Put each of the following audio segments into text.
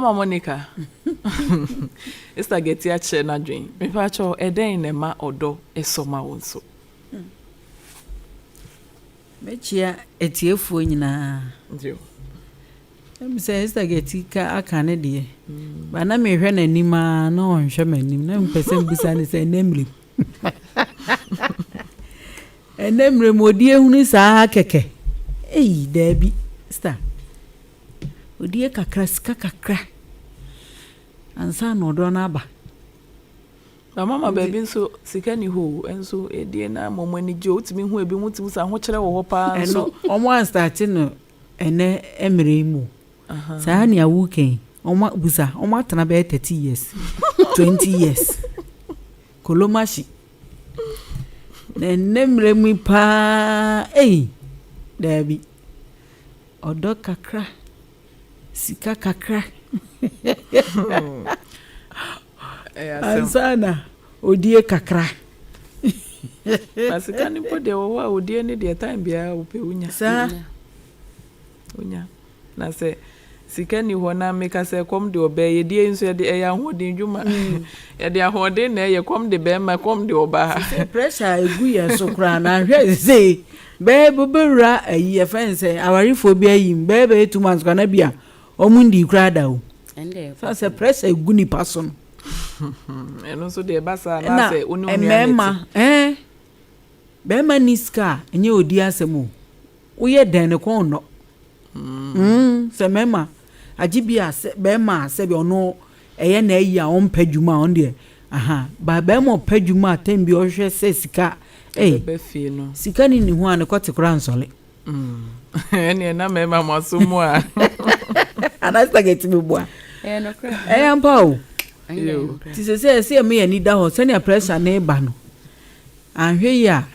Mama Monica, Esther Gati akyerɛ n'adwen. Mepakyɛw, ɛdɛn na ɛma ɔdɔ sɔ ma wo nso? Mɛkyia atiefoɔ nyinaa. Ɛm sɛ Esther Gati ka aka ne deɛ. Ba na mehwɛ n'anim a na ɔnhwɛ m'anim na mepɛ sɛ mbisa ne sɛ ɛnɛ mmerɛ mu. Ɛnɛ mmerɛ mu ɔdi ehunu saa kɛkɛ. Ei daabi Esther. Odie kakra sika kakra ansa na ɔdɔ no aba. Na mama baabi nso sika ni hɔ o, nso edie na ama wɔn ani gye o, wotumi hu ebi wotumi sɛ ahokyerɛ wɔ hɔ paa nso. Ɛno wɔn anstarte no ɛnɛ mmerɛ yi mu o. Saa nea woka yi, wɔn abusa, wɔn atena bɛyɛ 30 years, 20 years. Kolomahye. Na ɛnɛ mmerɛ mu yi paa, ei, daabi. Ɔdɔ kakra, sika kakra. Ansa na odie kakra. Na sika no mpo deɛ wɔ hɔ a odie ne deɛ time biara wopɛ wonya. Saa. Wonya. Na sɛ sika ni hɔ na meka sɛ kɔm de ɔbaa yɛdie nso yɛde ɛyɛ ahoɔden dwuma. Yɛde ahoɔden na ɛyɛ kɔm de bɛrima, kɔm de ɔbaa. Sɛ pressure a egu yɛn so koraa na ahwɛ sɛ bɛyɛ bɛbɛwura ayi yɛfrɛ no sɛ awarefoɔ bi ayi mu bɛyɛ 2 months koraa na bi a wɔn ndi koraa da o. Sɛ pressure egu nipa so no. Ɛno nso deɛ ɛba saa na sɛ wo ne wo nua mmarima ɛɛ bɛrima ni sika a ɛnyɛ odi asɛm o, woyɛ dɛn ne kɔn nnɔ. Sɛ mmarima agye bi a sɛ bɛrima a sɛbi ɔno ɛyɛ na ayi a ɔmpɛ dwuma a ɔno deɛ aha ba bɛrima ɔpɛ dwuma a tɛm bi ɔhwehwɛ sɛ sika ɛy ɛbɛbɛ fie no. Sika ni ne ho a ne kɔte koraa nsɔle. Ɛneɛ na mmarima mo aso mu a. Anaasɛ kɛtɛ mi boa. Ɛyɛ nokorɛ. Ɛyɛ ampa o. Ɛyɛ nokorɛ. Ti sɛ ɛsɛ ɛmu yɛ ani da hɔ sɛnea pressure ne ba no anhwɛ yi a.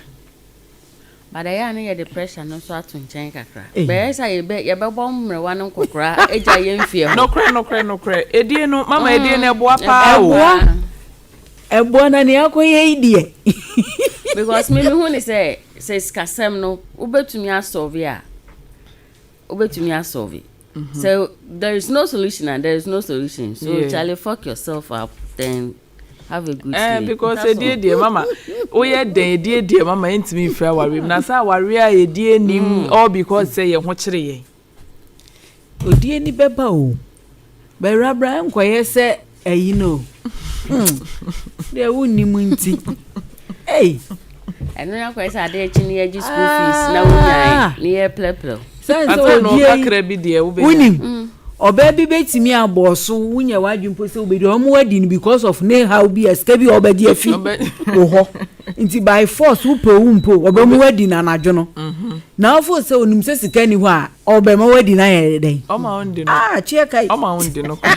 But ɛyɛ a ne yɛde pressure no nso ato nkyɛn kakra. Ei. Bɛyɛ sɛ yɛbɛbɔ mmerewa no nkɔkora agya yɛn fie hɔ. Nokorɛ, nokorɛ, nokorɛ. Edie no, mama, edie no ɛboa paa o. Ɛboa, ɛboa na nea akɔyɛ yi deɛ. Because me mehu ne sɛ sikasɛm no wobɛtumi asolve a, wobɛtumi asolve. So there is no solution and there is no solution. So Charlie, fuck yourself up, then have a good sleep. Because That's all. edie deɛ, mama, woyɛ dɛn edie deɛ, mama, ɛntumi mfiri awareɛ mu na sɛ awareɛ a edie nim all because sɛ yɛn ho kyerɛ yɛn. Odie ni bɛba o, bɛwurabra nkɔyɛ sɛ ɛyi no deɛ wonnim nti ei. Ɛno na kɔyɛ sɛ adeɛ akyi ne yɛgye school fees na wonyae ne yɛ plɛplɛw. Sɛ Ansa na odie yi ɔkakra bi deɛ wobɛnya. Wonim ɔbaa bi bɛtumi abɔ so wonya w'adwene mpo sɛ wobɛdi ɔmo wadi no because of ne haw bi a sika bi a ɔbɛgye afi wo hɔ nti by force wopɛ wo mpo ɔbɛmu wadi no anadwo no na wofo sɛ onim sɛ sika ni hɔ a ɔbɛma wadi no ayɛ dɛn? Ɔma wo ndi no. Ah, kyeɛ kai. Ɔma wo ndi no kɔ.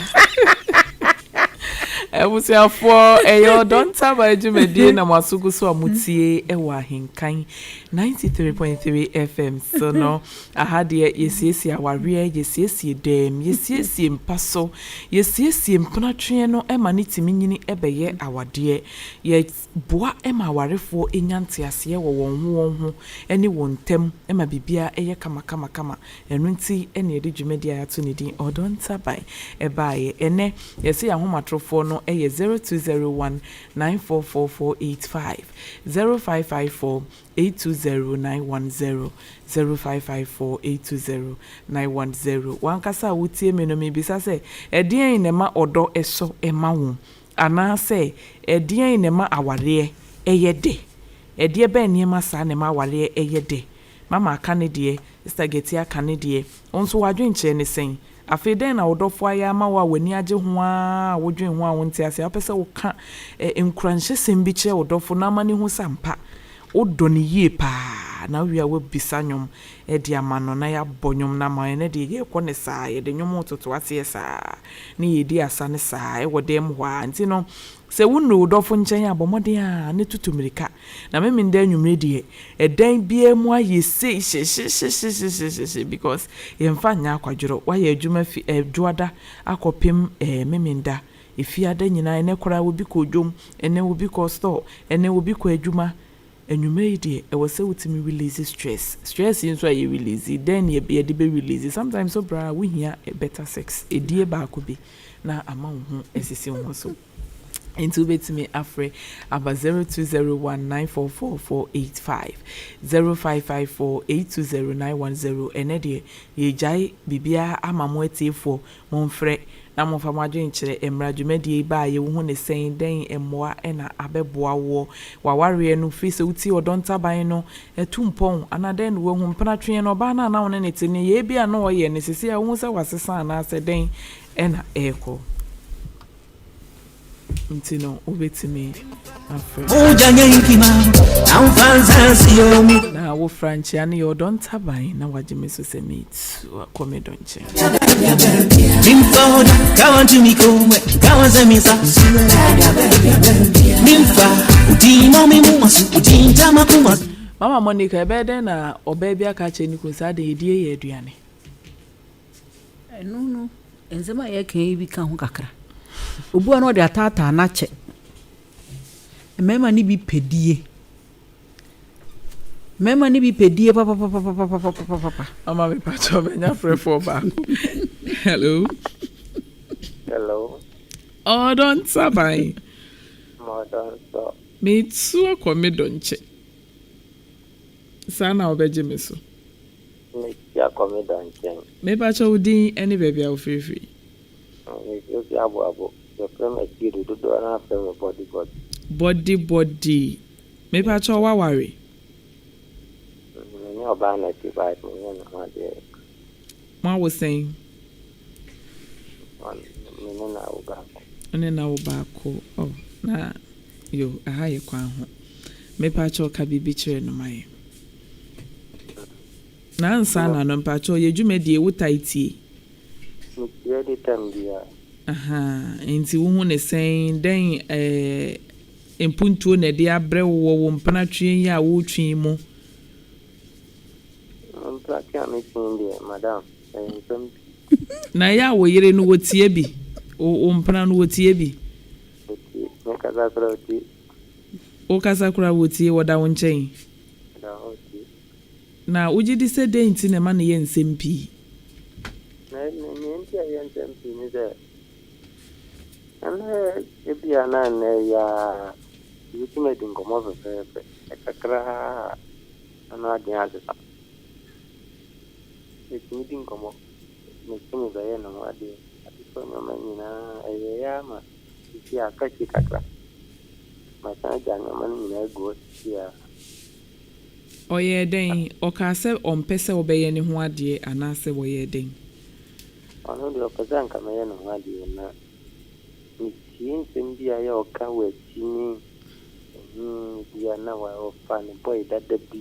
Abusuafoɔ, ɛyɛ Ɔdɔ Ntaban dwumadie na mo aso gu so a motie ɛwɔ Ahenkan 93.3 FM so no. Aha deɛ yɛsiesie awareɛ, yɛsiesie dɛm, yɛsiesie mpa so, yɛsiesie mpenatweɛ no ma ne tumi nyini ɛbɛyɛ awadeɛ. Yɛboa ma awarefoɔ nya nteaseɛ wɔ wɔn ho wɔn ho ne wɔn ntam ma biribiara ɛyɛ kama kama kama. Ɛno nti na yɛde dwumadie a yɛato ne din Ɔdɔ Ntaban ɛbaeɛ. Ɛnnɛ yɛse yɛn ahomatorofoɔ no yɛ 0201 944485, 0554 820910, 0554 820910. W'ankasa a wotie me no, mebisa sɛ, ɛdeɛn na ɛma ɔdɔ sɔ ma wo? Anaasɛ ɛdeɛn na ɛma awareɛ yɛ dɛ? Ɛdeɛ bɛn nneɛma saa na ɛma awareɛ yɛ dɛ? Mama aka ne deɛ, Sister Gati aka ne deɛ. Wo nso w'adwenkyerɛ ne sɛn? Afei dɛn na wo dɔfo ayɛ ama wo a w'ani agye ho ara a wodwen ho a wonte ase a wopɛ sɛ woka nkuranhyɛsɛm bi kyerɛ wo dɔfo na ama no ahu sɛ ampa wodɔ no yie paa na wowie a woabisa nnwom de ama no na yɛabɔ nnwom no ama wo. Ɛnnɛ deɛ yɛrekɔ no saa, yɛde nnwom retoto aseɛ saa na yɛredi asa no saa wɔ dan mu hɔ ara. Nti no sɛ wonnuru wo dɔfo nkyɛn a, bɔ mmɔden ara na tutu mmirika. Na Memenda anwummere deɛ, ɛdan biara mu ayɛ sei hyehyehyehyehyehye because yɛmfa nyɛ akwadworɔ. Woayɛ adwuma fi Dwoada akɔpem Memenda, Efiada nyinaa, ɛnnɛ koraa obi kɔɔ dwom, ɛnnɛ obi kɔɔ store, ɛnnɛ obi kɔ adwuma. Anwummerɛ yi deɛ, ɛwɔ sɛ wotumi release stress. Stress yi nso a yɛ release, dɛn na yɛde bɛ release? Sometimes so bra wohia better sex, ɛdie baako bi. na ama wo ho asisi wo ho so. Nti wobɛtumi afrɛ aba 0201 944 485, 0554 820 910. Ɛnɛ deɛ yɛgyae biribiara ama mo atiefoɔ, momfrɛ na momfa mo adwenkyerɛ mmra dwumadie yi baa yɛwohu ne sɛn, dɛn mmoa ɛna abɛboa woɔ wawareɛ no firi sɛ wotie Ɔdɔ Ntaban no ɛtu mpɔn anaa dɛn na wahu mpenatweɛ no ɔbaa no a na wo ne ne te ne yɛ bi a na ɔyɛ ne sisi a wohu sɛ wasesa anaasɛ dɛn ɛna ɛrekɔ. Nti no wobɛtumi afrɛ na wofra nkyea no yɛ Ɔdɔ Ntaban na wagye me so sɛ metu akɔ me dɔ nkyɛn. Mama Monica, ɛbɛyɛ dɛn na ɔbaa bi aka akyerɛ ne kunu saa de yɛdie yɛ aduane? Ɛno no, nsɛm a yɛka yi bi ka ho kakra. Obi a na ɔde ataataa n'akyɛ. Mmarima no bi pɛ die. Mmarima no bi pɛ die papapapapapapapa. Mama mepakyɛ ɔbɛnya frɛfoɔ baako. Hello. Hello. Ɔdɔ Ntaban. Ɔdɔ nsɔ. Metu akɔ me dɔ nkyɛn. Saa na wobɛgye me so? Metu akɔ me dɔ nkyɛn. Mepakyɛ wo din ne baabi a wofirifiri. Mefirifiri Aboabo. Yɛfrɛ me Akiedu, dodoɔ no afrɛ me Body Body. Body Body. Mepakyɛ woaware? Me ne ɔbaa na ɛte but menyɛ ne ho adeɛ. Mo awo sɛn? Me ne na awo baako. Ne na wo baako. Oh, na yo, aha yɛ kwan ho. Mepakyɛ ka biribi kyerɛ no ma yɛ. Na ansa na no, mpakyɛ yɛ dwumadie wo tae tie? Metie de tam biara. Aha, nti wohu ne sɛn, dɛn mpuntuo na ɛde abrɛ wo wɔ wo mpenatwe yi a wotwe mu? Mpenatwe a metwe deɛ, madam, ɛyɛ nsɛm pii. Na ɛyɛ a wo yere no wɔtie bi? Wo mpena no wɔtie bi? Otie, mekasa koraa otie. Wokasa koraa wɔtie, wɔda wo nkyɛn? Da hɔ tie. Na wogye di sɛ dɛn nti na ɛma no yɛ nsɛm pii? Na nea nti a ɛyɛ nsɛm pii ne sɛ, ɛnɛ ebi a na nnɛ yi a yɛbɛtumi adi nkɔmmɔ fɛfɛɛfɛ kakraa na na adwene asesa. Yɛtumi di nkɔmmɔ, metumi bɛyɛ ne ho adeɛ, atotɔ nneɛma nyinaa ɛyɛ ama sisi a aka akyi kakra. Masan agya nneɛma no nyinaa agu hɔ sisi a. Ɔyɛɛ dɛn? Ɔkaa sɛ ɔmpɛ sɛ wobɛyɛ ne ho adeɛ anaasɛ wɔyɛɛ dɛn? Ɔno deɛ ɔpɛ sɛ anka mɛyɛ ne ho adeɛ, na metie nsɛm bi a ɛyɛ ɔka wɔ akyi ne bi a na ɔfa ne boy dada bi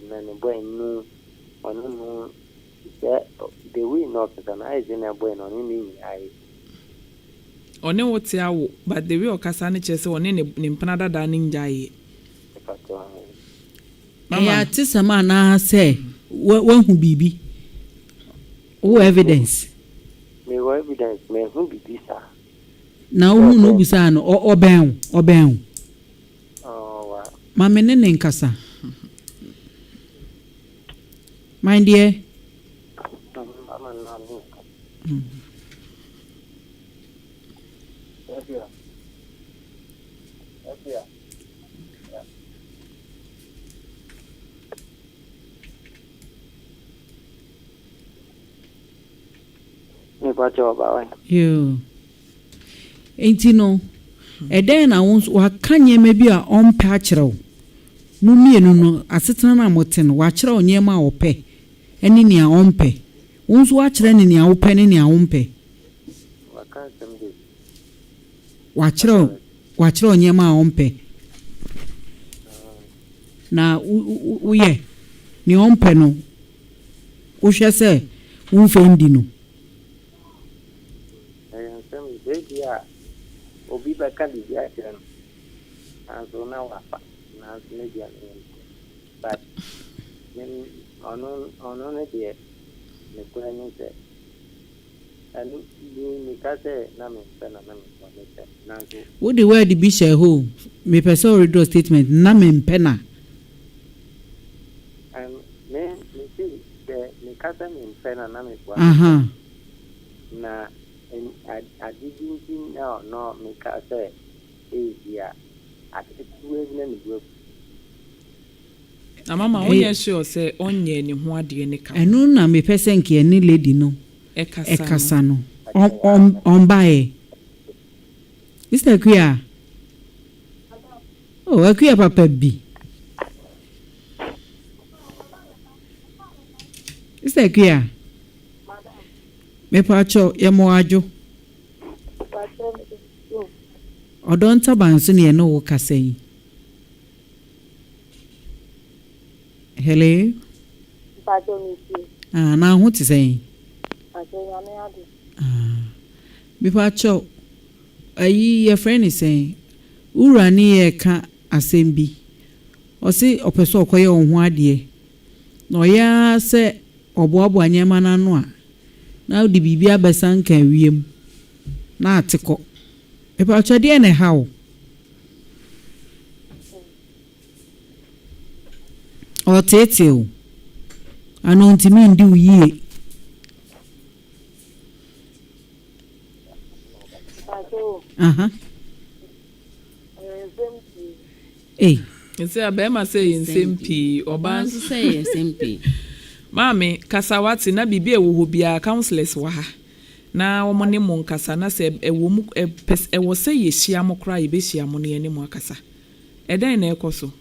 na ne boy no ɔno no sɛ the way na ɔkasa no ayɛ sɛ na boy no ɔne ne nyinaa yɛ. Ɔne wo te awo, but the way ɔkasa no kyerɛ sɛ ɔne ne mpena dada no ngyaeɛ. Ɛyɛ atesɛm anaasɛ woahu biribi? Wowɔ evidence? Mewɔ evidence, mahu biribi saa. Na wohu no wobusaa no, ɔbɛn wo? Ɔbɛn wo? Ma me ne ne nkasa. My dear. Yoo. Nti no, ɛdɛn na wo nso waka nneɛma bi a ɔmpɛ akyerɛ wo? Mo mmienu no, asetena no a mote no, wakyerɛ wo nneɛma a ɔpɛ ne nea ɔmpɛ. Wo nso woakyerɛ no nea wopɛ ne nea wompɛ. Wakyerɛ wo wakyerɛ wo nneɛma a ɔmpɛ. Na woyɛ nea ɔmpɛ no, wohwɛ sɛ womfa ndi no. Ɛyɛ nsɛm ebi a obi bɛka biribi akyerɛ no nanso na wafa, nanso ne deɛ no yɛ nokorɛ, but ɔno ɔno ne deɛ nokorɛ ne sɛ ɛno meka sɛ na mempɛ na na mepɛ mepɛ nanso. Wode word bi hyɛ hɔ o, mepɛ sɛ ɔredraw statement na mempɛ na. Me mesi sɛ meka sɛ mempɛ na na meboa na. Ade bi nti na ɔno meka sɛ ebia ade ketewa bi na ne bo afu. Na mama wonyɛ sure sɛ ɔnyɛɛ ne ho adeɛ ne ka ho. Ɛno na mepɛ sɛ nka yɛne lady no ɛkasa no. Ɔmbaeɛ? Sister Akua? Oh, Akua papa bi. Sister Akua? Mepakyɛw, yɛ mo adwo. Ɔdɔ ntaban so na yɛne wo kasa yi. Hello. Mpakyɛw metie. Ah, na ho te sɛn? Mpakyɛw Nyame adom. Ah, mepakyɛw, ayi yɛfrɛ ne sɛn? Wo wura ne yɛ ka asɛm bi. Ɔse ɔpɛ sɛ ɔkɔyɛ wo ho adeɛ. Na ɔyɛ ara sɛ ɔboaboa nneɛma no ano a, na wode biribi abɛsanka wiem na ate kɔ. Mepakyɛw, deɛn na ɛha wo? Ɔreteetee wo anaa ɔntumi ndi wo yie? Aha. Ei. Sɛ bɛrima sɛ yɛ nsɛm pii, ɔbaa nso sɛ yɛ nsɛm pii. Maame, kasa wate na biribi a ɛwɔ hɔ biara councillors wɔ ha na wɔn ne mo nkasa na sɛ ɛwɔ mu ɛpɛ ɛwɔ sɛ yɛhyia mo koraa yɛbɛhyia mo na yɛne mo akasa. Ɛdɛn na ɛkɔ so?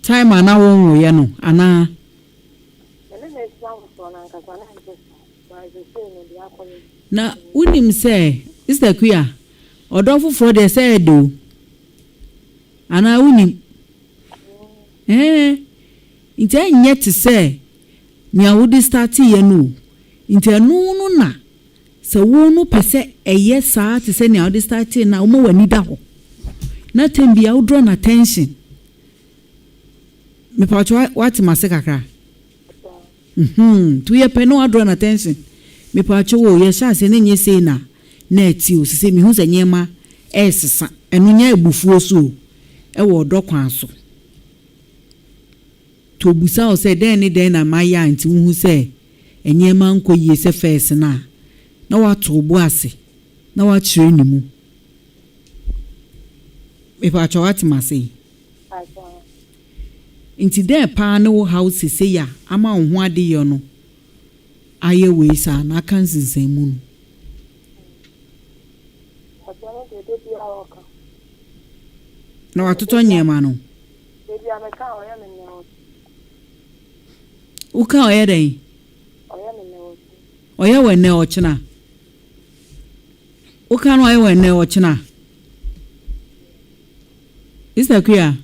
Time a na wonwoeɛ no anaa? Na wonim sɛ Sister Akua, ɔdɔ foforɔ deɛ sɛ ɛdɛ o. Anaa wonim? Ɛɛ, nti ɛnyɛ te sɛ nea wode starteeɛ no o. Nti ɛno no na sɛ wo no pɛ sɛ ɛyɛ saa te sɛ nea wode startee no a, woma w'ani da hɔ. Na tɛm biara wo draw no attention. Mepatwo wate m'ase kakra? Mhmm nti woyɛ pɛ na wa draw no attention. Mepatwo o, yɛhyɛ aseɛ na ɛnyɛ sei na na ɛte o, sesei mehu sɛ nneɛma ɛresesa. Ɛno nyɛ abufuo so o, ɛwɔ ɔdɔ kwan so. Nti obisa wo sɛ dɛn ne dɛn na mayɛ a nti wohu sɛ nneɛma nkɔ yie sɛ first no a, na wato wo bo ase na wakyerɛ ne mu. Mepatwo wate m'ase yi? Nti dɛn paa ne wo haw sesei a ama wo ho adeyɔ no ayɛ wei saa na aka nsensanmu no? Na watotɔ nneɛma no? Woka a ɔyɛ dɛn? Ɔyɛ wo ɛnnɛ ɔkyena? Woka no ɔyɛ wo ɛnnɛ ɔkyena? Sister Akua,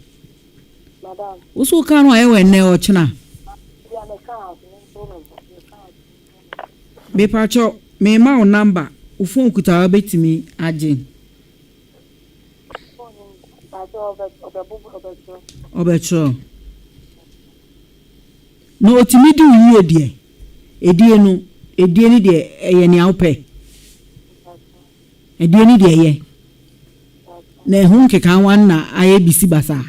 wo so woka no ɔyɛ wo ɛnnɛ ɔkyena? Mepakyɛw, mema wo number, wo phone kuta a wobɛtumi agye. Ɔbɛkyerɛw. Na ɔtumi di wo yie deɛ, ɛdie no, ɛdie no deɛ ɛyɛ nea wopɛ. Ɛdie no deɛ ɛyɛ. Na ɛho nkekaawa no na ayɛ bisi basaa.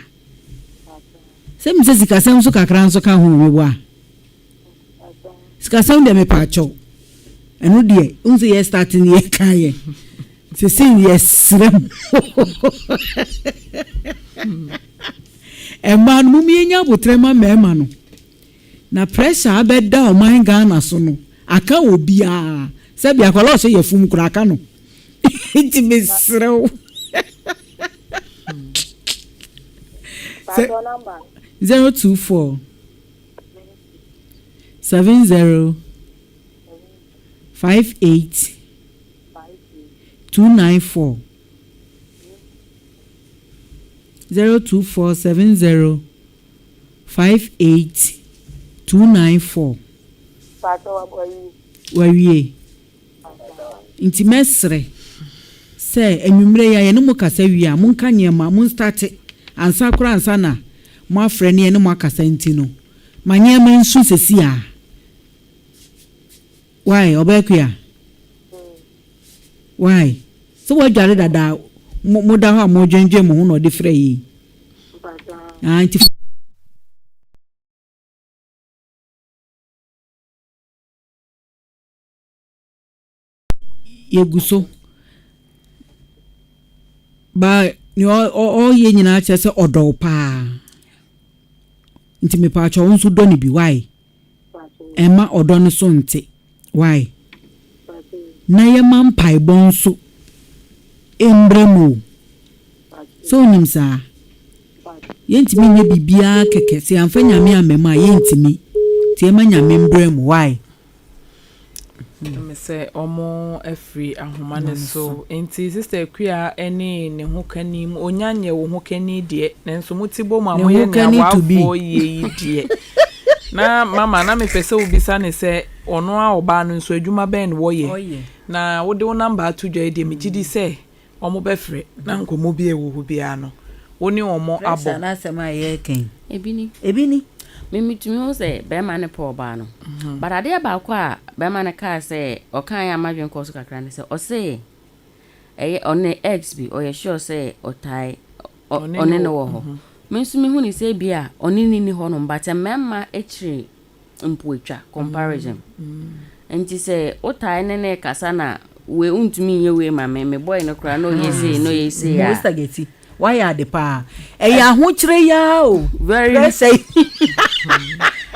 Sɛ mi sɛ sikasɛm nso kakra nso ka ho meboa. Sikasɛm deɛ mepa akyɛw. Ɛno deɛ, wohu sɛ yɛ start no yɛ ka yɛ. Sese yɛ srɛ mo. Mmaa no mom yɛnya abotrɛ ma mmarima no. Na pressure abɛda ɔman Ghana so no, aka obiara. Sɛbi akwadaa ɔhyɛ yafum koraa aka no. Nti mesrɛ wo. Sɛ 024 70 58 294 024 70 58 294. Wawie. Nti mɛsrɛ sɛ anwummerɛ yi a yɛne mo kasa wie a, monka nneɛma, monstate ansa koraa ansa na moafrɛ ne yɛne mo akasa nti no, ma nneɛma nsu sɛsi a. Why, Ɔbɛɛkua? Why? Sɛ woadware dada a, moda hɔ a modwendwen mo ho na ɔde frɛ yei. Ah, nti. Yɛgu so. Ba nea ɔyɛ nyinaa kyerɛ sɛ ɔdɔ wo paa. Nti mepaakyɛw wo nso dɔ no bi why? Ɛmma ɔdɔ no so nte why? Na yɛma mpaebɔ nso mmra mu o. Sɛ wonim saa? Yɛntumi nyɛ biribiara kɛkɛ sɛ yɛamfa Nyame amma mu a yɛntumi. Nti yɛma Nyame mbra mu why? Me sɛ ɔmo afiri ahoma no so nti sister Akua ne ne ho kani mu onya nyɛ wo ho kani deɛ nanso mo ti bɔ mu a Ne mo yɛ ho nea kani to be. w'afoɔ yie yi deɛ na mama na mepɛ sɛ wobisa ne sɛ ɔno a ɔbaa no nso adwuma bɛn na wɔyɛ Ɔyɛ. na wode wo number ato dwa yi deɛ megye di sɛ Wɔbɛfrɛ na nkɔmmɔ bi a ɛwɔ hɔ biara no, wo ne wɔn Pressure abɔ. n'asɛm a yɛreka yi. Ebi ni. Ebi ni. Me metumi hu sɛ bɛrima no pɛ ɔbaa no. But adeɛ baako a bɛrima no kaa sɛ ɔkaeɛ a m'adwene kɔɔ so kakra ne sɛ ɔse ɛyɛ ɔne ex bi ɔyɛ sure sɛ ɔtae ɔne no wɔ hɔ. Me nso mehu ne sɛ ebi a ɔne no nni hɔnom but mmarima akyiri mpoatwa, comparison. Nti sɛ wotae ne no rekasa na wei wontumi nyɛ wei ma me, me boy no koraa na ɔyɛ sei na ɔyɛ sei a. Mo spaghetti, wayɛ ade paa. Ɛyɛ ahokyerɛ yi ara o. Very. Pressure yi.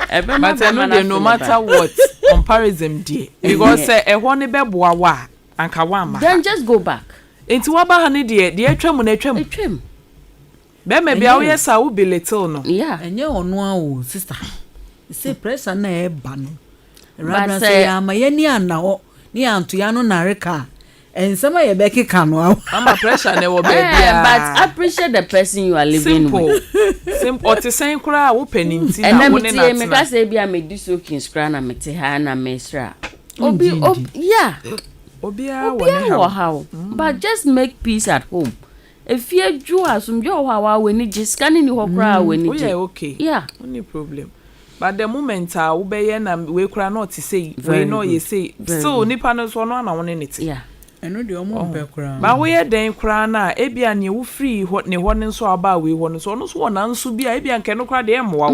Ɛbɛma But ɛno bɛrima no deɛ no afele matter ba. what, comparison deɛ. Because sɛ ɛhɔ no bɛboa wo a, anka woamma ha. Then just go back. Nti woaba ha no deɛ, deɛ atwam no atwam. Atwam. Bɛrima bia woyɛ saa wo belittle no. Yeah. Ɛnyɛ ɔno ara o sister. Sɛ pressure no a ɛba no. But Rabra sɛ sɛ. yɛama yɛn ani anna hɔ ne yɛanto yɛn ano nnareka a, nsɛm a yɛbɛkeka no. Mama pressure no ɛwɔ Eh, baabiara. but appreciate the person you are living Simple. with. Simple. Ɔte sɛn koraa a wopɛ ne nti na Ɛnɛ wo ne mete no yɛ meka atena. sɛ ebi a medi soakings koraa na mete ha na mesrɛ a. Obi Wongye ob ndi. yeah. Obiara wɔ ne Obiara haw. wɔ haw. But just make peace at home. Efie dwo a asomdwoe wɔ hɔ a waa w'ani gye, sika no nni hɔ koraa a w'ani Woyɛ gye. okay, Yeah. wonni problem. But the moment a wobɛyɛ na wei koraa na ɔte sei, wei Very na ɔyɛ good. sei, Very still good. nipa no nso ɔno ara na wo ne no te. Yeah. Ɛno deɛ ɔmo Wahu? mpɛ koraa. But woyɛ dɛn koraa no a, ebia nea wofirii hɔ ne hɔ no nso a wobaa wei hɔ no nso, ɔno nso wɔ nanso bi a ebia nka ɛno koraa deɛ ɛmmoa wo.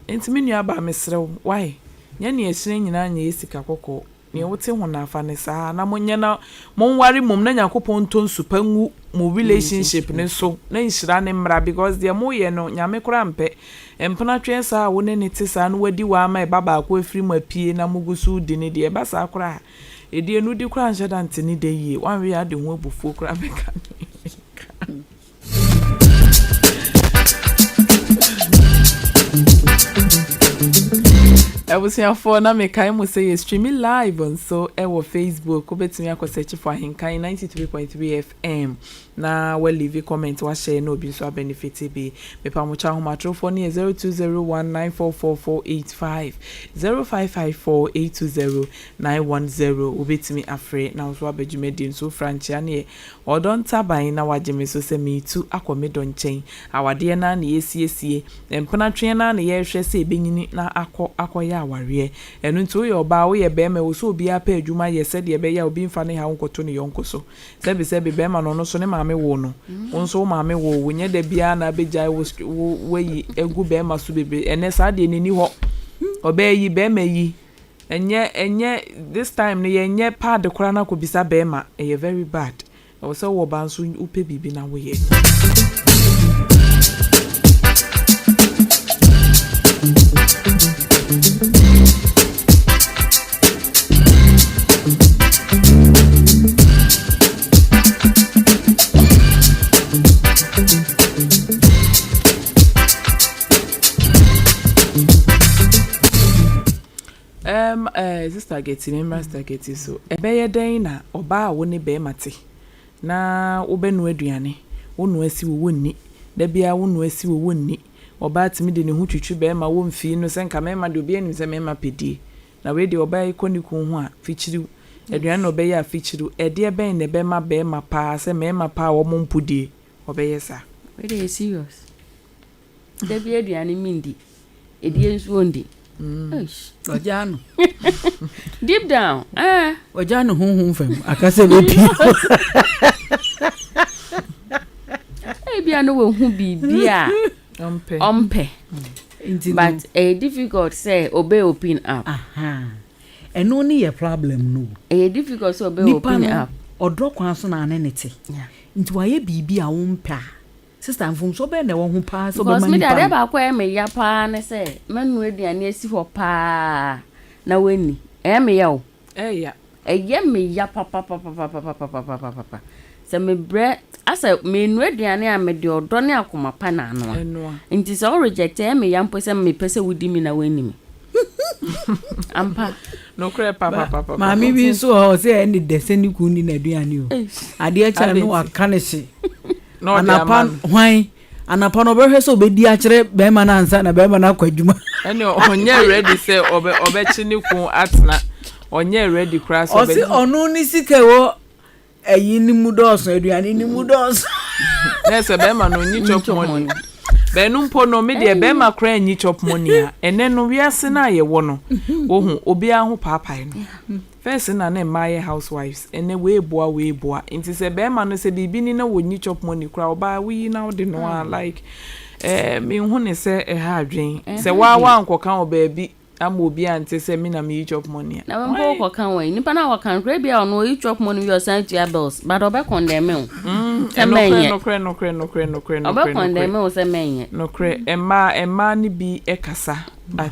Enti me nuabaa mesrɛ wo, why? Nyɛ nea ɛhyerɛn nyinaa nyɛ sika kɔkɔɔ. Nea wote ho no fa no saa na monyɛ na monware mmom na Nyankopɔn ntɔ nsu pa ngu mo relationship no so na nhyira no mmra because deɛ moyɛ no Nyame koraa mpɛ. Mpena twɛn saa a wo ne no te saa na wadi wo ama ɛba baako afiri mu apue na mogu so redi no deɛ ɛba saa koraa a ɛdeɛ no wodi koraa nhyɛ da nte ne dɛ yie woanhwɛ yie a wode ho abufuo koraa bɛka ne. Abusuafoɔ na mekae mo sɛ yɛ streami live nso ɛwɔ Facebook wobɛtumi akɔ search for Ahenkan 93.3 FM na wa leave comment wahyɛ na obi nso abenefit bi mepa mo kyɛ ahomatorofoɔ no yɛ 0201944485 0554820910 wobɛtumi afrɛ na wo nso waba dwumadie nso wofra nkyea ne yɛ Ɔdɔ ntaban na wagye me so sɛ meretu akɔ me dɔ nkyɛn. Awadeɛ no ara na yɛresiesie, mpenatweɛ no ara na yɛrehwɛ sɛ ɛbɛnyini na akɔ akɔyɛ awareɛ. Ɛno nti woyɛ ɔbaa, woyɛ barima, ɛwɔ sɛ obiara pɛ adwuma yɛ sɛdeɛ ɛbɛyɛ a obi mfa ne haw nkɔto ne yɔnko so. Sɛbesɛbe, barima no, ɔno nso ne maame woo no, wo nso wo maame woo wo. Nyɛ da biara na abɛgyae wo wo woayi agu barima so bebree. Ɛnnɛ saa deɛ no ɛnni hɔ. Ɔbaa yi, barima yi. Ɛnyɛ ɛnyɛ this time no yɛnyɛ pad koraa na kɔbisa bɛɛma ɛyɛ very bad ɛwɔ sɛ wowɔ ba nso wopɛ biribi na woyɛ. Ɛɛm ɛɛ sister Getty, me mmra sister Getty so. Ɛbɛyɛ dɛn na ɔbaa a wo ne barima te na wobɛnoa aduane, wonoa si wo wonni, da biara wonoa si wo wonni. Ɔbaa tumi de ne ho twitwi barima wɔ mfii no sɛ nka mmarima deɛ obiara nim sɛ mmarima pɛ die. Na wei deɛ ɔbaa yi kɔ ne kunu ho a, fikyiriw. Aduane na ɔbɛyɛ a fikyiriw. Ɛdeɛ bɛn na ɛbɛma barima paa sɛ mmarima paa a wɔn mpo die, ɔbɛyɛ saa? Wei deɛ ɛyɛ serious. Da bi aduane mendi, edie nso ɔndi. Ɔgyaa no. Deep down. Eh. Ɔgyaa no honhom fam. Aka sɛ bɛpie. Ebia no wahu biribi a ɔmpɛ. But ɛyɛ difficult sɛ ɔbɛ open up. Aha. Ɛno ne yɛ problem no o. Ɛyɛ difficult sɛ ɔbɛ Nipa open no up. ɔdɔ kwan so na ane ne te. Nti wayɛ biribi a wompɛ a, sister mfomsoɔ bɛn na ɛwɔ ho paa sɛ Because wobɛma me de nipa adeɛ no? baako a ɛyɛ me ya paa ne sɛ mɛnoa aduane asi hɔ paa na woanni. Ɛyɛ me ya o. Ɛya. Ɛyɛ me ya papapapapapapapapapa. Sɛ mebrɛ asɛ menoa aduane a mede ɔdɔ ne akoma pa na anoa. Ɛnoa. Nti sɛ wo reject ɛyɛ me ya mpo sɛ mepɛ sɛ wodi mi na woanni mi. Ampa. Nokorɛ papapapapa. Maame bi nso wɔ hɔ ɔsɛ ɛne dɛ sɛ ne kun ni n'aduane o. Adeɛ kyɛ no waka ne hye. Na ɔde Anapa ama no. hwan? Anapa no ɔbɛhwɛ sɛ ɔbɛdi akyerɛ bɛrima no ansa na bɛrima no akɔ adwuma. Ɛne ɔnyɛ ready sɛ ɔbɛ ɔbɛkye ne kun atena. Ɔnyɛ ready koraa sɛ Ɔse ɔbɛgye. ɔno ne sika ɛwɔ ɛyi ne mu dɔɔso aduane ne mu dɔɔso. Na sɛ bɛrima no ɔnyi chop money. Bɛno mpo no me deɛ bɛrima koraa nyi chop money a ɛnɛ no wiase no a yɛwɔ no wohu obiara ho paapae no. First na ne mmaa yɛ housewives ɛnɛ wei boa wei boa nti sɛ bɛrima no sɛ biribi ni na wɔnyi chop money koraa ɔbaa woyi na wode no a like ɛɛ menhu ne sɛ ɛha adwen sɛ waa wankɔka wɔ baabi ama obi ante sɛ me na meyi chop money a. Na mpo wokɔka wɔ yi nipa na wɔka no koraa bi a ɔno ɔyi chop money wi ɔsan tua bills but ɔbɛ condemn wo. Sɛ mɛnyɛ. Nokorɛ nokorɛ nokorɛ nokorɛ Ɔbɛ nokorɛ condemn nokorɛ wo sɛ mɛnyɛ. nokorɛ mmaa mmaa no bi kasa but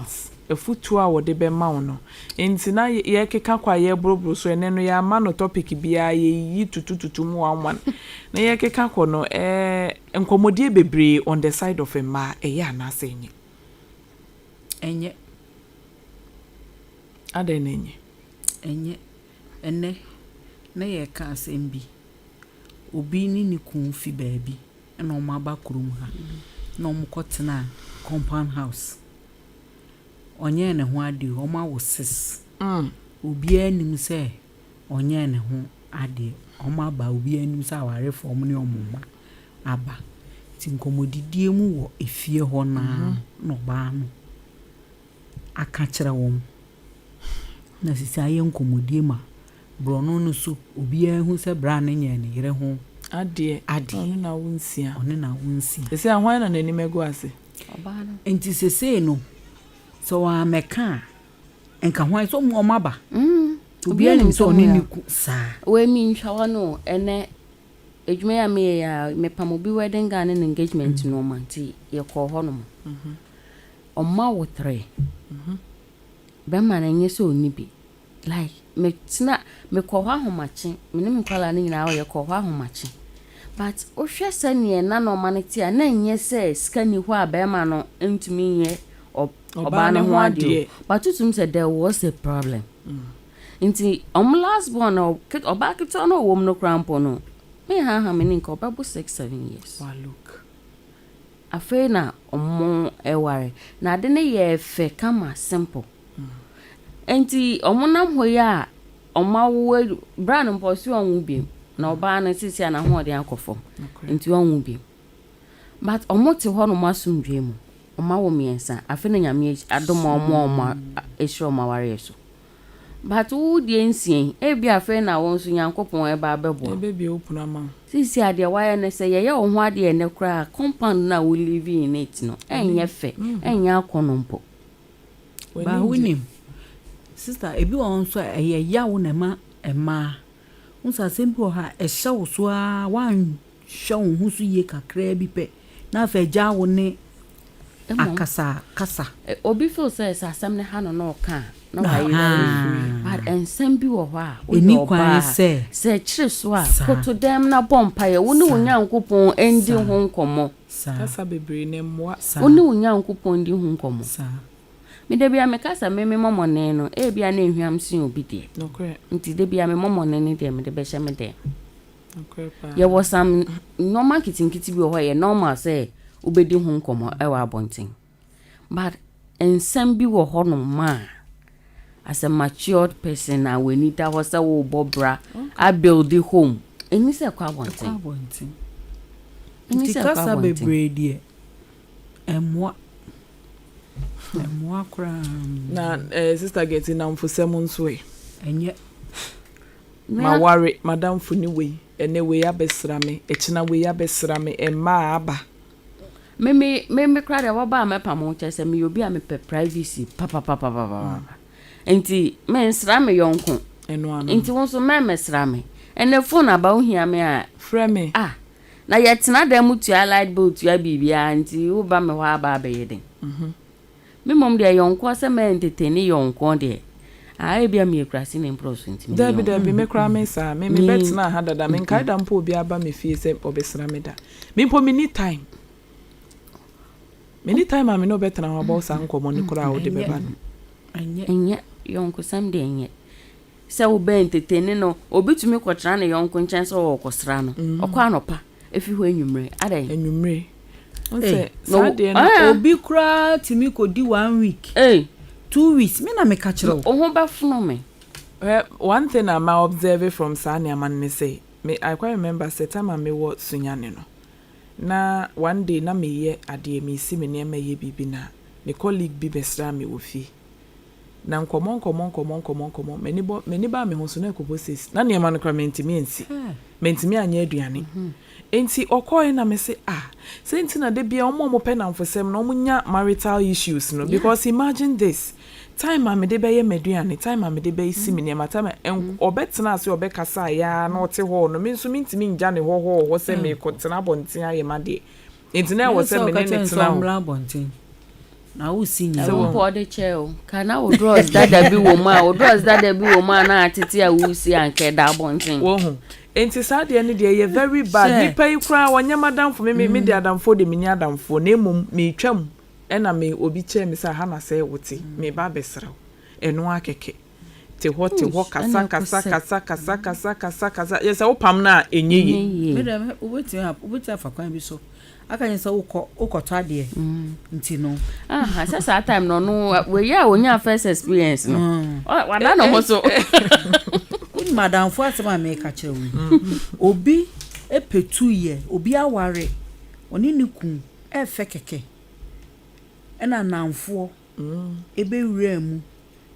afutuo a wɔde bɛma wo no nti na yɛkeka kɔ a yɛboroboro so ɛnɛ no yɛama no topic biara yɛyiyi tutututu mu one one na yɛkeka kɔ no ɛɛ nkɔmmɔdie bebree on the side of mmaa ɛyɛ anaasɛ ɛnyɛ? Ɛnyɛ. Adɛn na ɛnyɛ? Ɛnyɛ. Ɛnɛ na yɛreka asɛm bi. Obi ne ne kun fi baabi ɛna wɔn aba kurom ha na wɔn kɔtena compound house. Ɔnyɛɛ ne ho adeɛ wɔn awo six. Obiara nim sɛ ɔnyɛɛ ne ho adeɛ. Wɔn aba obiara nim sɛ awarefoɔ wɔn ne wɔn mma aba. Nti nkɔmmɔdidie mu wɔ efie hɔ naa na ɔbaa no aka kyerɛ wɔn. Na sisi ayɛ nkɔmmɔdie ma borɔno no so obiara hu sɛ bra no nyɛɛ ne yere ho Adeɛ. adeɛ. Ɔno na wo nsia. Ɔne na wo nsia. Ɛsɛ a hwan na n'anim agu ase? Ɔbaa no. Nti sesei no sɛ wɔamɛka a nka hwan sɛ ɔmo ɔmo aba. Obiara nim sɛ ɔne ne ku saa. Wei mi nhwɛ hɔ no ɛnɛ edwuma yi a meyɛ yi a mepam obi wedding gown ne ne engagement nneɛma nti yɛkɔɔ hɔ nom. Ɔma wo three. Bɛrima no ɛnyɛ sɛ ɔnni bi. Like metena mekɔ hɔ ahomakye me ne me nkwadaa no nyinaa yɛkɔ hɔ ahomakye. But wohwɛ sɛneɛ na nneɛma no te a na ɛnyɛ sɛ sika ni hɔ a bɛrima no ntumi nyɛ ɔbaa no ho adeɛ o. But tutum sɛ there was a problem. Nti ɔmo last born no ɔbaa ketewa no a ɔwɔ mu no koraa mpo no mehaha me ne nka ɔbɛbo 6, 7 years. Wa look. Afei na ɔmo ɛware na ade no yɛ fɛ kama simple. Nti ɔmo nam hɔ yi a ɔmo awo bra no mpo ɔsi ɔnwo biem na ɔbaa no sisi a n'ahoɔden akɔ fam nti ɔnwo biem. But ɔmo te hɔ nom asomdwee mu. Ɔmo awo mmiɛnsa afei na Nyame adom ɔmo a ɔmo ahyira ɔmo awareɛ so. But wo deɛ nsia yi ebi afei na wɔn nso Nyankopɔn ɛba abɛboa. Ɛbɛbie wo pono ama wo. Sisi adeɛ wayɛ no sɛ yɛyɛ wo ho adeɛ ɛnɛ koraa compound no a wo live in it no ɛnyɛ fɛ ɛnyɛ akɔnɔ mpo. Ba wonim sister ebi wɔ hɔ nso a ɛyɛ yaw na ɛma mmaa. Wohu sɛ asɛm bi wɔ hɔ a ɛhyɛ wo so ara woanhwɛ wo ho so yie kakraa bi pɛ na afei agya wo ne akasa kasa. Obi feel sɛ sɛ asɛm no ha no na ɔka a na wayɛ free. But nsɛm bi wɔ hɔ a woyɛ Ɛni kwan ɔbaa sɛ sɛ ɛkyere so a Saa. koto dɛm na bɔ mpaeɛ wo ne wo Saa. Nyankopɔn ndi Saa. ho nkɔmmɔ. Saa. Kasa bebree na mmoa. Saa. Wo ne wo Nyankopɔn di ho nkɔmmɔ. Saa. Me da bia meka sɛ me me mmɔmmɔne no ebia na ehwam sen obi deɛ. Nokorɛ. Nti da bia me mmɔmmɔne no deɛ mede bɛhyɛ me dɛm. Nokorɛ paa. Yɛwɔ some nneɛma nketenkete bi wɔ hɔ a ɛyɛ normal sɛ wobɛdi ho nkɔmmɔ ɛwɔ abɔnten. But nsɛm bi wɔ hɔnom a as a matured person a w'ani da hɔ sɛ worebɔ bra abuild home ɛni sɛ ɛkɔ abɔnten. Ɛkɔ abɔnten. Ɛni Nti sɛ ɛkɔ kasa abɔnten. bebree deɛ ɛmmoa. Ɛmmoa koraa. Na sister Getty namfosɛm nso ɛ. Ɛnyɛ. Maware madamfo ne wei ɛnɛ wei abɛsra me ɛkyina wei abɛsra me mmaa aba. Me me me me koraa deɛ wɔba a mɛpam ho kyerɛ sɛ meyɛ obi a mepɛ privacy papapapapapa. Nti mensra me yɔnko. Ɛno ano. Nti wo nso mɛmmɛsra me. Ɛnɛ phone aba wohia me a. Frɛ me. Ah, na yɛtena dan mu tua light bill tua biribiara nti woba me hɔ aba abɛyɛ den. Me mmom deɛ yɔnkoɔ sɛ mɛ entertain yɔnkoɔ deɛ, ah ebia meyɛ kuraseni mporɔ so nti mene Dabi yɔnkoɔ. dabi me koraa me saa me me bɛ tenaa ha dada me nkae da mpo obi aba me fie sɛ ɔbɛsra me da me mpo me ni time me ni time a me ne ɔbɛtena hɔ abɔ saa nkɔmɔ no koraa a wode bɛba no. Ɛnyɛ yɔnkosɛm deɛ ɛnyɛ. Sɛ wo bɛ entertain no, obi tumi kɔtena ne yɔnko nkyɛn sɛ ɔrekɔsra no, ɔkɔ anɔpa, efi hɔ anwummere, adɛn? Anwummere. Wohu sɛ Ei, saa Na deɛ no. ah! Obi koraa tumi kɔdi one week, Ei! 2 weeks, me na meka kyerɛ wo. Wo ho bɛfono me. Hwɛ, one thing a ma observe from saa nneɛma no ne sɛ, me I quite remember sɛ time a mewɔ Sunyani no, na one day na meyɛ adeɛ, meresi me nneɛma yɛ biribi na me colleague bi bɛsraa me wɔ fie. Na nkɔmmɔ nkɔmmɔ nkɔmmɔ nkɔmmɔ nkɔmmɔ, m'ani bɔ m'ani baa me ho so na ɛkɔbɔ 6. Na nneɛma no koraa mantumi ansi. Mantumi anyɛ aduane. Enti ɔkɔeɛ na mese ah, sɛ nti na da biara wɔn a wɔpɛ nnamfosɛm no wɔnya marital issues no because imagine this, time a mede bɛyɛ m'aduane, time a mede bɛsi me nneɛma, time a ɛnk ɔbɛtena ase ɔbɛkasaeɛ ara na ɔte hɔ no, me nso mentumi ngya ne hɔ hɔ hɔ sɛ merekɔtena abɔnten ayɛ m'adeɛ. Enti na ɛwɔ Nyɛ sɛ sɛ me ɔka ne kyerɛ no no sɛ tena hɔ. ɔmmra abɔnten na wosi Sɛ nyama. Ɛwo wahu. mpo ɔde kyɛɛ o. Ka na wo drawers dada bi wɔ mu a, wo drawers dada bi wɔ mu a na atete a wosi a anka ɛda abɔnten. Wahu. Enti saa deɛ no deɛ ɛyɛ very bad. Sɛ. Nipa yi koraa ɔnyɛ m'adamfo, me me me deɛ adamfoɔ deɛ menni adamfoɔ na mmom meretwam ɛna me obi kyerɛɛ me sɛ aha na sɛ wote, mereba abɛsra wo. Ɛno ara kɛkɛ. Te hɔ te hɔ Eish, kasa ɛna kasa ɛkosɛ. kasa kasa kasa kasa kasa yɛ sɛ wopam no a ɛnyɛ Ɛnyɛ yie. Me yie. deɛ me wobɛtumi a wobɛtumi afa kwan bi so aka kyerɛ sɛ wokɔ wokɔtɔ adeɛ nti no. Aha, sɛ saa time no ɔno wei a onyaa first experience no, wada ne ho so. Wonim adamfo asɛm a meka kyerɛ wo yi. Obi pɛtu yɛ, obi aware, ɔne ne kun ɛfɛ kɛkɛ. Ɛna nnamfoɔ ɛbɛwura mu.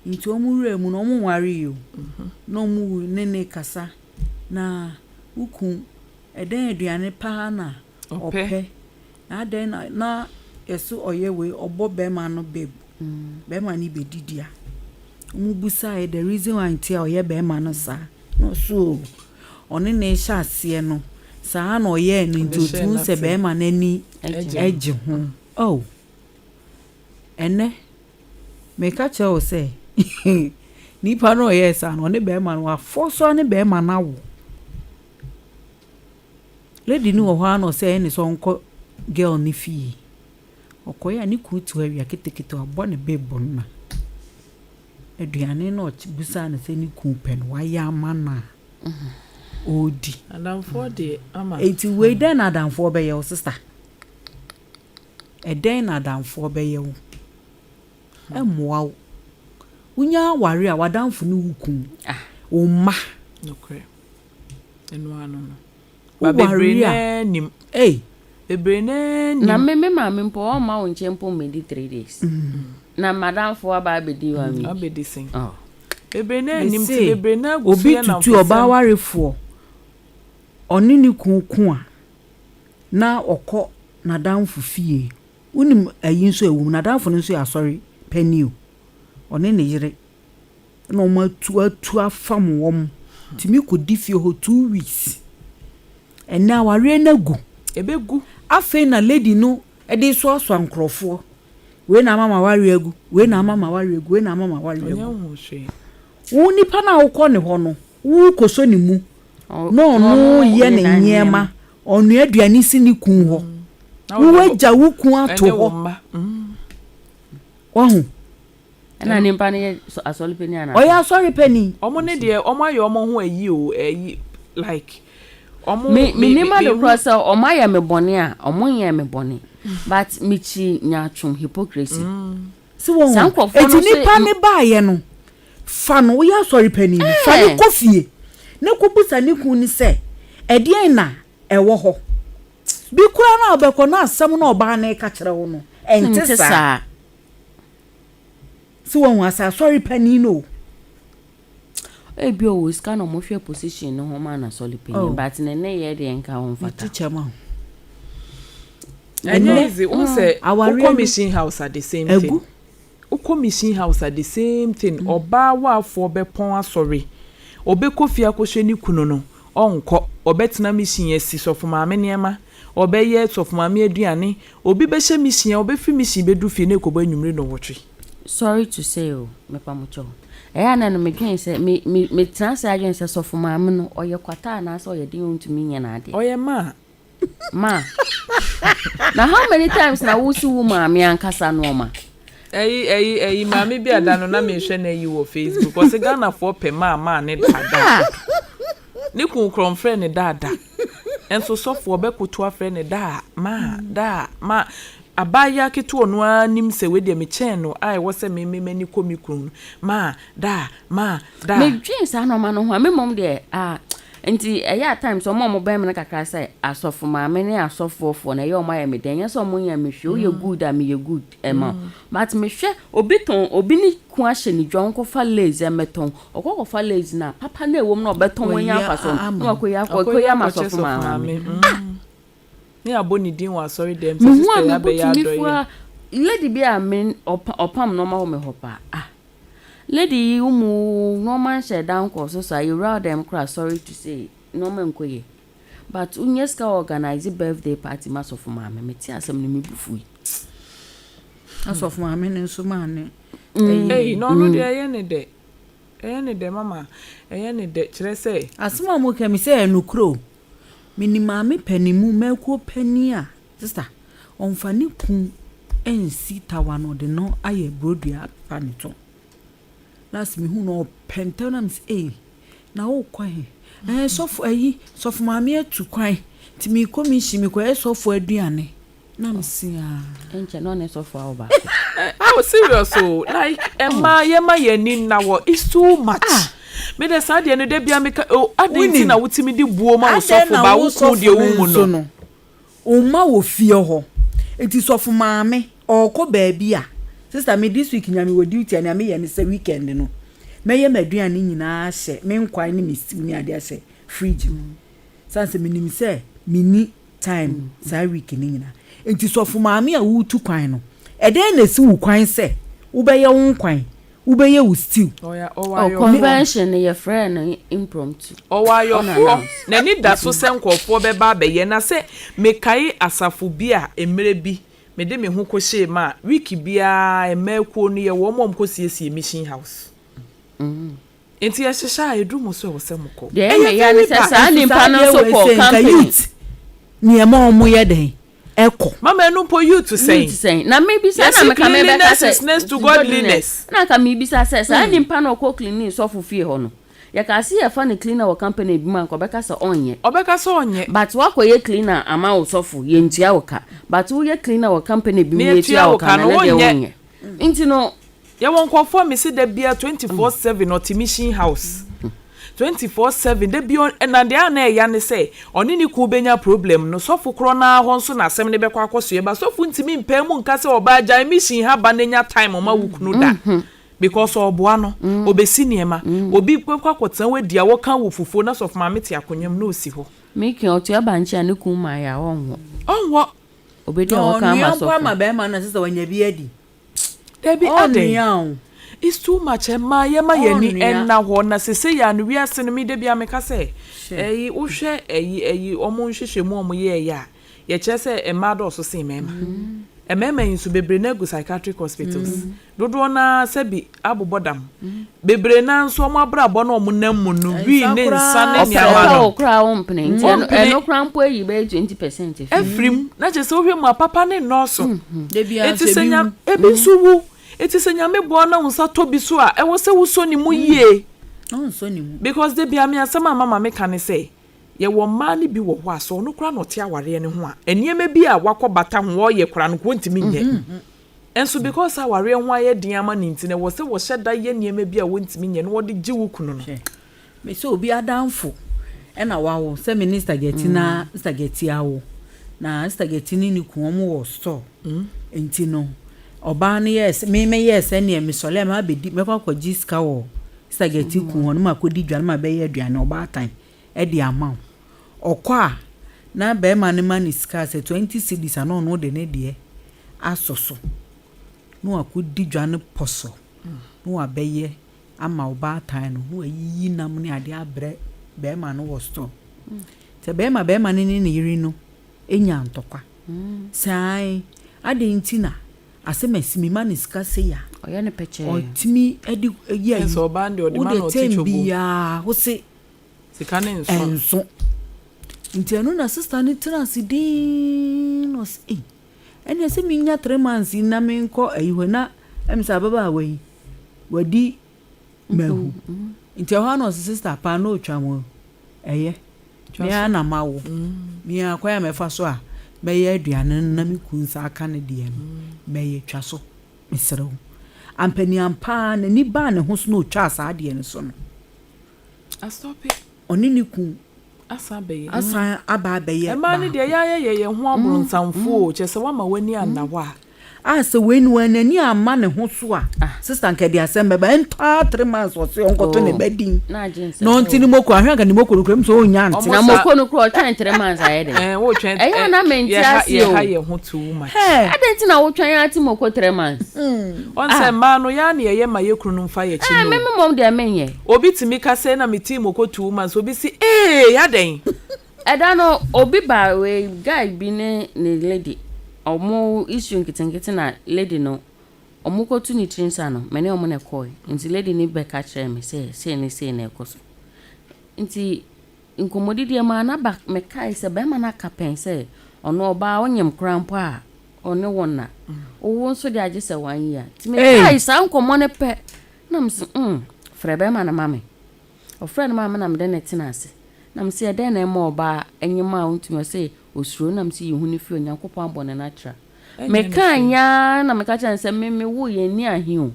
Nti wɔn wura mu no wɔn nwaree o. Na wɔn ne ne kasa. Na wo kun ɛdɛn aduane paa na ɔpɛ. Na adɛn na na yɛso ɔyɛ wei ɔbɔ bɛrima no babe. Bɛrima no bɛdidi a. Wɔn busaeɛ the reason why nti a ɔyɛ bɛrima no saa. Na ɔso o ɔne ne hyɛ aseɛ no saa na ɔyɛɛ no nti Ɔde hyɛɛ otumi sɛ n'ase. bɛrima no ani Ɛgye. ɛgye ho. Oh, ɛnɛ meka kyerɛ wo sɛ nipa no a ɔyɛɛ saa no ɔne bɛrima no wafɔ so ne bɛrima no awo. Lady no wɔ hɔ ara na ɔsɛ ɛyɛ ne sɛ ɔnkɔ girl no fie. Ɔkɔeɛ a ne kunu te hɔ awia ketekete wabɔ ne babe no na aduane no a ɔbisaa no sɛ ne kunu pɛ no wayɛ ama no a ɔredi. Adamfoɔ deɛ ama. Enti wei dɛn na adamfoɔ bɛyɛ wo sister? Ɛdɛn na adamfoɔ bɛyɛ wo? Ɛmmoa wo. Wonya aware a w'adamfo ne wo kun. Wo mma. Nokorɛ. Ɛno ano no. Ba Woware bebree a. naa nim. Ei. Bebree naa Na nim. me me maame mpo ɔmma wo nkyɛn mpo mmɛdi 3 days. Na madamfo aba abɛdi one week. Abɛdi sen. Oh. Bebree naa nim nti Mese bebree naa gu so obi yɛ tutu ɔbaa nnamfosɛm. warefoɔ ɔne ne kun ko a na ɔkɔ n'adamfo fie. Wonim ayi nso a ɛwɔ mu n'adamfo no nso yɛ asɔre panin o. Ɔne ne yere na wɔn atu atu afam wɔn tumi kɔdi fie hɔ 2 weeks. Ɛnɛ awareɛ no agu. Ɛbɛgu. Afei na lady no de soasoa nkurɔfoɔ. Wei na ama ma awareɛ agu, wei na ama ma awareɛ agu, wei na ama ma awareɛ Ɔnyɛ agu. ho hwee. Wo nipa no a wokɔ ne hɔ no, wokɔsɔ ne mu na ɔno yɛ ne nneɛma, ɔnoa aduane si ne kun hɔ. Na Wo wode agya wo kun ato ɛne wo hɔ. mma. Wahu? Ɛna nipa no yɛ asɔre panin anaa? Ɔyɛ asɔre panin. Ɔmo ne deɛ ɔmo ayɛ ɔmo ho ayi o ɛyi like ɔmo Me me nim ade mehu- korɔ sɛ ɔmo ayɛ me bɔne a ɔmo nyɛ me bɔne but mekyi nyaatwom hypocrisy. Si wɔn Saa ho. nkurɔfoɔ Eti no sɛ- nipa ne baayɛ no, fa no woyɛ asɔre panin no, fa no kɔ fie. Ne kɔ busa ne kun ni sɛ, ɛdeɛn na ɛwɔ hɔ? Bi koraa na ɔbɛkɔ na asɛm na ɔbaa no ka kyerɛ wo no, ɛnte Nte saa. saa. Si wɔn ho asɛ asɔre panin no o. Ebi ɔwɔ sika na ɔmo hwɛ position no ho ma na asɔre panin Oh. but ne ne yɛ deɛ nka ho Me mfata. teacher ma wo. Ɛnyɛ easy. Wo sɛ Awareɛ wokɔ no- mission house a the same thing. Agu. Wokɔ mission house a the same thing, ɔbaa waafoɔ bɛpɔn asɔre, ɔbɛkɔ fie akɔhwɛ ne kunu no, ɔnkɔ, ɔbɛtena mission asi sɔfo maame nneɛma, ɔbɛyɛ sɔfo maame aduane, obi bɛhyɛ mission a, ɔbɛfiri mission bɛduru fie na ɛkɔbɔ anwummere nnɔnwɔtwe. Sorry to say o, mepa mo kyɛw. Ɛyɛ a na no medwen sɛ, me, me, metena ase adwen sɛ sɔfo maame no, ɔyɛ kwata anaasɛ ɔyɛ den ɔntumi nyɛ n'adeɛ. Ɔyɛ maa. Ma. Na how many times na wo si wo maame ankasa nneɛma? Ɛyi ɛyi ɛyi maame bi a da no na mehwɛ no ayi wɔ Facebook ɔsɛ Ghanafoɔ pɛ maa maa ne daadaa. Ne kun korɔ mfrɛ ne daadaa. Nso sɔfoɔ bɛkoto afrɛ ne daa maa daa maa. Abaayewa ketewa ɔno ara nim sɛ wei deɛ mekyɛn no a ɛwɔ sɛ me me m'ani kɔ me kunu no maa daa maa daa. Medwen saa nnoɔma no ho a, me mmom deɛ ah nti ɛyɛ at times wɔn a wɔbɛn me no kakra sɛ asɔfo maame ne asɔfoɔfoɔ no ɛyɛ wɔn ayɛ me dɛ ɛnyɛ sɛ wɔn nyɛ me hwee woyɛ good a meyɛ good ɛma wo but mehwɛ obi tɔn obi ne kun ahyɛ ne dwa ɔnkɔfa lace ɛmɛtɔn ɔkɔ kɔfa lace no a papa no a ɛwɔ mu no ɔbɛtɔn wanya mfasoɔ no na wakɔyi akɔ akɔyi ama asɔfo maame ah. Ne yɛabɔ ne din wɔ asɔre dɛm sɛ Mehu sister a yi me bo abɛyɛ tumi adɔeɛ. fua lady bi a me ɔpam nnoɔma wɔ me hɔ paa ah lady yi wo mu nnoɔma nhyɛ da nkɔ so saa yɛwura wo dɛm koraa sorry to say nnoɔma nkɔ yie but wonya sika organize birthday party ma sɔfo maame mete asɛm no me bo fui. Asɔfo maame no nso maa ne. Ei na ɔno deɛ ɛyɛ ne dɛ. Ɛyɛ ne dɛ mama ɛyɛ ne dɛ kyerɛ sɛ. Asɛm a moka mi sɛ ɛyɛ nokorɛ o. Menim maame panin mu mmakuo panin a sister ɔmfa ne kun nsi tawa no ɔde no ayɛ burodua apepa ne to. Last mehu no ɔpɛ ntɛm na mese ei na wokɔ he? Ɛɛ sɔfo ayi sɔfo maame atu kwan nti meekɔ mission mekɔyɛ sɔfo aduane. Na mese aa. Ɛnkyɛ na ɔne sɔfo awo baako. Oh serious o like ɛma yɛma yɛn ani nna hɔ it's too much. Ah. Me de saa deɛ no da bia meka oh adɛn nti na wotumi de buo ma wo sɔfo ba wo kunu deɛ wo mu no. Wo mma wɔ fie hɔ nti sɔfo maame ɔɔkɔ baabi a sister me this week nya me wɔ duty a nea meyɛ ne sɛ weekend no mɛyɛ m'aduane nyinaa ahyɛ me nkwan ne me stew ne adeɛ ahyɛ fridge mu sane sɛ menim sɛ menni time saa week no nyinaa. Nti sɔfo maame a woretu kwan no, ɛdɛn na esi wo kwan sɛ wobɛyɛ wo nkwan, wobɛyɛ wo stew? Oh, convention no yɛfrɛɛ no impromptu. Ɔwɔ ayɔfoɔ, n'ani da so sɛ nkurɔfoɔ bɛba abɛyɛ. Na sɛ mekae asafo bi a mmerɛ bi mede me ho kɔhyɛɛ mu a, week biara mmaa kuo no yɛwɔ wɔn a wɔkɔsiesie mission house. Nti yɛhyehyɛ a ɛduru mo so ɛwɔ sɛ mokɔ. Deɛ ɛyɛ me ya ne sɛ saa nipa no nso kɔ company. Youth nneɛma a wɔn yɛ dɛn ɛkɔ. Mama ɛno mpo youth sɛn. Youth sɛn na me bisa na meka me bɛka sɛ is next to godliness. Na nka me bisa sɛ saa nipa no ɔkɔ cleaning sɔfo fie hɔ no yɛka se yɛfa no cleaner wɔ company bi mu a nka ɔbɛka sɛ ɔnyɛ. Ɔbɛka sɛ ɔnyɛ. But wakɔ yɛ cleaner ama wo sɔfo yɛntua wo ka but woyɛ cleaner wɔ company bi mu yɛtua wo ka no ɛno deɛ wonyɛ nti no. Yɛwɔ nkurɔfoɔ a mese da biara 24/7 ɔte mission house 24/7 da biara na deɛ a na ɛya ne sɛ ɔne ne kunu bɛnya problem no sɔfo korɔ no ara hɔ nso na asɛm no bɛkɔ akɔsoɛ ba sɔfo ntumi mpae mu nka sɛ ɔbaa gyae mission ha ba na nya time ma wo kunu da because ɔboa no ɔbɛsi nneɛma obi bɛkɔ akɔtena hɔ adi a wɔka wɔ fufuo na sɔfo maame te akonnwa mu na ɔsi hɔ. Meke ɔtua bankye a ne kunu ma yɛ a ɔnwɔ. Ɔnwɔ. Ɔbɛdi a wɔka ama Ɔnoa mpo sɔfo. ama bɛrima no ɛsɛ sɛ wanya bi adi. Dabi adɛn? Ɔnnoa o. It's too much ɛma yɛma yɛn ani Ɔnnoa. nna hɔ na sesei a no wiase no me da biara meka sɛ Hwɛ. ɛyi wohwɛ ɛyi ɛyi wɔn nhwehwɛmu a wɔn yɛɛyɛ a yɛkyerɛ sɛ mmaa dɔɔso sen mmarima mmarima yi nso bebree no agu psychiatric hospitals dodoɔ no ara sɛbi abobɔ dam bebree no ara nso wɔn abrabɔ no a wɔn nam mu no wii Nsa ne koraa nsa ne Ɔpɛ nneɛma ɔpɛ no wo koraa wompene nti ɛno Wompene. ɛno koraa mpo ayi bɛyɛ 20% afiri mu. afiri mu na kyerɛ sɛ wohwɛ mu a papa ne nnɔɔso Da biara Enti nso sɛ ebi nya wu. ebi nso wu. Enti sɛ Nyame boa na wo nsa tɔ bi so a, ɛwɔ sɛ wosɔ ne mu yie. Ɔnsɔ ne mu. Because da biara me asɛm a mama meka ne sɛ, yɛwɔ mmaa no bi wɔ hɔ a, sɛ ɔno koraa na ɔte awareɛ no ho a, nneɛma bi a wakɔ bata ho ɔreyɛ koraa no, nka ɔntumi nyɛ. Nso because sɛ awareɛ ho ayɛ den ama no nti no, ɛwɔ sɛ wɔhyɛ da yɛ nneɛma bi a wɔntumi nyɛ na wɔde gye wo kunu no. Hwɛ, me sɛ obi adamfo na wawo sɛ me ne Spaghetti na Spaghetti awo. Na Spaghetti ne ne kun wɔn wɔ store. Nti no, ɔbaa no yɛɛ sɛ, me mɛyɛɛ sɛ neɛ mesɔre a mabɛdi, mɛkɔ akɔgye sika wɔ Spaghetti kun hɔ na makɔdi dwa na mabɛyɛ aduane ɔbaatan de ama wo. Ɔkɔ a, na barima no ma no sika sɛ 20 cedis a na ɔno de ne deɛ asɔ so. na wakɔdi dwa no pɔsɔ na wabɛyɛ ama ɔbaatan no na wayiyi nam ne adeɛ abrɛ bɛrima no wɔ store. Sɛ bɛrima no ne ne yere no nya ntɔkwa saa yi, adɛn nti na asɛm asi me ma ne sika sei a Ɔyɛ no pɛkyɛɛ. ɔtumi de yɛ Ɛsɛ yi ɔbaa no deɛ ɔde ma wode na ɔte tɛm twɔbo. biara wo se Sika no nso. Ɛnso. Nti ɛno na sister no tena ase dinn na ɔse ei ɛneɛ sɛ menya 3 months yi na menkɔ ayi hɔ na ɛm sɛ ababaawa yi wadi mahu. Nti ɛhɔ ara na ɔse sister paa na ɔtwa mo ɛyɛ me ara na mawo me ara kwan a mɛfa so a mɛyɛ aduane no na me kunu nsa aka ne deɛ no mɛyɛ twa so mesrɛ wo. Ampaniampa ara n'ani baa ne ho so na ɔtwaa saa adeɛ no so no Asɔpe. Ɔne ne kun Asan abɛyɛ. Asan aba abɛyɛ Mmaa no deɛ baako. yɛayɛ yɛ yɛn ho abronsamfoɔ o, kyerɛ sɛ woama w'ani anna hɔ a. A sɛ wei no n'ani amma ne ho so a, sister nka ɛde asɛm bɛba. Ɛntɔ ara 3 months ɔse ɔnkɔto ne ba din Na agye nsɛm. na ɔnte ne moko. Ahwɛ anka ne moko no kura mu sɛ ɔnnya nte. Ɔmo Na sa. moko no kora ɔtwɛn 3 months ayɛ dɛn? Ɛɛ wotwɛn Ɛyɛ a na mente yɛha ase o. yɛha yɛn ho too much. Hɛɛ. Adɛn nti na wotwɛn ate moko 3 months? Ɔn sɛ mmaa no yɛa na yɛyɛ ma yɛ kunu no mfa yɛ akyi Ɛɛ no me o. me mmom deɛ menyɛ. Obi tumi ka sɛ na me tii moko 2 months obi si ee adɛn. Ɛda no obi ba wei guy bi ne ne lady ɔmo issue nketenkete na lady no ɔmo kɔtu ne tiri nsa no me ne ɔmo na ɛkɔe nti lady no bɛka kyerɛɛ me sɛ sei ne sei na ɛkɔ so nti nkɔmmɔdidiɛ mu a na ba mekae sɛ bɛrima no aka pɛn sɛ ɔno ɔbaa ɔnyem koraa mpo a ɔne wo nna wowo nso de agye sɛ one year nti mekae saa nkɔmmɔ no pɛ na mese frɛ bɛrima no ma me. Ɔfrɛɛ no maa me na mede no tena ase. Na mese, Ɛdɛn na ɛma ɔbaa nyem a ontumi? Ɔse, Osuro. Na mese, Yi ho no fi hɔ, Onyankopɔn abɔ no natural. Ɛnyɛ no Mekaa hwee. nyɛ ara na meka kyerɛɛ no sɛ, Me mewoo yɛn nni ahe o.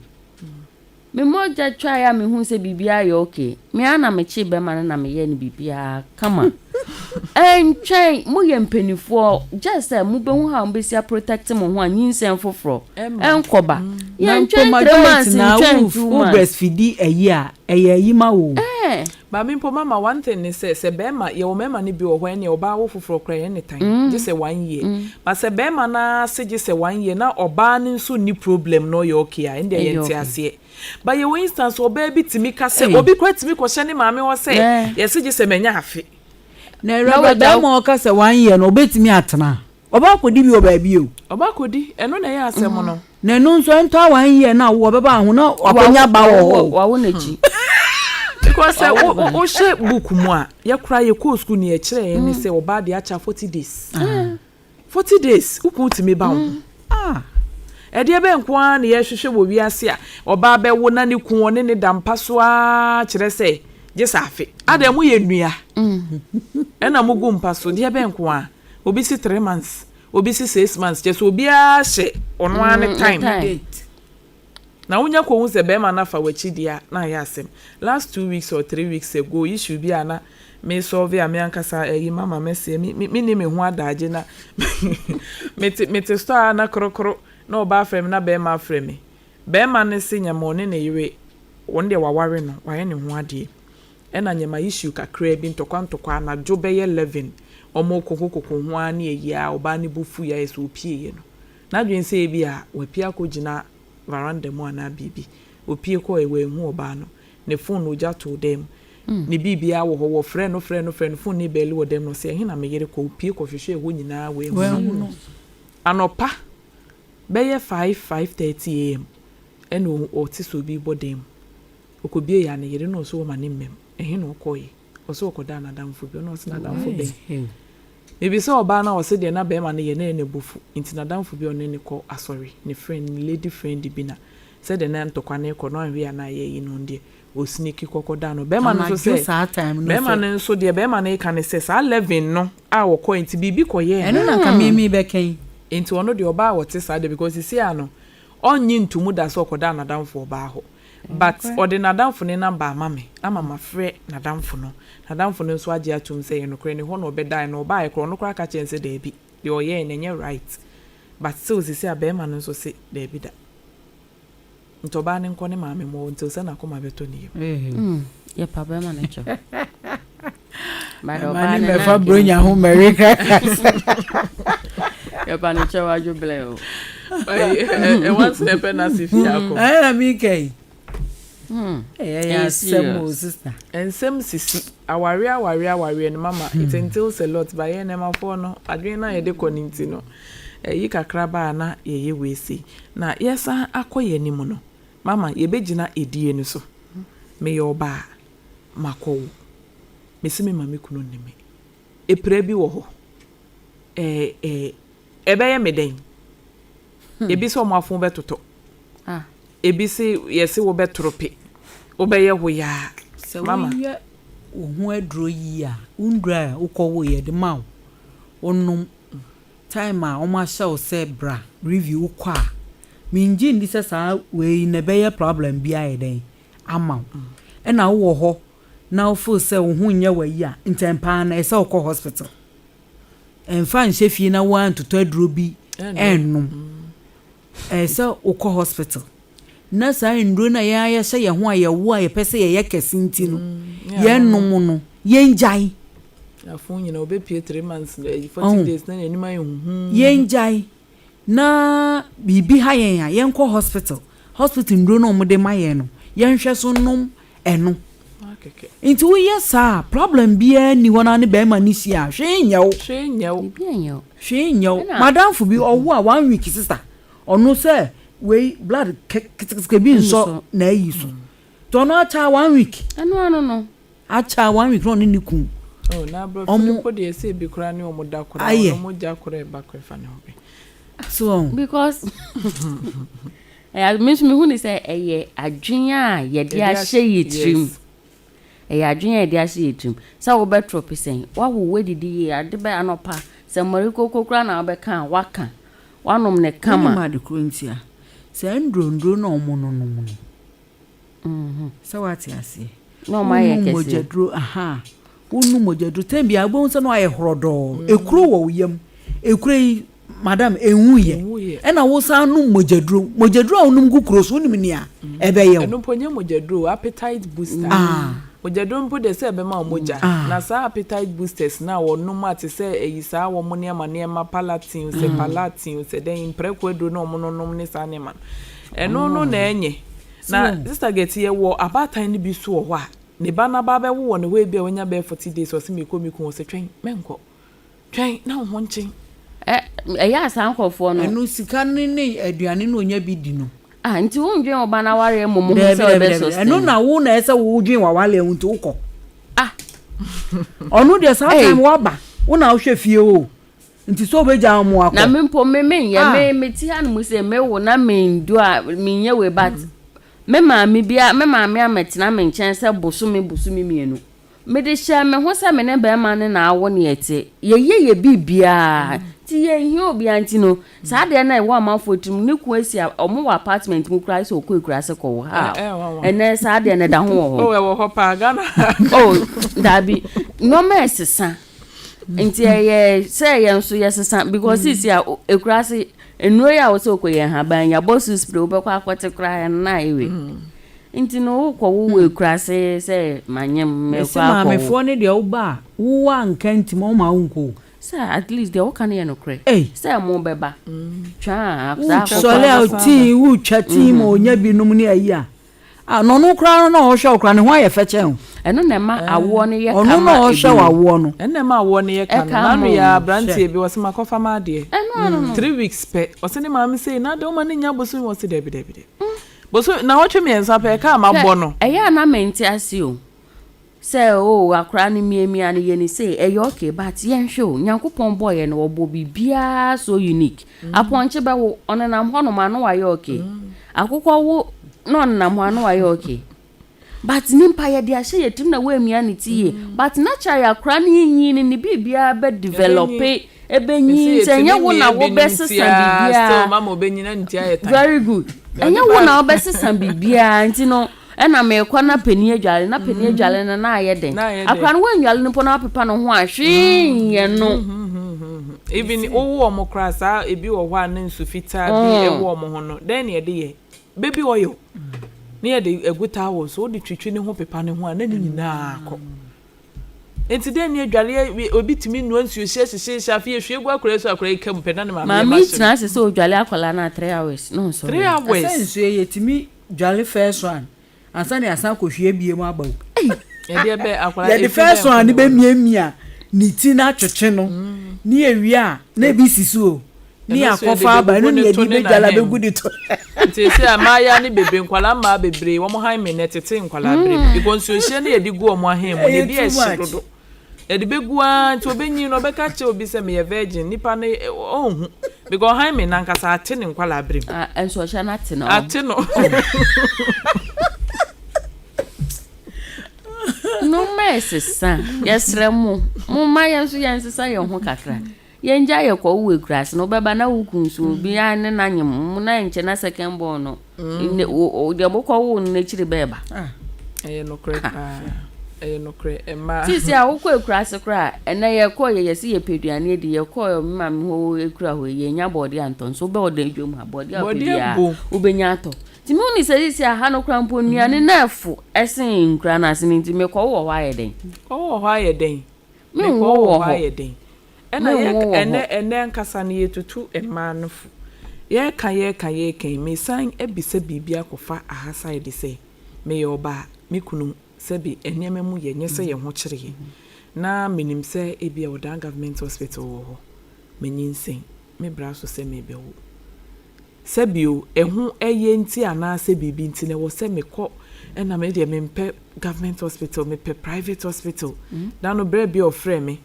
Me mogya twaeɛ a mehuu sɛ biribiara yɛ okay. Me ara na mekyee bɛrima no na meyɛɛ no biribiara kama. Ɛntwɛn, moyɛ mpanimfoɔ, just sɛ mobɛhu how mobɛsi aprotect mo ho a nyinsɛn foforɔ Ɛmma. ɛnkɔba. Na mpo Yɛntwɛn three majority months, na ntwɛn wo two wo months. breastfeedi ayi a ɛyɛ ayi ma wo o. Ɛɛ. But me mpo mama one thing ne sɛ, sɛ bɛɛma, yɛwɔ mɛɛma no bi wɔ hɔ ɛneɛ ɔbaa wo foforɔ koraa ɛyɛ ne tan, gye sɛ one year. But sɛ bɛɛma no ara se gye sɛ one year na ɔbaa no nso nni problem na ɔyɛ okay a, ɛndeɛ Ɛyɛ yɛnte okay. aseɛ. But yɛwɔ instance ɔbaa bi tumi ka sɛ, Ei. obi koraa tumi kɔhyɛ ne maame hɔ sɛ, Yeah. yɛse gye sɛ manya afe. Na Na awuraba wagya wo. bɛrima a ɔka sɛ one year no ɔbɛtumi atena? Ɔba akɔdi bi wɔ baabi o. Ɔba akɔdi, ɛno na ɛyɛ asɛm no. Na ɛno nso ɛntɔ a one year na awo ɔbɛba ho na wakɔnya ba wɔ hɔ o. Wawo n'akyi. Because sɛ wo wo wohyɛ book mu a, yɛ koraa yɛkɔɔ school no yɛkyerɛɛ yɛn ne sɛ ɔbaa deɛ akyɛ 40 days. 40 days wo kunu tumi ba wo ho. Ah. Ɛdeɛ bɛn nko ara na yɛhwehwɛ wɔ wiase a ɔbaa bɛwo na ne kun ɔne ne da mpa so ara kyerɛ sɛ gye sɛ afe. Adɛn moyɛ nnua ɛna mogu mpa so deɛ bɛn nko ara. Obi si 3 months, obi si 6 months kyerɛ sɛ obiara hyɛ ɔno ara ne time. Date. Na wonya kɔhu sɛ bɛrima no afa w'akyi deɛ a na ayɛ asɛm. Last 2 weeks or 3 weeks ago issue bi a na me solve a me ankasa ɛyi mama mɛseɛ me me menni me ho adagye na mete store a na korokoro na ɔbaa frɛ me na bɛrima afrɛ me. Bɛrima no se nyama ɔne ne yere wɔn deɛ waware no wayɛ ne ho adeɛ ɛna nyama issue kakraa bi ntɔkwa ntɔkwa anadwo bɛyɛ 11 ɔmo kokokoko ho ara ne ayi a ɔbaa no bo fu yɛ ayɛ sɛ opieeɛ no. N'adwene sɛ ebi a wapue akɔgyina veranda mu anaa biribi. Opie kɔe wanhu ɔbaa no. Ne phone no ogya too dan mu. Ne biribiara wɔ hɔ. Wɔfrɛɛ no frɛɛ no frɛɛ no phone no rebɛɛle wɔ dan mu no ɔse ɛhe na me yere kɔ? Opie kɔhwehwɛɛ hɔ nyinaa wanhu no. Wanhu no. Anɔpa bɛyɛ 5 5:30 am ɛna ɔte sɛ obi rebɔ dan mu. Ɔkɔbieeɛ a ne yere no ɔse wɔma ne mmam. Ɛhe na ɔkɔeɛ? Ɔse ɔkɔdaa n'adamfo bi. Ɔno ɔse n'adamfo bɛn? Mebisa ɔbaa no a ɔse deɛ na bɛrima no yɛ na ɛyɛ n'abufu nti n'adamfo bi a ɔne no kɔ asɔre, ne friend, ne lady friend bi na sɛdeɛ na ntɔkwa no rekɔ no anhwɛ yie a na ayɛ ayi no ɔno deɛ ɔsneaki kɔ kɔdaa no. Bɛrima no nso Anadwo sɛ, saa time no bɛrima sɛ. no nso deɛ bɛrima no reka ne sɛ saa 11 no a ɔkɔɛ nti biribi kɔyɛɛ Ɛno no. na nka me mebɛka yi. Nti ɔno deɛ ɔbaa a ɔte saa deɛ because seesei a no ɔnnye ntomu da sɛ ɔkɔdaa n'adamfo ɔbaa hɔ. But ɔde n'adamfo no number ama me ama mafrɛ n'adamfo no. N'adamfo no nso agye atom sɛ ɛyɛ nokorɛ ne hɔ na ɔbɛdae na ɔbaeɛ koraa ɔno koraa ka kyerɛɛ no sɛ daabi deɛ ɔyɛeɛ no ɛnyɛ right but still seesei a barima no nso se daabi da. Nti ɔbaa no nkɔ ne maame mu hɔ until sɛ n'akoma bɛtɔ ne yam. Yɛpa bɛrima no kyɛw. But Ɛma ɔbaa ne no mmɛfa nanke bronya ho mmɛwe kakra. Yɛpa no kyɛw adwo blɛ o. Ɛwɔ sɛ ɛpɛ na se fie akɔ. Ɛna mi kɛ yi. Ɛyɛ asɛm o sister. Nsɛm sisi. Awareɛ awareɛ awareɛ no mama it entails a lot but yɛn nnɛmafoɔ no adwene no a yɛde kɔ no nti no ɛyi kakra ba a na yɛyɛ wei sei. Na yɛsan akɔ yɛn anim no mama yɛbɛgyina edie no so. Meyɛ ɔbaa makɔwo. Mese me ma me kunu nne me. Epira bi wɔ hɔ. Ɛɛ ɛɛ ɛbɛyɛ me dɛn? Ebi sɛ wɔn afon bɛtotɔ. Ebi se yɛse wobɛtorope, wobɛyɛ hoyaa. Sɛ Mama. woyɛ wo ho aduro yie a, wo nnuro a wokɔwoeɛ yɛde ma wo, wonom, time a wɔahyɛ wo sɛ bra review wokɔ a, mengye nni sɛ saa wei no ɛbɛyɛ problem bi ayɛ dɛn ama wo. Ɛna wowɔ hɔ na wo feel sɛ wo ho nyɛ wo ayi a, ntɛm pa ara no ɛsɛ sɛ wokɔ hospital. Ɛmfa nhyɛ fie na woantotɔ aduro bi ɛnnom. Ɛyɛ sɛ wokɔ hospital na saa nnuro no a yɛn ara yɛhyɛ yɛn ho a yɛwo a yɛpɛ sɛ yɛyɛ kɛse nti no yɛnnom no yɛngyae. Afo nyina obepie 3 months, 40 days na n'anim ayɛ huhu. Yɛngyae na biribi ha yɛn a yɛnkɔ hospital. Hospital nnuro no a wɔde ma yɛn no yɛnhwɛ so nnom ɛno. Nti woyɛ saa a problem biara nni hɔ na ne bɛrima no hyia a hwee nyɛ wo. Hwee nyɛ wo. Biribi anyɛ wo. Hwee nyɛ wo. Madamfo bi ɔwo a one week sister ɔno sɛ wei blood ketekete bi nsɔ n'ayi so. Nti ɔno akyɛ one week. Ɛno ano no. Akyɛ one week na ɔne ne kun. Oh, na aborɔfo no po deɛ sɛ ebi koraa ne ɔmo da koraa Ayɛ. ɔno mogya koraa ɛba koraa ɛfa ne ho bi. So Because ɛyɛ me nso mehu ne sɛ ɛyɛ adwene a yɛde ahyɛ yɛ tirim. Ɛyɛ adwene a yɛde ahyɛ yɛ tirim sɛ wobɛtorope sɛn wawo wadidi yie ade bɛ anɔpa sɛ mmɔre koko koraa na wobɛka a waka wanom ne kama. Wonim ade koro nti a saa nduronduro na ɔmo nonom no. Sɛ wate aseɛ. Na ɔmo ayɛ Wonum kɛseɛ. mogyaduro aha wonum mogyaduro tɛn bia wobɛhu sɛ na wayɛ horɔdɔɔ ekuro wɔ wo yam ekuro yi madam enwu yɛ ɛna wosan num mogyaduro mogyaduro a wonum gu kuro so wonim nea ɛbɛyɛ wo. Ɛno mpo nyɛ mogyaduro appetite booster. Mogyaduro mpo deɛ sɛ ɛbɛma wo mogya na saa appetite boosters na wɔnom a te sɛ ɛyi saa wɔn nneɛma nneɛma palatin sɛ palatin sɛ dɛn mprɛko aduro na wɔn nonom ne saa nneɛma no ɛno no na ɛnyɛ na sister Geti yɛ wɔ abaatan no bi so wɔ hɔ a ne ba n'aba bɛwo wɔ ne hɔ ebi a wanya bɛyɛ 40 days ɔsɛ mekɔ me kun ɔsɛ twɛn mɛnkɔ twɛn na wo ho nkyen. Ɛ ɛyɛ asa nkurɔfoɔ no. Ɛno sika ne ne aduane na onya bi di no. Ah, nti wondwen wo ba n'awareɛ mmom ho Daabi sɛ daabi ɔbɛ daabi sustain. ɛno na wo na ɛsɛ wo dwen w'awale ho nti wokɔ. Ah. Ɔno deɛ saa Hey. time waba wo na wohwɛ fie o nti sɛ wobɛgya mo akɔ. Na me mpo me menyɛ Ah. me me ti ha no mu sɛ me wo na me ndu a menyɛ wei but me maame bia me maame amɛtena me nkyɛn sɛ bosome bosome 2 mede hyɛ me ho sɛ me ne bɛrima ne na awo ne yɛte yɛyɛ yɛ biribiaa nti yɛnhia obia nti no saa deɛ na ɛwɔ amanfoɔ tirim ne ko asi a ɔmo wɔ apartment mu koraa sɛ ɔkɔ ekura kɔwɔ ha Ɛ- ɛ, wa, wa. ɛnɛ saa deɛ no da ho wɔ hɔ. Oh, ɛwɔ hɔ paa Ghana. Oh, daabi, nneɛma ɛsesa nti ɛyɛ sɛ yɛn nso yɛsesa because sisi a ekura ase nnuro yi a wɔsɛ okɔ yɛn haban yabɔ so spray wobɛkɔ akɔte koraa ɛno na ewe nti no wokɔ wo wɔ ekura ase sɛ manyem mɛkɔ Ɛsɛ akɔ wo maamefoɔ ne deɛ woba a wowɔ anka ntim ɔma wo nkɔ o. Sɛ at least deɛ woka no yɛ nokorɛ. Ei. Sɛ mo bɛba twaa saa Wosɔre a akɔkɔ tii wotwa tii ma onya binom ne ayi a a na ɔno koraa no na ɔhwɛ wo koraa ne ho ayɛ fɛ kyɛn o. Ɛno na ɛma awoɔ no yɛ Ɔno kama na ɔhwɛ ebi. wo awoɔ no. Ɛnna ɛma awoɔ no yɛ ka no Ɛka n'ano ma yɛ o. aberanteɛ bi wɔsɛ makɔfa ma adeɛ Ɛno ano no 3 weeks pɛ ɔsɛ ne maame sei na de woma ne nya bosom wɔsɛ dɛbi dɛbi dɛbi bosom na wɔtwe 3 pɛ ɛka a mabɔ no. Ɛyɛ a na mente ase o sɛ o akora no miamia no yɛ ne sei ɛyɛ okay but yɛnhwɛ o Nyankopɔn bɔɔyɛ no wɔbɔ biribiara so unique. Apɔnkye bɛwo ɔnenam hɔnom ano wayɛ okay, akokɔ wo na ɔnenam hɔ ano wayɛ okay but nipa yɛde ahyɛ yɛ tirim na wɔamia ne ti yie but naturally akora no yinyin no ne biribiara bɛ develop ɛbɛnyin sɛ ɛnyɛ wo na wobɛsesa biribiara. Mama obɛnyina ne ti ayɛ tan. Very good, ɛnyɛ wo na wobɛsesa biribiara nti no ɛna mekɔ na panin adwale na panin adwale no na ayɛ den. Na ayɛ den. Akora no woanwale no mpo na wapepa ne ho a hwee nyɛ no. Even wowo ɔmo koraa saa ebi wɔ hɔ a ne nsu fitaa bi ɛwɔ ɔmo ho no dɛn na yɛde yɛ baby oil ne yɛde egu towel so wode twitwi ne ho pepa ne ho a na ne nyinaa kɔ. Enti dɛn ne adware obi tumi noa nsuo hyeɛ hyehyeehye afei yɛhwie gu akwadaa yi so akwadaa yi ka mu pɛ na ne maame Maame yɛ yi ma tena ase sɛ odwale akwadaa no a 3 hours na ɔnsɔre. 3 hours. Ɛsɛ nsuo yi yɛtumi dwale first one ansa na yɛasan akɔhwie biem aba o. Yɛde bɛ akwadaa Yɛde first one ne bɛmiamia ne ti no atwetwe no ne yɛwie a, na ebi si so o, ne Ɛno nso yɛde yɛakɔfa aba ɛno bɛgugu ne ne to yɛde ne bɛdwale n'ahem. abɛgu ne to. Nti esi a mmaayewa ne bebree, nkwadaa mmaa bebree, wɔn han me na ɛtete nkwadaa bere mu because nsuohyɛ no yɛde gu wɔn ahen mu na Ɛyɛ ebi too ɛhye much. dodo. Yɛde bɛgu ara nti obenyin no ɔbɛka kyerɛ obi sɛ meyɛ virgin, nipa no ɔnhu because ɔhan me nankasa ate ne nkwadaa bere mu. Ah, nsuohyɛ no ate no. Ate no. Nneɛma ɛsesa, yɛsrɛ mo, momma yɛn nso yɛnsesa yɛn ho kakra. Yɛngya yɛ kɔ wo ekuraase no, wobɛba na wo kun so obi a ne na nyem mo na nkyɛ na second born no ne wo deɛ mokɔ wo no n'akyiri bɛɛba. Ɛyɛ nokorɛ paa, ɛyɛ nokorɛ mmaa. Sisi a wokɔ ekuraase koraa, ɛnɛ yɛkɔ yɛ yɛsi yɛpɛ aduane adi, yɛkɔ me maame hɔ ekura hɔ yi, yɛnya bɔɔde antɔ, nso wobɛ ɔda dwam ha bɔɔde a wopɛ Bɔɔdeɛ biara bo. wobɛnya atɔ. Nti mehu ne sɛ sisi a ha no koraa mpo nnuane no ɛfo ɛsen nkura no ase no, nti mekɔ wɔ hɔ ayɛ dɛn? Kɔ wɔ hɔ ayɛ dɛn? Menwo Mekɔ wɔ wɔ hɔ hɔ. ayɛ dɛn? Ɛna yɛ Menwo wɔ ɛnɛ hɔ. Ɛnɛ ankasa no yɛtutu mmaa no fo. Yɛreka yɛreka yɛreka yi, mesan abisa biribi akɔfa aha side sɛ meyɛ ɔbaa, me kunu sɛbi nneɛma mu yɛ nyɛ sɛ yɛn ho kyerɛ yɛn. Na menim sɛ ebi a ɔdan government hospital wɔ hɔ. Manyinsɛn, me bra so sɛ mebɛwo. Sɛbio ɛho ɛyɛ nti anaasɛ biribi nti na ɛwɔ sɛ mekɔ, ɛna me deɛ mempɛ government hospital, mepɛ private hospital. Da no berɛ bi a ɔfrɛ me,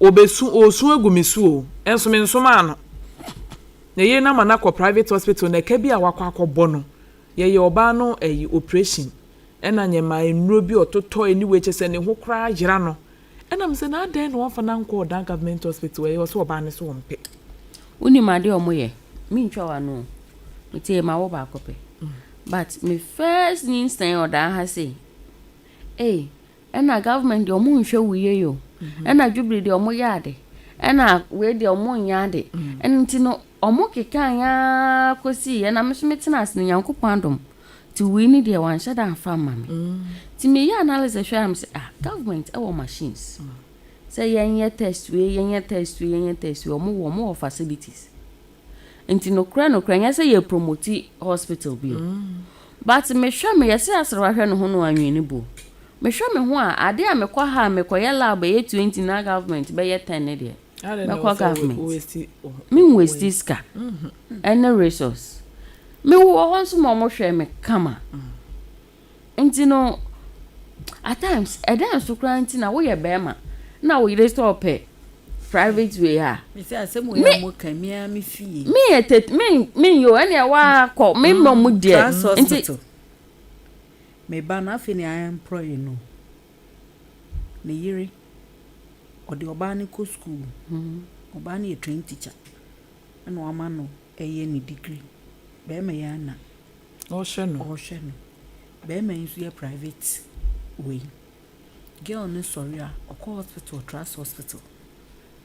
ɔbɛsu, ɔresu agu me so o, ɛnso me nsomaa no. Na yei no ama no akɔ private hospital na ɛka bi a wakɔ akɔbɔ no, yɛyɛ ɔbaa no ɛyi operation, ɛna nyɛma nnuro bi ɔtotɔ anyway kyɛ sɛ ne ho koraa yera no. Ɛna me sɛ na adɛn na wɔmfa no ankɔ ɔdan government hospital, ɛyɛ ɔsɛ ɔbaa no so ɔmpɛ. Wonim adeɛ a ɔmo yɛ, mentwa w'ano o. Metie ma wo baako pɛ. But me first nyinsɛn ɔdaa ha sei. Ei, ɛna government deɛ ɔmo nhwɛ wo yie o. Ɛna Jubilee deɛ ɔmo yɛ ade. Ɛna wei deɛ ɔmo nyɛ ade. Ɛno nti no ɔmo keka yaa kɔsii ɛna me nso metena ase no, Nyankopɔn adom. Nti wei ni deɛ wanhyɛ da amfa amma me. Nti meyɛ analysis hwɛ a, me sɛ ah, government ɛwɔ machines. Sɛ yɛnyɛ test wei, yɛnyɛ test wei, yɛnyɛ test wei, ɔmo wɔ facilities. Nti nokorɛ nokorɛ nyɛ sɛ yɛ promote hospital bi o. But mehwɛ me yɛsɛ asere wahwɛ ne ho no anwene ne bo. Mehwɛ me ho a, ade a mekɔ ha a mekɔyɛ lab ɛyɛ 20 na government bɛyɛ 10 ne deɛ. Adɛn na Mɛkɔ ɛwɔ sɛ government. wo waste wo ho? Me waste sika ɛne resource. Mewɔ hɔ nso ma ɔmo hwɛ me kama. Nti no at times ɛdɛn so koraa nti na woyɛ bɛrima na wo yere sɛ ɔpɛ private way a. Mesɛ asɛm wei a moka mea me fie. Me yɛ tete me me yɛ o, ɛnna ɛwɔ akɔ me mmɔ mu deɛ. Trans Nti hospital. Me ba no afei ne a employ no. Ne yere ɔde ɔbaa no kɔ school. Ɔbaa no yɛ trained teacher. Ɛna wama no ɛyɛ ne degree. Bɛrima yi ana Ɔhwɛ no. Ɔhwɛ no. Bɛrima yi nso yɛ private wei. Girl no sɔre a, ɔkɔ hospital, Trust Hospital.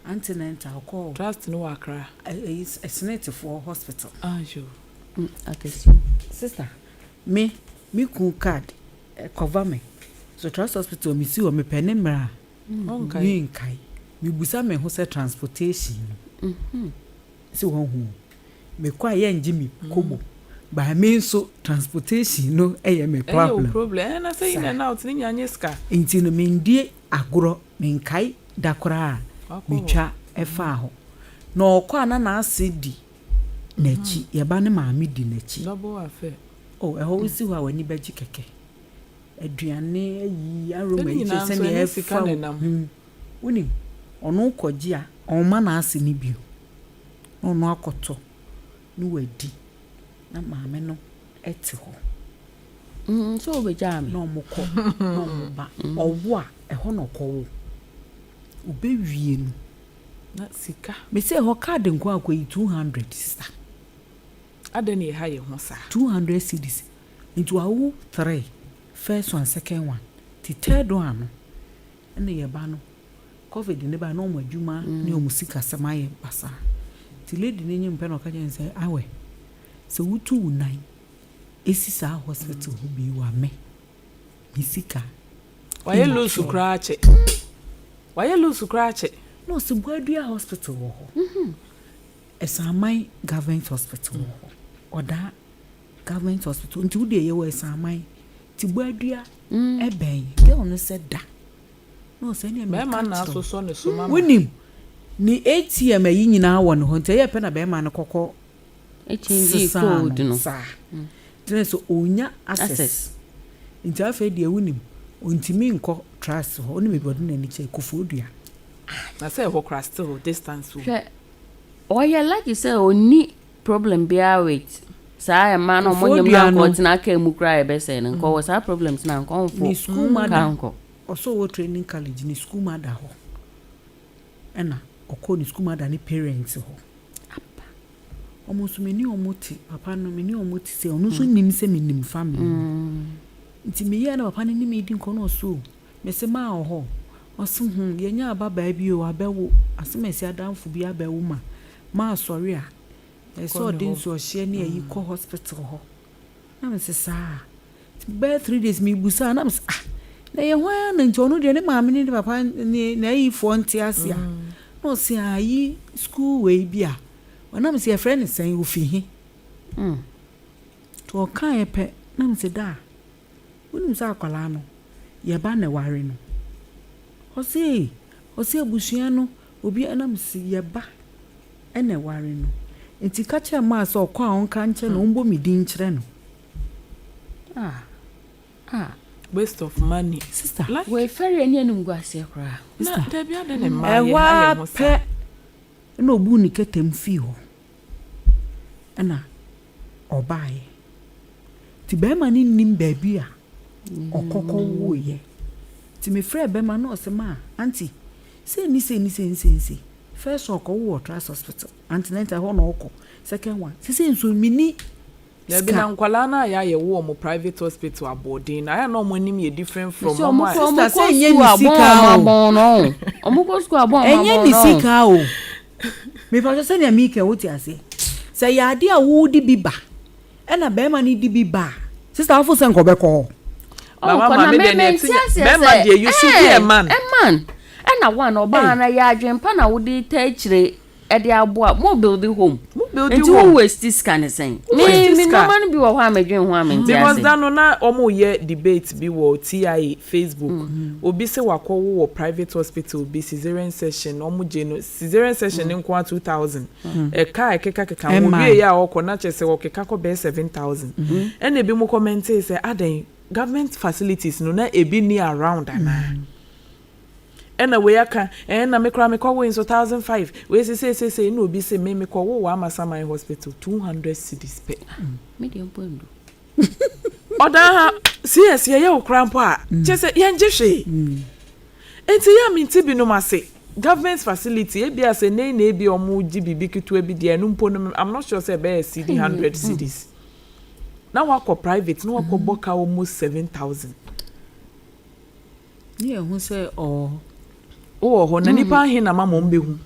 Antenatal ɔkɔ. Trust no wɔ Accra. Ɛyi Senetefoɔ hospital. Ayo. Akɛse. Sister, me kun card cover me. So Trust Hospital me si hɔ mepɛ ne mmerɛ a Ɔnkae. Me nkae. Mebusa me ho sɛ transportation no. Sɛ wɔn ho. Mekɔ a yɛngye me kobo. But me nso transportation no ɛyɛ me Ɛyɛ wo problem. problem. Ɛna sɛ in and out ne nya nye sika. Nti no mendie agorɔ, menkae da koraa a Wakɔ hɔ. metwa ɛfaa hɔ. Na ɔkɔ a na n'ase di n'akyi. Yɛba ne maame di n'akyi. Double affair. Oh, ɛhɔ wosi hɔ a w'ani bɛgye kɛkɛ. Aduane ayi aroma Sɛ ne yi nyinaa kyerɛ nso sɛnea ɛne sika ɛfa na wo ɛnam. ho. Wonim, ɔno kɔgye a ɔmma n'ase no bio. Na ɔno akɔtɔ na wadi na maame no ɛte hɔ. Sɛ wobɛgyaa me. Na ɔmo kɔ na ɔmo ba. Ɔwo a ɛhɔ na ɔkɔwo. Ɔbɛwie no. Na sika. Mese ɛhɔ card nko akɔyi 200, sister. Adɛn na yɛha yɛn ho saa? 200 cedis. Nti wawo three. First one, second one. Ti third one no ɛna yɛba no COVID ne ba na ɔmo adwuma ne ɔmo sikasɛm ayɛ basaa. Nti lady no nyim pɛ na ɔka kyerɛ no sɛ awɛ sɛ wotu wo nan esi saa hospital hɔ bi wa me me sika. Wayɛ loose koraa kyɛ. Wayɛ loose koraa kyɛ. Na ɔse Boadua hospital wɔ hɔ. Ɛsaaman government hospital wɔ hɔ. Ɔdaa government hospital nti wo deɛ yɛwɔ Ɛsaaman nti Boadua ɛbɛn. Girl no sɛ da. Na ɔsɛ ɛneɛ meka Bɛrima na kyerɛ wo. asosɔ ne so mama. Wonim ne ATM ayi nyinaa wɔ ne hɔ nti ɛyɛ pɛ na bɛrima no kɔkɔ Ɛkyingye sesaa code no no. saa. Nti na sɛ ɔnya access. Access. Nti afei deɛ wonim ɔntumi nkɔ trust hɔ. Wonim baabi a ɔde n'ani kyerɛ Koforidua. Na sɛ ɛhɔ koraa still distance wɔ mu. Hwɛ ɔyɛ lucky sɛ ɔnni problem biara with saa mmaa na ɔmo nyim na Koforidua no nkɔ tena kaa mu koraa yɛbɛsɛe no nkɔ wɔ saa problems na nkɔ ne mfo school mother kaa nkɔ. ɔsɛ ɔwɔ training college ne school mother hɔ ɛna ɔkɔ ne school mother ne parents hɔ. Ɔmo nso me ne ɔmo te papa no me ne ɔmo te sɛ ɔno nso nim sɛ menim family no. Nti meyɛɛ na papa no ne me di nkɔmmɔ na ɔse o mese maa wɔ hɔ ɔse hmm yɛnya ababaa bi o abɛwo asɛm a ɛsi adamfo bi abɛwo ma maa sɔre a ɛsɛ Kɔ ne ɔde hɔ. nsuɔhyeɛ ne ayi kɔ hospital hɔ na mese saa nti bɛyɛ 3 days mebusaa na mese ah na ɛyɛ hwan na nti ɔno deɛ ne maame ne ne papa ne n'ayifoɔ nte ase a na ɔse ayi school wei bi a ɔnam sɛ yɛfrɛ no sɛn ofi he Nti ɔkaeɛ pɛ na mese da wonim sɛ akwadaa no yɛba na ɛware no. Ɔse ei ɔse abusua no obi na mese yɛba ɛna ɛware no. Nti ka kyerɛ maa sɛ ɔkɔ a ɔnka nkyerɛ no ɔmbɔ me din nkyerɛ no. Ah. Ah. Waste of money. Sister. Like Wei fɛre ne anim gu aseɛ koraa. na Sister. dabi ade ne mmaa Ɛhɔ yɛ ha ara yɛ ho saa. pɛ ɛna obuu ne kɛtɛm fii hɔ ɛna ɔbaeɛ. Nti bɛrima no nnim baabi a ɔkɔkɔ woeɛ. Nti mefrɛɛ bɛrima no na ɔsɛ maa aunty sei ni sei ni sei ni sei ni sei. First one ɔkɔwo wɔ Trust Hospital antenatal hɔ na ɔkɔ. Second one sesei nso menni Dabi na sika. nkwalaa no a yɛayɛ wo ɔmo private hospital aboɔden na ayɛ na ɔmo anim yɛ different from Sɛ ɔmo ɔmo a kɔ ɔmo Sister kɔ sɛ ɛnyɛ school ne abɔn sika ɔmo o. abɔn no ɔmo kɔ school abɔn ɔmo Ɛnyɛ abɔn ne no. sika o. Mepa sɛnea meka wote aseɛ. Sɛ yɛ ade a wode bi ba ɛna bɛrima no di bi ba a sister wofo sɛ nkɔ bɛkɔ hɔ. Mama Ɔnkɔ na maame deɛ mɛmɛ nea nti ɛte aseɛ bɛrima sɛ deɛ you should be a man. A man ɛna one ɔbaa na yɛ adwempa na wode ta akyire ɛde aboa mo build home. Mo build Nti home. wo waste sika ne sɛn. Wo Me waste me sika. nneɛma no bi wɔ hɔ a medwen ho a mente Because ase. da no na ɔmo yɛ debate bi wɔ TIA Facebook. Obi sɛ wakɔwo wɔ private hospital bi cesarean section ɔmo gye no cesarean section ne nko a 2,000. Ɛka a ɛkeka keka ho Ɛmma. owie yɛ a ɔkɔ na kyerɛ sɛ ɔkeka kɔ bɛyɛ 7,000. Ɛna ebi mo commente sɛ adan government facilities no na ebi ni around anaa. Ɛna wei aka ɛna me koraa mekɔ wo nso 1,500 wei sɛ sɛ sɛ sɛ ɛna obi sɛ me mekɔ wo wɔ Amasaman hospital 200 cedis pɛ. Me deɛ mpo ndu. Ɔdan ha cs yɛyɛ wo koraa mpo a kyerɛ sɛ yɛngye hwee nti yɛ a mente binom ase government facility ebi a sɛ nei na ebi a ɔmo gye biribi ketewa bi deɛ ɛno mpo no I'm not sure sɛ ɛbɛyɛ cd 100 cedis na wakɔ private na wakɔ bɔ ka almost 7,000. Ne yɛhu sɛ ɔwɔ hɔ. Wowɔ hɔ na nipa ahe na ma ma ɔmo bɛhu.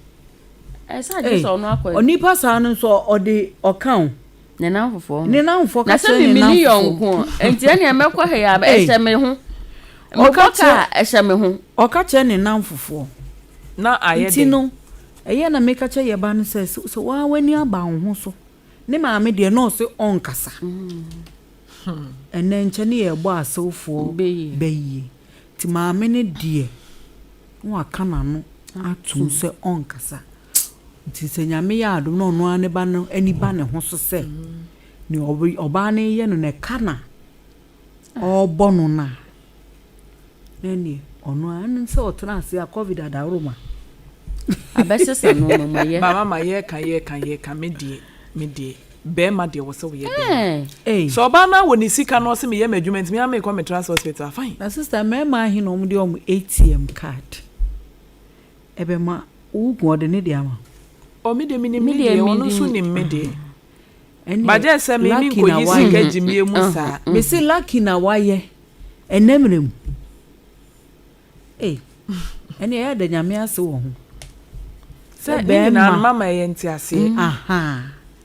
Ɛsɛ agye sɛ ɔno akɔ. Onipa saa no nso ɔde ɔka o. Ne nan fofoɔ. Ne namfoɔ Na ka sɛ kyerɛ ne mi mi ni namfoɔ. yɔnko nti ɛnea mɛkɔ ha yi a Ei. ɛhyɛ me ho. Ɔka Mekɔ kaa ɛhyɛ me ho. Ɔka kyerɛ ne namfofoɔ. Na ayɛ Nti den. no ɛyɛ na meka kyerɛ yɛ ba no sɛ sɛ waa w'ani aba wo ho so ne maame deɛ na ɔse ɔnkasa. Ɛnɛ nkyɛn ne yɛbɔ asewfoɔ Bɛyie. bɛyie. Nti maame no deɛ na waka n'ano atom sɛ ɔnkasa. Nti sɛ Nyame yɛ adom na ɔno ara ne ba no ani ba ne ho so sɛ nea ɔbaa no yɛ no na ɛka na ɔrebɔ no no a na ɛneɛ ɔno ara ɛne sɛ ɔtena ase a COVID adaworoma. Abɛsesa nneɛma mu ɛyɛ. Mama ma yɛka yɛka yɛka me deɛ bɛrima deɛ wɔ sɛ woyɛ bɛrima. Ei. Sɛ ɔbaa no wɔ ne sika na ɔsɛ meyɛ m'adwuma nti mea mekɔ me Trust hospital fine. Na sister mmarima ahe na wɔn de wɔn ATM card ɛbɛma wo kun ɔde ne de ama. Ɔ me deɛ menim Me ne deɛ deɛ ɔno nso menim. nim me deɛ. Ɛneɛ Bagye sɛ me me lucky na nkɔyi wayɛ. sika gyimie mu saa. Mesi lucky na wayɛ ɛnɛ mmerɛ mu. Ei ɛne ɛyɛ da Nyame ase wɔ ho. Sɛ ne nyinaa no mama ɛyɛ nte aseɛ. Aha.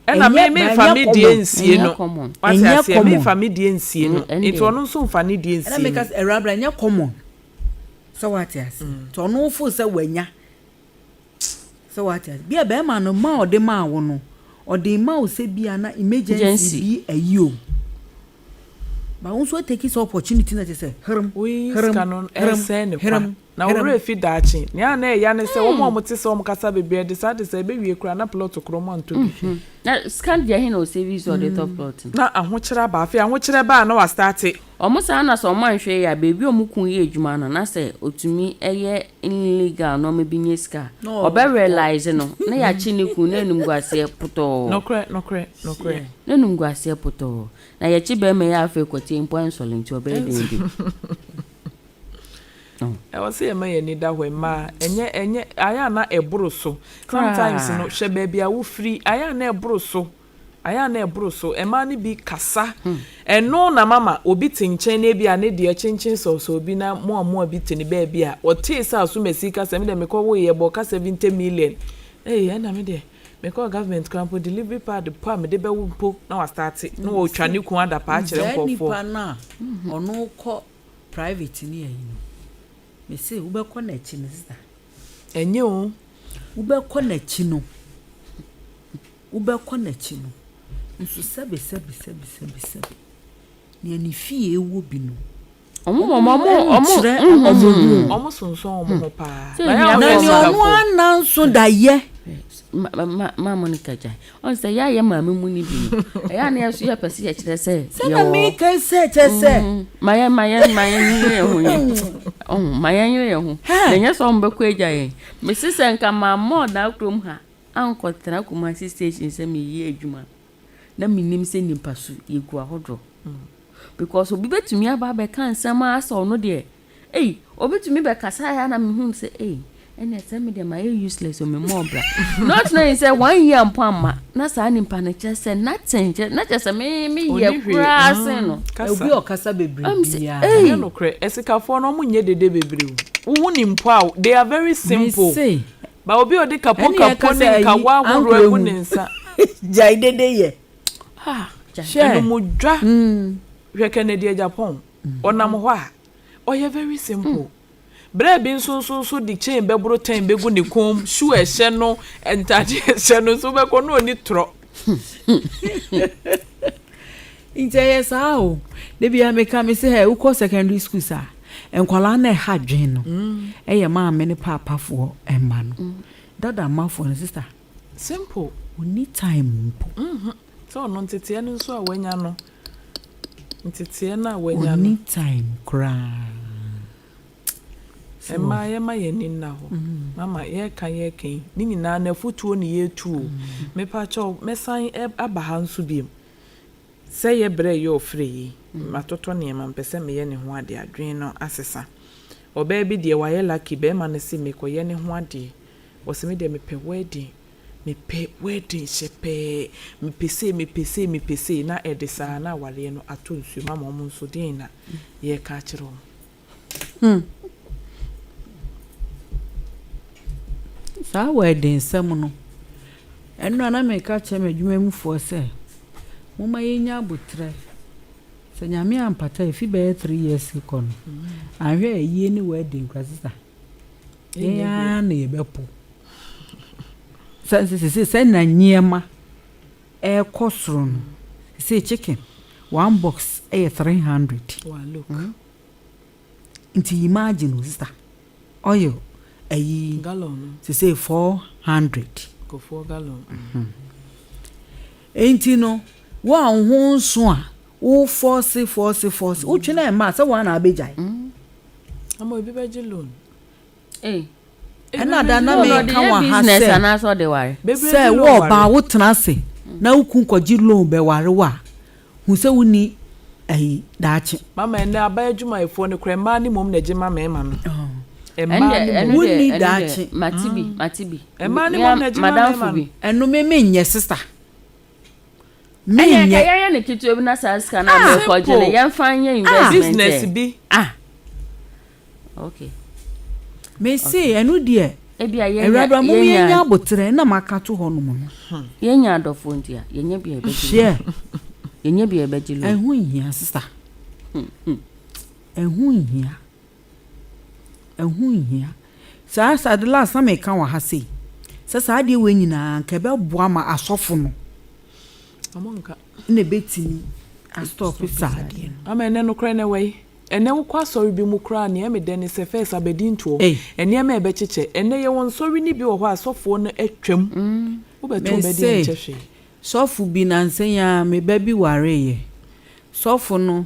Ɛna me memfa me deɛ nsie no. Ɛnyɛ common. Wate Ɛnyɛ aseɛ common. memfa me deɛ nsie no. Ɛndeɛ. Nti ɔno nso mfa ne deɛ Ɛna nsie meka no. sɛ ɛwurabra ɛnyɛ common. Sɛ wate ase. Nti ɔno feel sɛ wanya. Sɛ wate ase. Bia bɛrima no ma ɔde maa wo no, ɔde ma wo sɛ bia na emergency bi ayi o. Ba wo nso atake sɛ opportunity na kyerɛ sɛ hrm, Woyi hrm, sika no hrm, ɛsɛe ne kwa. hrm, Na wo hrm. werɛ fi daakye. Nea na ɛya ne sɛ wɔn a wɔte sɛ wɔn kasa bebree de saa de sɛ ɛbɛwie koraa na plot korɔ wɔn antɔ bi. Na sika deɛ he na ɔsɛvi sɛ ɔde tɔ plot no? Na ahokyerɛ aba. Afei ahokyerɛ ba a na wastate. Ɔmo saa na sɛ ɔmo anhwɛ yie a baabi a ɔmo kun yɛ adwuma no na sɛ ɔtumi yɛ illegal nnoɔma bi nya sika a, ɔbɛ realise no na yakye ne kun na animguaseɛ potɔɔ. Nokorɛ, nokorɛ, nokorɛ. Na animguaseɛ potɔɔ. Na yɛkye bɛɛma yi a afei kɔteɛ mpo ɛnsɔre nti ɔbɛyɛ dɛn bio. Ɛwɔ sɛ yɛma yɛn ani da hɔ mmaa ɛnyɛ ɛnyɛ ayɛ a na ɛboro so sometimes no hwɛ baabi a wofiri ayɛ a na ɛboro so ayɛ a na ɛboro so mmaa no bi kasa ɛno na mama obi te nkyɛn na ebi a ne deɛ kyenkyen sɔsɔ bi na moa moa bi te ne baabi a ɔtee sɛ asomasi kasa mi deɛ mekɔ wo yɛ bɔ kasa 70 million ɛyi ɛna mi deɛ mekɔ government kora mpo delivery pad po a mede bɛwo mpo na wastate na wɔtwa ne kun adapaa kyerɛ Saa nipa nkurɔfoɔ. no a ɔno kɔ private ne ayi no, mese wobɛkɔ n'akyi no sister. Ɛnyɛ o. Wobɛkɔ n'akyi no, wobɛkɔ n'akyi no, nso sɛbe sɛbe sɛbe sɛbe sɛbe, nea ne fie wɔ bi no, Ɔmo mɔ ɔmo ɔmo nkyerɛ ɔmo ho. Ɔmo sonsɔn ɔmo ho paa. Sɛ Na yɛ hia a Na ɔyɛ nea ɔno ɔsikafoɔ. ana nso da yɛ. Ma ma ma Monica gyae. Ɔn sɛ yɛ a yɛ maame mu no bi no, ɛyɛ a na yɛn nso yɛpɛ sɛ yɛkyerɛ sɛ Sɛ na yɛwɔ hɔ. meka sɛ kyerɛ sɛ. Ma yɛn ma yɛn ma yɛn nyere yɛn ho yɛn. Ɔho ma yɛn nyere yɛn ho. Na ɛnyɛ sɛ wɔn bɛkɔ agya yɛn. Mese sɛ nka mammɔ ɔdaa kurom ha ankɔtena Kumasi station sɛ meyɛ adwuma na menim sɛ nipa su yɛgu ahodoɔ. Because obi bɛtumi aba abɛka nsɛm ara sɛ ɔno deɛ Ei obi tumi bɛ kasa ya na me hu sɛ ei ɛnna sɛ me deɛ ma yɛ useless o me mɔ bra not knowing sɛ one year mpo ama na saa nipa no kyɛ sɛ nothing kyɛ na kyɛ sɛ me me yɛ koraa mm, sen no. Obi a ɔkasa bebree biara. Ɛnyɛ nokorɛ asikafoɔ no ɔmo nyɛ dede bebree o wohu ne mpo a they are very simple ba obi a ɔde kapo kapo ne nkawa ahoroɔ agu ne nsa. Gyae dede yɛ. Ah, ɛnumdwa hwɛ Kennedy Agyapong ɔnam hɔ a Ɔyɛ very simple. Berɛ bi nso nso nso de chain bɛboro ten bɛgu ne kɔn mu, shoe a ɛhyɛ no, ntadeɛ a ɛhyɛ no nso wobɛkɔ na ɔni torɔ. Nti ɛyɛ saa o. Da biara meka me sɛ wokɔ secondary school saa nkwadaa no ɛha adwene no ɛyɛ maame ne paapafoɔ mma no. Dada mmafoɔ no sister. Simple. Ɔnni time mpo. Sɛ ɔno nteteɛ no nso a wanya no, nteteɛ no a wanya no. Ɔnni time koraa. Mmaa yɛma yɛn ani nna hɔ. Mama yɛreka yɛreka yi, ne nyinaa no afutuo ne yɛretu o. Mepakyɛw mɛsan aba ha nso biom. Sɛ yɛ berɛ yɛ ɔfrɛ yi, matotɔ nneɛma mpɛ sɛ meyɛ ne ho adeɛ, adwene no asesa. Ɔbaa bi deɛ wayɛ lucky, barima no se mekɔyɛ ne ho adeɛ. Ɔse me deɛ mepɛ wedding. Mepɛ wedding hyɛ pɛɛ, mepɛ sei, mepɛ sei, mepɛ sei, na ɛde saa na awareɛ no atɔ nsuo mu ama wɔn nso, deɛn na yɛreka akyerɛ wɔn? Hmm. Saa wedding nsɛm no, ɛno a na meka kyerɛ m'adwuma mufoɔ sɛ, momma yɛnya aboterɛ. Sɛ Nyame ampata a, ɛfi bɛyɛ 3 years kɔ no, anhwɛ a ayie ne wedding koraa sisa. Yɛn ara na yɛbɛpo. Sɛ sɛ sɛ na nneɛma ɛrekɔ soro no, sɛ chicken one box ɛyɛ 300. Nti imagine o sister, oil ayi sɛ 400. Nti no, wo a wo ho nso a wo force force force wotwe na ɛma sɛ wɔn na abɛgyae. Ama obi bɛgye loan. Ɛna da na meka wɔ ha sɛ sɛ wo ɔbaa wotena ase na wo kun kɔgye loan bɛware wo a, hu sɛ wonni ayi daakye. Mama ɛnɛ aban adwumayɛfoɔ no koraa mmaa ne mmom na ɛgye ma mmarima no. Mmaa ne mmom. Wonni daakye. Mate bi, mate bi. Mmaa ne mmom na ɛgye ma mmarima no. Ɛno me menyɛ sister. Menyɛ. Ɛnna yɛnyɛ ne ketewa bi na saa sika na mekɔgye no yɛmfa nyɛ investment. Business bi. Ah. Okay. Mese ɛno deɛ awuraba mom yɛnya aboterɛ na maka to hɔ nom no. Yɛnya adɔfoɔ nti a yɛnya bi a yɛbɛgye Hwɛ. Yɛnya bi a yɛbɛgye loan. Ɛho nhia sister. Ɛho nhia. Ɛho nhia. Saa saa the last na meka wɔ ha sei sɛ saa adeɛ wei nyinaa nka ɛbɛboa ma asɔfo no Ɔmo nka. na ɛbɛtumi astop saa adeɛ no. Ama ɛnɛ nokorɛ na ɛwɔ yi. Ɛnɛ wokɔ asɔre bi mu koraa nea ɛmɛ dɛ ne sɛ first abɛdi ntoɔ. Ei. Nneɛma a ɛbɛkyekyɛ. Ɛnɛ yɛwɔ nsɔre no bi wɔ hɔ a asɔfoɔ no atwam. Wobɛto Mese, ɔbɛdi nkyɛ hwee. Sɔfo bi nansa yi ara me ba bi wareeɛ. Sɔfo no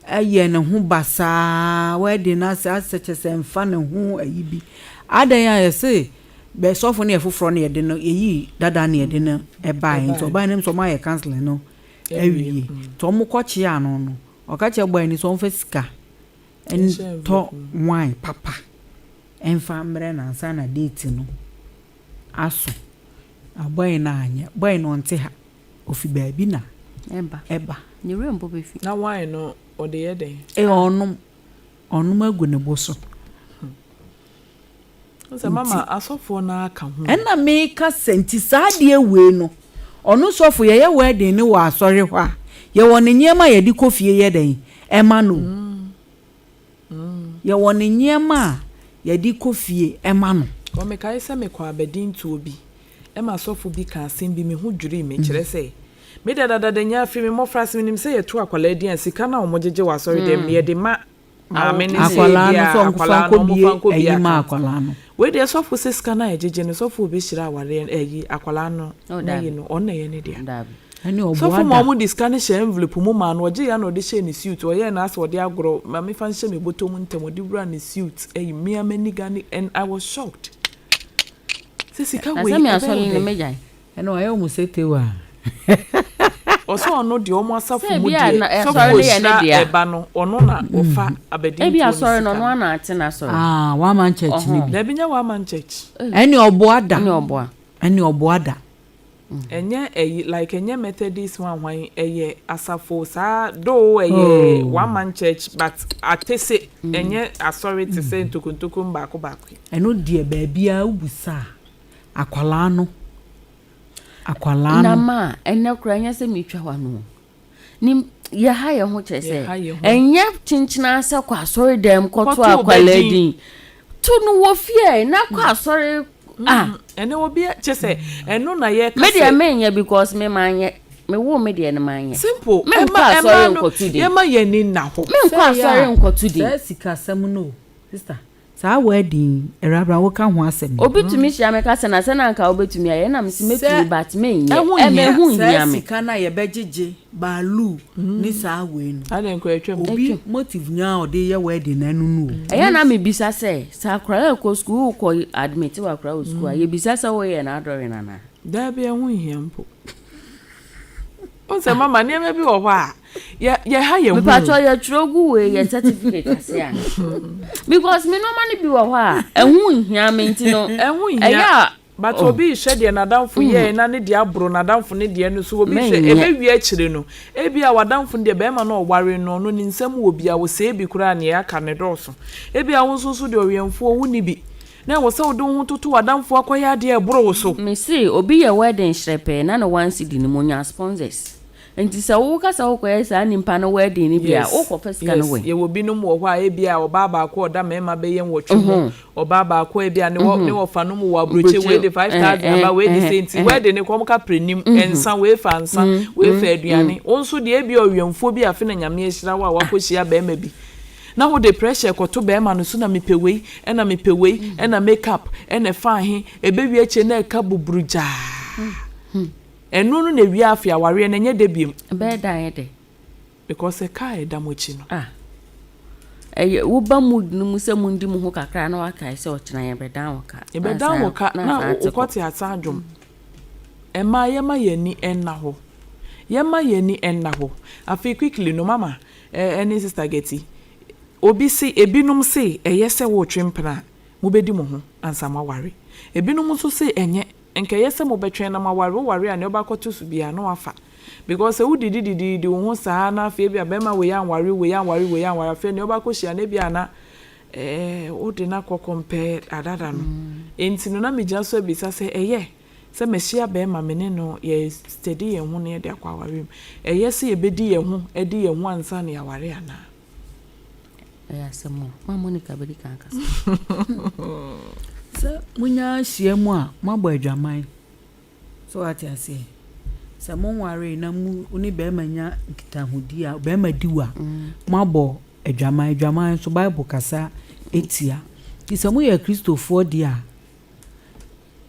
ayɛ ne ho basaa, wedding no ase asɛ kyɛ sɛ mfa ne ho ayi bi. Adɛn a yɛse bɛ sɔfo no yɛ foforɔ na yɛde no yɛyi dada na yɛde no ɛbaeɛ nti ɔbaeɛ no nso ɔmo ayɛ counseling no awie. Nti ɔmo kɔkyea no no, ɔka kyerɛ boy no sɛ ɔmfa sika ntɔ wine papa ɛmfa mmerɛ no ansa na date no aso. Na boy no anyɛ. Boy no ɔnte ha. Ofi baabi na Ɛba. ɛba. Ne werɛ mpo bɛfi. Na wine no ɔde yɛ dɛn? Ɛyɛ ɔnom. Ɔnom agu ne bo so. Sɛ mama asɔfoɔ no aka ho. Ɛna meka sɛ nti saa adeɛ wei no, ɔno sɔfo yɛyɛ wedding ne wɔ asɔre hɔ a, yɛwɔ ne nneɛma a yɛde kɔ fie yɛ dɛn ɛma no. Yɛwɔ ne nneɛma a yɛde kɔ fie ɛma no. Kɔ mekae sɛ mekɔ abɛdi ntoɔ bi ɛma asɔfo bi ka asɛm bi me ho dwiri me kyerɛ sɛ me dadadada nya afiri me mmɔfra ase menim sɛ yɛto akwadaa din a sika no a wɔgyegye wɔ asɔre dɛm no yɛde ma maame ne sɛ Akwadaa ebi no a sɛ ɔmfa akwadaa no nkɔbie ɔmfa nkɔbie ayi ma account. akwadaa no. Wei deɛ sɔfo sɛ sika no a yɛgyegye no sɔfo obɛhyira awareɛ ɛyi akwadaa no Oh, na yi dabi. no ɔno na ɛyɛ ne dea. Dabi. Ɛne ɔboa Sɔfo ma da. ɔmo de sika no hyɛ envelope mu maa no ɔgye ya na ɔde hyɛ ne suit ɔyɛɛ no asɛ ɔde agorɔ maame fa nhyɛ me bɔtɔ mu ntɛm ɔde wura ne suit ɛyi mmea m'ani ga ne and I was shocked sɛ sika Na wei sɛ me ɛbɛyɛ asɔre no dɛ megyae. Ɛna ɔyɛ ɔmo sɛ tewa. Ɔsɛ ɔno deɛ ɔmo asafo Sɛ mu ebi a deɛ na sɔfo asɔre no yɛ ne ohyira dea. ɛba no ɔno na ɔfa abɛdi Ebi ntoɔ ne asɔre no sika ɔno no. ana ate n'asɔre. Ah, one man church ni bi. Dabi nyɛ one man church. Ɛne ɔboa da. Ɛne ɔboa. Ɛne ɔboa da. Ɛnyɛ ɛyi like ɛnyɛ Methodist one hwan ɛyɛ asafo saa though ɛyɛ Oh. one man church but atese ɛnyɛ asɔre te sɛ ntokontokom baako baako yi. Ɛno deɛ baabiara wobusa a akwalaa no akwalaa Na no ma ɛnɛ koraa ɛnyɛ sɛ metwa wa no. Nim yɛha yɛn ho kyerɛ sɛ Yɛha yɛn ho. ɛnyɛ kyenkyena sɛ kɔ asɔre dɛm kɔto Kɔto akwalaa ɔbɛdin. din. To no wɔ fie na kɔ asɔre ah Ɛnɛ obi kyɛ sɛ ɛno na yɛka me deɛ sɛ menyɛ because me manyɛ me wo me deɛ no manyɛ. Simple. Menkɔ Ɛma asɔre ɛma no nkɔto din. yɛma yɛn ni nna hɔ. Menkɔ Sɛ yɛ asɔre a, nkɔto din. saa sikasɛm no o sister saa wedding awurabra woka ho asɛm yi. Obi tumi hyia me ka sɛ na sɛ na nka wobɛtumi ayɛ na mesi mɛtumi Sɛ- but menyɛ. Ɛho Ɛmɛ nhia. ɛho saa nhia me. sika no a yɛbɛgyegye baalu ne saa wei no Adɛn nkɔ atwam. obi motive nyaa a ɔde yɛ wedding na ɛno no o. Ɛyɛ na mebisa sɛ sɛ akwaraa ɛkɔ sukuu wokɔ admit wɔ akwaraa wɔ sukuu a yɛbisa sɛ woyɛ n'adɔre nana. Daabi ɛho nhia mpo. N sɛ mama nneɛma bi wɔ hɔ a yɛ yɛha yɛn ho. Mepatɔ yɛtwerɛ gu wei yɛ certificate ase a because me nneɛma no bi wɔ hɔ a ɛho nhia me nti no Ɛho ɛyɛ nhia. a But Oh. obi hwɛ deɛ n'adamfo yɛɛ na ne deɛ aboro n'adamfo ne deɛ no so obi hwɛ Menyɛ. ebewie akyire no ebi a w'adamfo no deɛ bɛrima no ɔware no ɔno ne nsam wɔ bi a wɔsɛe bi koraa nea aka ne dɔɔso ebi a wo nso so deɛ ɔwɛnfoɔ wo ni bi na ɛwɔ sɛ wode wo ho toto w'adamfo akɔyɛ adeɛ a ɛboro wo so. Me se obi yɛ wedding hyerɛpɛɛ na ne one cedi no mu onya sponsors nti sɛ wo kasa wokɔyɛ saa nipa no wedding no bi a wokɔfa sika no wɛ. Yɛwɔ binom wɔ hɔ a ebi a ɔbaa baako a ɔda mmarima bɛyɛ 8 mu ɔbaa baako a ebi a ne wɔ ne wɔfa no mu wɔ aburokye wei de 5,000 aba wei de se nti wedding ne kɔm ka prenim nsa wei fa nsa wei fa aduane wɔn nso deɛ ebi a ɔwɛnfoɔ bi afe na Nyame ahyira wo a wakɔhyia bɛrima bi na wode pressure kɔto bɛrima no so na mepɛ wei ɛna mepɛ wei ɛna make up ɛna ɛfa ahe ebewie akyire na ɛka buburu gyaa ɛno no na ewie afe awareɛ na ɛnyɛ de biem. Ɛbɛyɛ dan yɛ dɛ. Because ɛka a ɛda mo akyi no. Ah, ɛyɛ woba mood no mu sɛ mundi mo ho kakra na wakae sɛ ɔkyena yɛbɛdan wo ka. Yɛbɛdan wo ka na wokɔte asa adwom. Ɛmaa yɛma yɛn ani ɛnna hɔ yɛma yɛn ani ɛnna hɔ. Afei quickly no mama ɛne Sister Getty obi se ebinom se ɛyɛ sɛ wɔretwe mpena a mobɛdi mo ho ansa mo aware. Ebinom nso se ɛnyɛ nkɛyɛ sɛ mobɛtwɛn na mo aware woware a nea ɔbɛakɔto so biara na wafa because sɛ wodidi didi wo ho saa na afei bi a bɛrima wei anware wei anware wei anware afei nea ɔbɛakɔhyia no ebi ana wode no akɔ compare adada no nti no na megyina so abisa sɛ ɛyɛ sɛ mahyia bɛrima me ne no yɛ steady yɛn ho na yɛde akɔ aware mu ɛyɛ sɛ yɛbɛdi yɛn ho ɛdi yɛn ho ansa na yɛaware anaa? Ɛyɛ asɛm o. Ma Monica bɛdi kan kasa. Sɛ monya hyia mu a, moabɔ adwaman. So wate aseɛ? Sɛ monwaree na mo wo ne barima nya nkitahodie a, barima di wo a, moabɔ adwaman. Adwaman nso, Bible kasa tia. Nti sɛ moyɛ Kristofoɔ deɛ a,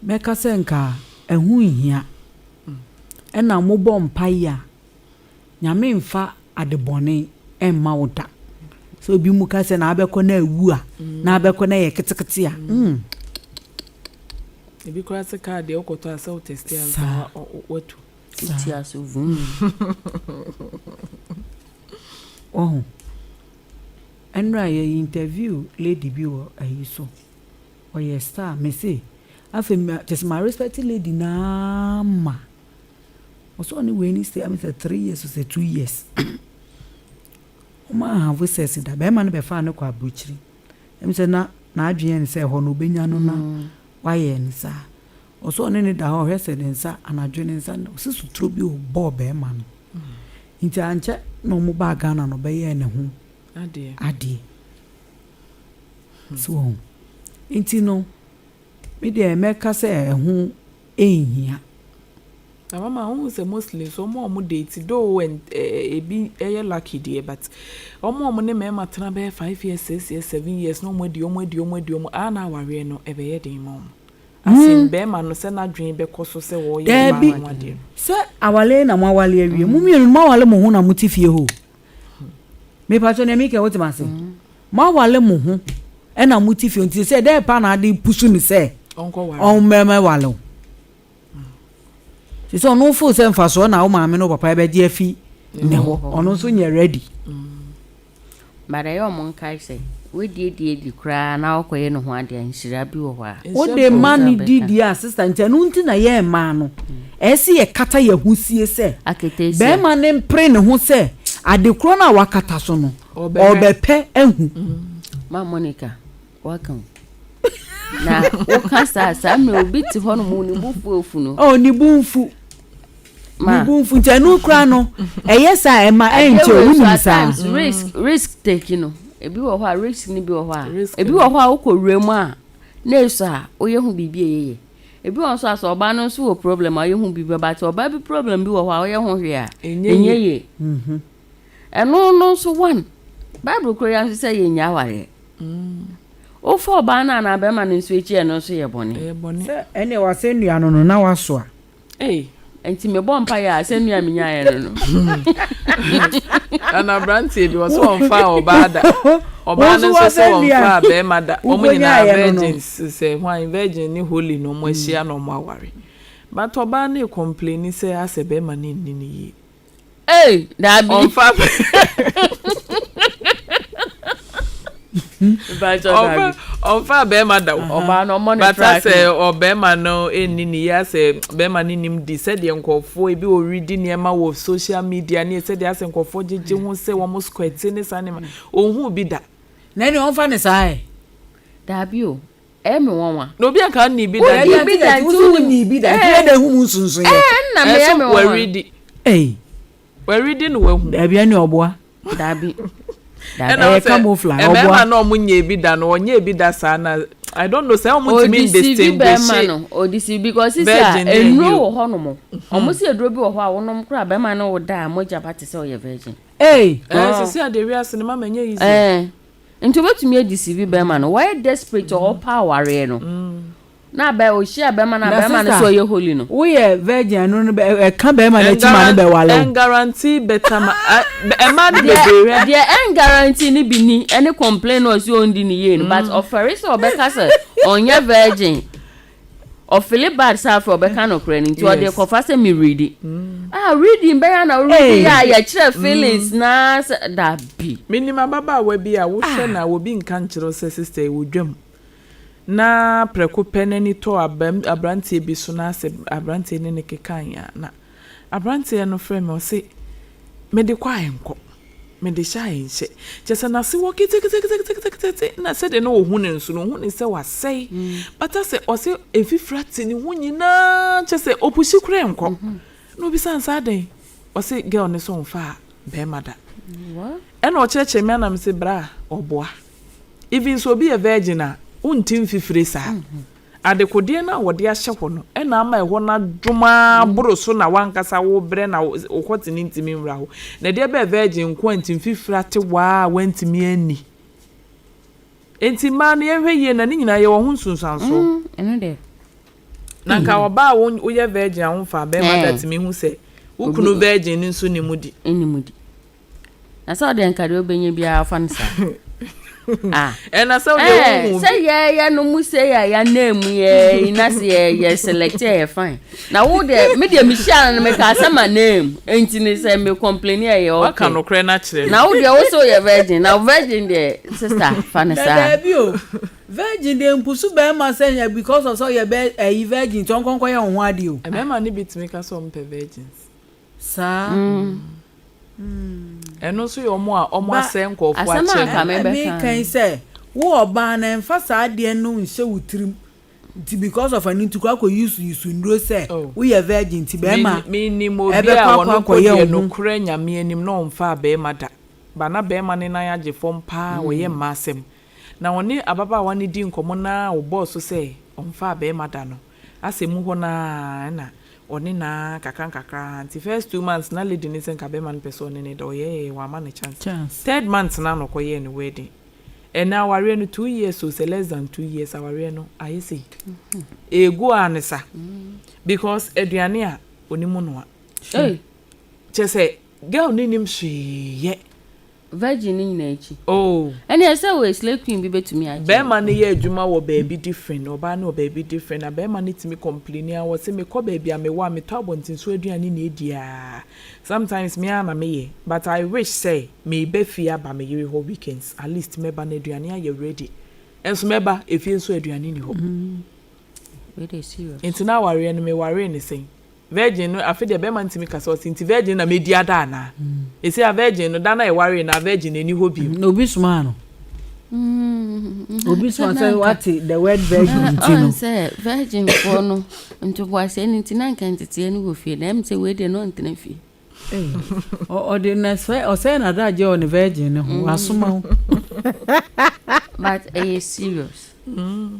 mɛka sɛ nka ɛho nhia. Ɛna mobɔ mpaeɛ a, Nyame mfa ade bɔne mma wo da. Sɛ obi mu ka sɛ na abɛkɔ na awu a, na abɛkɔ na ɛyɛ ketekete a, mm. Ebi koraa sɛ kaa deɛ wokɔtɔ a sɛ wo tɛste ansa watu. Wotia so vum. Wahu. Ɛnora yɛ interview lady bi wɔ ayi so. Ɔyɛ star. Me se, afei kyɛ sɛ ma respect lady no ara ma. Ɔsɛ ɔne wei ne stay sɛ 3 years or sɛ 2 years. Ɔmo ahave sex da. Bɛrima no bɛfaa no kɔ aburokyiri. Ɛm sɛ na n'adwene yɛ ne sɛ ɛhɔ no obenya no na wayɛ ne saa. Ɔsɛ ɔne ne da hɔ, ɔhwɛ sɛ ne nsa anadwo ne nsa ɔsɛ suturo bi ɔbɔɔ bɛrima no. Nti ankyɛ na ɔmo baa Ghana no, ɔbɛyɛɛ ne ho adeɛ. So wɔn nti no, me deɛ mɛka sɛ ɛho nhia. Na mama wohu sɛ mostly nso ɔmo a ɔmo date though and ebi ɛyɛ lucky deɛ, but ɔmo a ɔmo ne mmarima tena bɛyɛ 5 years, 6 years, 7 years na ɔmo adi ɔmo adi ɔmo adi ɔmo a, na awareɛ no ɛbɛyɛ den ma ɔmo. Asen bɛrima no sɛ n'adwene bɛkɔ so sɛ wɔyɛ Daabi. ɔbaa no ho adeɛ no. Sɛ awale na mo awale awie, mo mmienu no mo awale mo ho na mo te fie hɔ. Mepatwa nea meka, wote ma ase? Mo awale mo ho ɛna mo te fie, nti sɛ dɛ pa na ade pusu ne sɛ ɔnkɔ ware. Ɔmmɛmɛ wale wo sɛ ɔno fo sɛ mfasoɔ na wo maame ne wo papa bɛgye afi ne hɔ, ɔno nso nyɛ ready. But ɛyɛ ɔmo nkae sɛ wadiediedi koraa na wɔkɔyɛ ne ho adeɛ a, nhyira bi wɔ hɔ a. Wode ma no di deɛ a, sister, nti ɛno nti na yɛ mmaa no ɛsɛ yɛ kata yɛ ho sie sɛ Aketesia. Bɛrima ne mpere ne ho sɛ ade korɔ no a wakata so no ɔbɛhwɛ. Ɔbɛpɛ ahu. Ma Monica waka o. Na woka saa saa mmerɛ obi te hɔ nom ne bo fu afu no. Ɔ ne bu nfu. Ma ne bu nfu, nti ɛno koraa no ɛyɛ saa, ɛma ɛnkyɛ Adeɛ wei nso wonim at saa. times risk take no, ebi wɔ hɔ a risk ni bi wɔ hɔ a Risk ebi no. wɔ hɔ a wokɔ wura mu a na esu a woyɛ ho biribi a ɛyɛ yie. Ebi wɔ nso a sɛ ɔbaa no nso wɔ problem a ɔyɛ ho biribi, but ɔbaa bi problem bi wɔ hɔ a ɔyɛ ho hwee a ɛnyɛ ɛnyɛ yie. Yie. Ɛno no nso one Bible kuro ya nso sɛ yɛnya awareɛ. Wofa ɔbaa no anaa bɛrima no nso akyi, ɛno nso yɛ bɔne. Ɛyɛ bɔne. Sɛ ɛne wasɛnnua no na wasoa. Ei. Nti mebɔ mpa yɛ a asɛnnua a menyaeɛ no. Ana aberanteɛ bi wɔ sɛ ɔmfa ɔbaa da, ɔbaa no nso sɛ ɔmfa bɛrima da, ɔmo nyinaa virgins, sɛ hwan virgin ne holy na ɔmo ahyia na ɔmo aware, but ɔbaa no complain sɛ asɛ bɛrima no nni ne yie. Ei, daabi. Ɔmfa Mpakyɛ ɔmfa daabi. Ɔmfa bɛrima da o. Ɔbaa no ɔmmɔ ne but track asɛ no. Ɔbɛrima no nni ne yie, asɛ bɛrima no nim di sɛdeɛ nkurɔfoɔ ebi ɔredi nneɛma wɔ social media ne sɛdeɛ asɛ nkurɔfoɔ gyegye ho sɛ wɔn squat ne saa nneɛma, ɔnhu bi da. Na ɛne ɔmfa ne saa ɛ. Daabi o, ɛyɛ me nwanwa. Na obi anka nni bi da Wonni deɛ. bi da nti wosi wonim. wonni bi da nti yɛ dɛ hu mu nsonsoyɛ. Ɛɛ, nna meyɛ ɛso me nwanwa. wɔredi Ei. Wɔredi no wahu. Daabi, ɛne ɔboa. Daabi. Daabi. Ɛna Ɛyɛ sɛ camouflage, mmarima ɔboa. na ɔmo nyɛ bi da no, ɔnyɛ bi da saa na I don't know sɛ ɔmo ntumi Odeceive bɛrima ndistinguish no, odeceive because sisi a virgin ne nnuro ayi o. wɔ hɔ nom. Ɔmo si aduro bi wɔ hɔ a wonom koraa, bɛrima no wo da a mogya ba te sɛ ɔyɛ virgin. Ei. Ɛɛ, sisi a deɛ wiase no mama ɛnyɛ easy. Ɛɛ, nti obetumi adeceive bɛrima no. Wɔyɛ desperate a ɔpa awareɛ no. Na bɛ ohyia bɛrima no a Na bɛrima no sister, sɛ ɔyɛ holy no. Woyɛ virgin no no ɛka bɛrima n'akyi ma no bɛwale wo. Ɛnguarantee better ma ɛmaa no bebree hwɛ. Deɛ ɛnguarantee ne bi ni ɛne complain na ɔsi ɔndi ne yie no, but ɔfɛre sɛ ɔbɛka sɛ ɔnyɛ virgin. Ɔfeel bad sɛ afei ɔbɛka nokorɛ no, nti ɔde kɔfa sɛ me ready. Ah, reading bɛyɛ na ready a yɛkyerɛ feelings naa sɛ dabi. Menim ababaawa bi a wohwɛ na obi nka nkyerɛ wo sɛ sister yi wɔ dwam na prɛko pɛ n'ani tɔ abam aberanteɛ bi so na asɛ aberanteɛ ne ne kekae a, na aberanteɛ no frɛ me, ɔse mede kɔ a ɛnkɔ, mede hyɛ a ɛnhyɛ, kyɛ sɛ n'ase wɔ keteketeketekete na sɛdeɛ na ɔhu ne nso no, ɔhu ne sɛ wasɛe bata sɛ ɔse mfifiri ate ne ho nyinaa, kyɛ sɛ ɔpusi koraa ɛnkɔ. Na obisa nsa adɛn, ɔse girl ne sɛ ɔmfa a. bɛrima da. Ɛna ɔkyerɛkyerɛ me ana mese bra ɔboa. Even sɛ obi yɛ virgin a, wonte mfifire saa. Adekodeɛ no a wɔde ahyɛ hɔ no na ama ɛhɔ no adwom ara boro so na w'ankasa wobrɛ na wo hɔte no ntumi nwura hɔ. Na ɛdeɛ bɛyɛ virgin nko a nti mfifire ate wo ara a woantumi anni. Enti mmaa no yɛnhwɛ yie na ne nyinaa yɛwɔ ho nsunsuansoɔ. Ɛno deɛ. Na nka ɔbaa a woyɛ virgin a womfaa bɛrima da tumi hu sɛ wo kunu virgin no nso nni mu di. Nni mu di. Na sɛ ɔdeɛ nka deɛ ɔbɛnya biara ɔfa no saa. Ah. Ɛna sɛ wodeɛ eh, wohu. Sɛ yɛyɛ no mu sɛ yɛ yɛanam mu yɛ na sɛ yɛ yɛ select yɛ fine. Na wo deɛ me deɛ mehyia no no mekaa sɛ ma name nti ne sɛ me complain yɛ yɛ okay. Waka nokorɛ no akyerɛ no. Na wo deɛ wo sɛ woyɛ virgin na virgin deɛ sister fa no saa. Daabi o virgin deɛ mpusu bɛrima sɛ yɛ because of sɛ ɔyɛ bɛ ɛyi virgin nti ɔnkɔnkɔ yɛ wo ho adeɛ o. Mmarima no bi tumi ka sɛ wɔn pɛ virgins. Saa. Ɛno nso yɛ wɔn a wɔn asɛe nkurɔfoɔ Asɛm a akyɛ anka no. mebɛka Meka yi no. sɛ wo ɔbaa no ɛnfa saa adeɛ no nhyɛ wo tirim nti because of ɛno nti kɔ akɔ use use nnuro sɛ Oh. woyɛ virgin nti bɛrima Menim obi a ɛbɛkɔ akɔ ɔno mpo akɔyɛ deɛ wo ho. nokorɛ Nyame anim na ɔmfaa bɛrima da. But na bɛrima no nan agye fam paa ɔyɛ mmaa asɛm. Na ɔne ababaawa no di nkɔmmɔ no ara ɔbɔɔ so sɛ ɔmfaa bɛrima da no. Asɛ mu hɔ no ara ɛna ɔne no ara nkakra nkakra ara nti first 2 months na lady no sɛ nka bɛrima no pɛ sɛ ɔne no da ɔyɛɛyɛ wamma no chance. Chance. Third month no ara na ɔkɔyɛɛ ne wedding. Ɛnɛ awareɛ no 2 years o sɛ less than 2 years awareɛ no ayɛ sei. Ɛɛgu ara ne sa because aduane a ɔnim noa. Ei, Kyerɛ sɛ girl no nim hwee yɛ. Virgin no nyinaa akyi. Oh. Ɛne ɛsɛ wɔ slay queen bi bɛtumi agye. Bɛrima no yɛ adwuma wɔ baabi different, ɔbaa no wɔ baabi different na bɛrima no tumi complain a wɔ sɛ mekɔ baabi a mewɔ a metɔ abɔnten so aduane na edi a sometimes me ara na meyɛ but I wish sɛ meba fie aba me yere hɔ weekends at least mɛba na aduane ayɛ ready ɛnso mɛba efie nso aduane ni hɔ. Wei deɛ serious. Nti na awareɛ no mewaree ne sɛn? Virgin no afe deɛ bɛrima ntumi kasa ɔsi nti virgin na medi ada anaa? Esi a virgin no da na ɛwaree na virgin ani hɔ bio. Na obi somaa no. Obi soma sɛ wate the word virgin nti no. Ɔn sɛ virgin foɔ no ntoboaseɛ no nti na nka nteteɛ no wɔ fie na ɛm sɛ wei deɛ na ɔntena fie. Ɔde na sɛ ɔsɛ na adagye wɔ ne virgin ne ho wasoma wo. But ɛyɛ serious.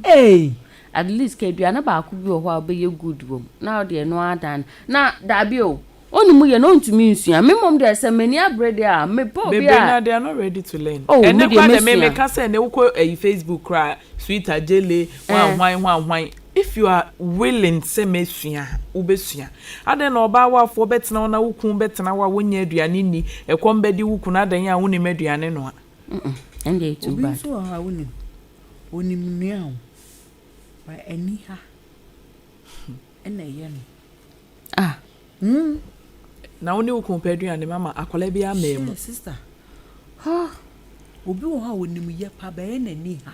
Hey. At least ka aduane baako bi wɔ hɔ a wobɛyɛ good wɔ mu na wode ɛno adan na daabi o ɔne mu yɛ no ɔntumi nsua me mmom deɛ sɛ m'ani abere deɛ a mepɛ obi Bebree na a they are not ready to learn. Oh, me Ɛnɛ deɛ kora deɛ me mɛsua. meka sɛ ɛnɛ wokɔ ɛyi Facebook koraa sweet agyele hwan Eh. hwan hwan hwan if you are willing sɛ mɛsua a wobɛsua. Adɛn na ɔbaa wafoɔ bɛtena hɔ na wo kun bɛtena hɔ a wonyɛ aduane nni ɛkɔm bɛdi wo kunu adɛn a wonim aduane noa. Ɛnde ɛyɛ too Obi bad. nso wɔ hɔ a wonim onim nua o but ani ha ɛna ɛyɛ no. Ah. Na wo ne wo kun pɛ aduane mama akwadaa bi ama mu. Shit, sister. Obi wɔ hɔ a onim yɛ pa bɛyɛ n'ani ha.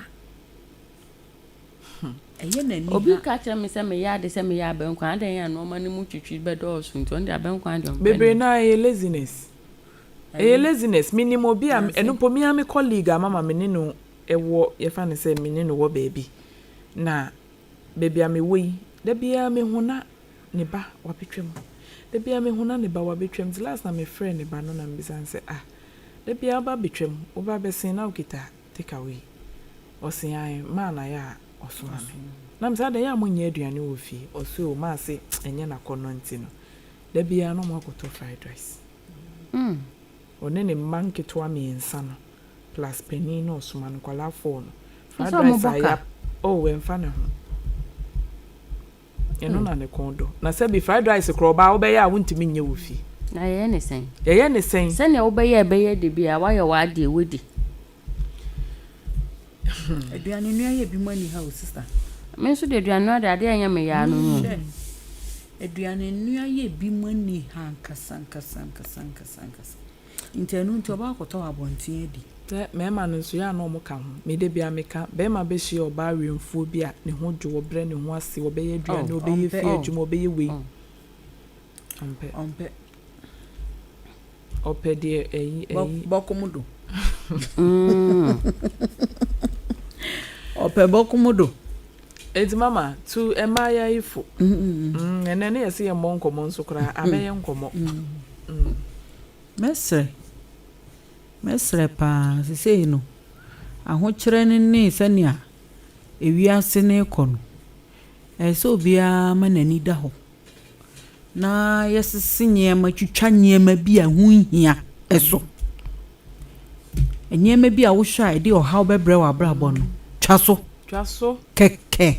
Ɛyɛ n'ani Obi ha. ka kyerɛ me sɛ meyɛ ade sɛ meyɛ abɛnkwan adɛn a nneɛma no mu twitwi bɛdɔɔso nti ɔno de abɛnkwan deɛ ɔmpɛ Bebree no. na ɛyɛ laziness. Ɛyɛ laziness. Minim obi a ɛno mpo me ara me colleague a mama me ne no ɛwɔ yɛfa no sɛ me ne no wɔ baabi na baabi a mewɔ yi da biara mehu na ne ba wabɛtwam da biara mehu na ne ba wabɛtwam nti last na mefrɛ ne ba no na mebisa no sɛ ah da biara woba bɛtwam woba bɛsen na wokita take away ɔse ae maa na yɛ a ɔsoma me na mesɛ adɛn yɛ a monyɛ aduane wɔ fie ɔse o maa se ɛnyɛ n'akɔnnɔ nti no da biara na ɔmo akɔtɔ fried rice ɔne ne mma nketewa mmiɛnsa no plus panin na ɔsoma no nkwadaa four no fried Ɔsɛ ɔmo rice a bɔ ka. ya oh ɛmfa ne ho ɛno na ne kɔn dɔ na sɛbi fried rice korɔ ɔbaa wobɛyɛ a wontumi nyɛ wɔ fie Na yɛyɛ ne sɛn? yɛyɛ ne sɛn Sɛnea wobɛyɛ ɛbɛyɛ de bi a woayɛ w'adeɛ wodi. Aduane nua yɛ bi mu ani ha o sister. Me nso de aduane noa de adeɛ a ɛnyɛ me yaa no no. Hwɛ. Aduane nua yɛ bi mu ani ha nkasa nkasa nkasa nkasa nkasa. Nti ɛno nti ɔba akɔtɔ wɔ abɔnten adi. Sɛ mmarima no nso yɛ a na ɔmo ka ho mede bia meka bɛrima bɛhyia ɔbaa werɛmfuo bi a ne ho dwo ɔbrɛ ne ho ase ɔbɛyɛ aduane Oh, ɔbɛyɛ ɔmpɛ. fie adwuma ɔbɛyɛ wei Oh. ɔmpɛ Ɔmpɛ. ɔpɛ deɛ ɛyi ɛyi Bɔkɔm do. Ɔpɛ bɔkɔm do. Eti mama tu mmaayɛ yi fo ɛnɛ ne yɛsɛ yɛ mmɔ nkɔmɔ nso koraa abɛyɛ nkɔmɔ. Mɛsrɛ. Mɛsrɛ paa, sesei no, ahokyerɛ no ne sɛnea ewiase no rekɔ no, ɛsɛ sɛ obiara ma n'ani da hɔ na yɛsese nneɛma, twitwa nneɛma bi a ɛho nhia so. Nneɛma bi a wohwɛ a ɛde ɔhaw bɛbrɛ w'abrabɔ no, twa so. Twa so. Kɛkɛ.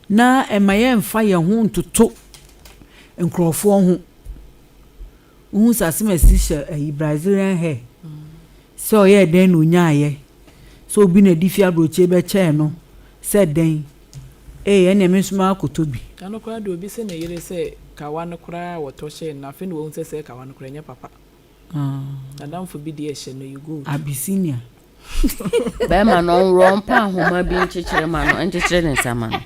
Na ɛma yɛmfa yɛn ho ntoto nkurɔfoɔ ho. Wohu sɛ asɛm a ɛsi hyɛ ayi Brazilian hair. Sɛ ɔyɛɛ dɛn na onyaayɛ. Sɛ obi na ɛde fi aburokyire bɛkyɛɛ no. Sɛ dɛn. Ee, ɛnneɛ me nso makɔtɔ bi. Ɛno koraa de, obi sɛ ne yere sɛ kawa no koraa a wɔtɔ hyɛɛ no, afei na wahu sɛ sɛ kawa no koraa ɛnyɛ papa. N'adamfo bi deɛ ɛhyɛ no yɛ gold. Abyssinia. Bɛrima no ɔnworɔ mpa ahoma bi nkyekyere ma no, nkyekyere ne nsa ma no.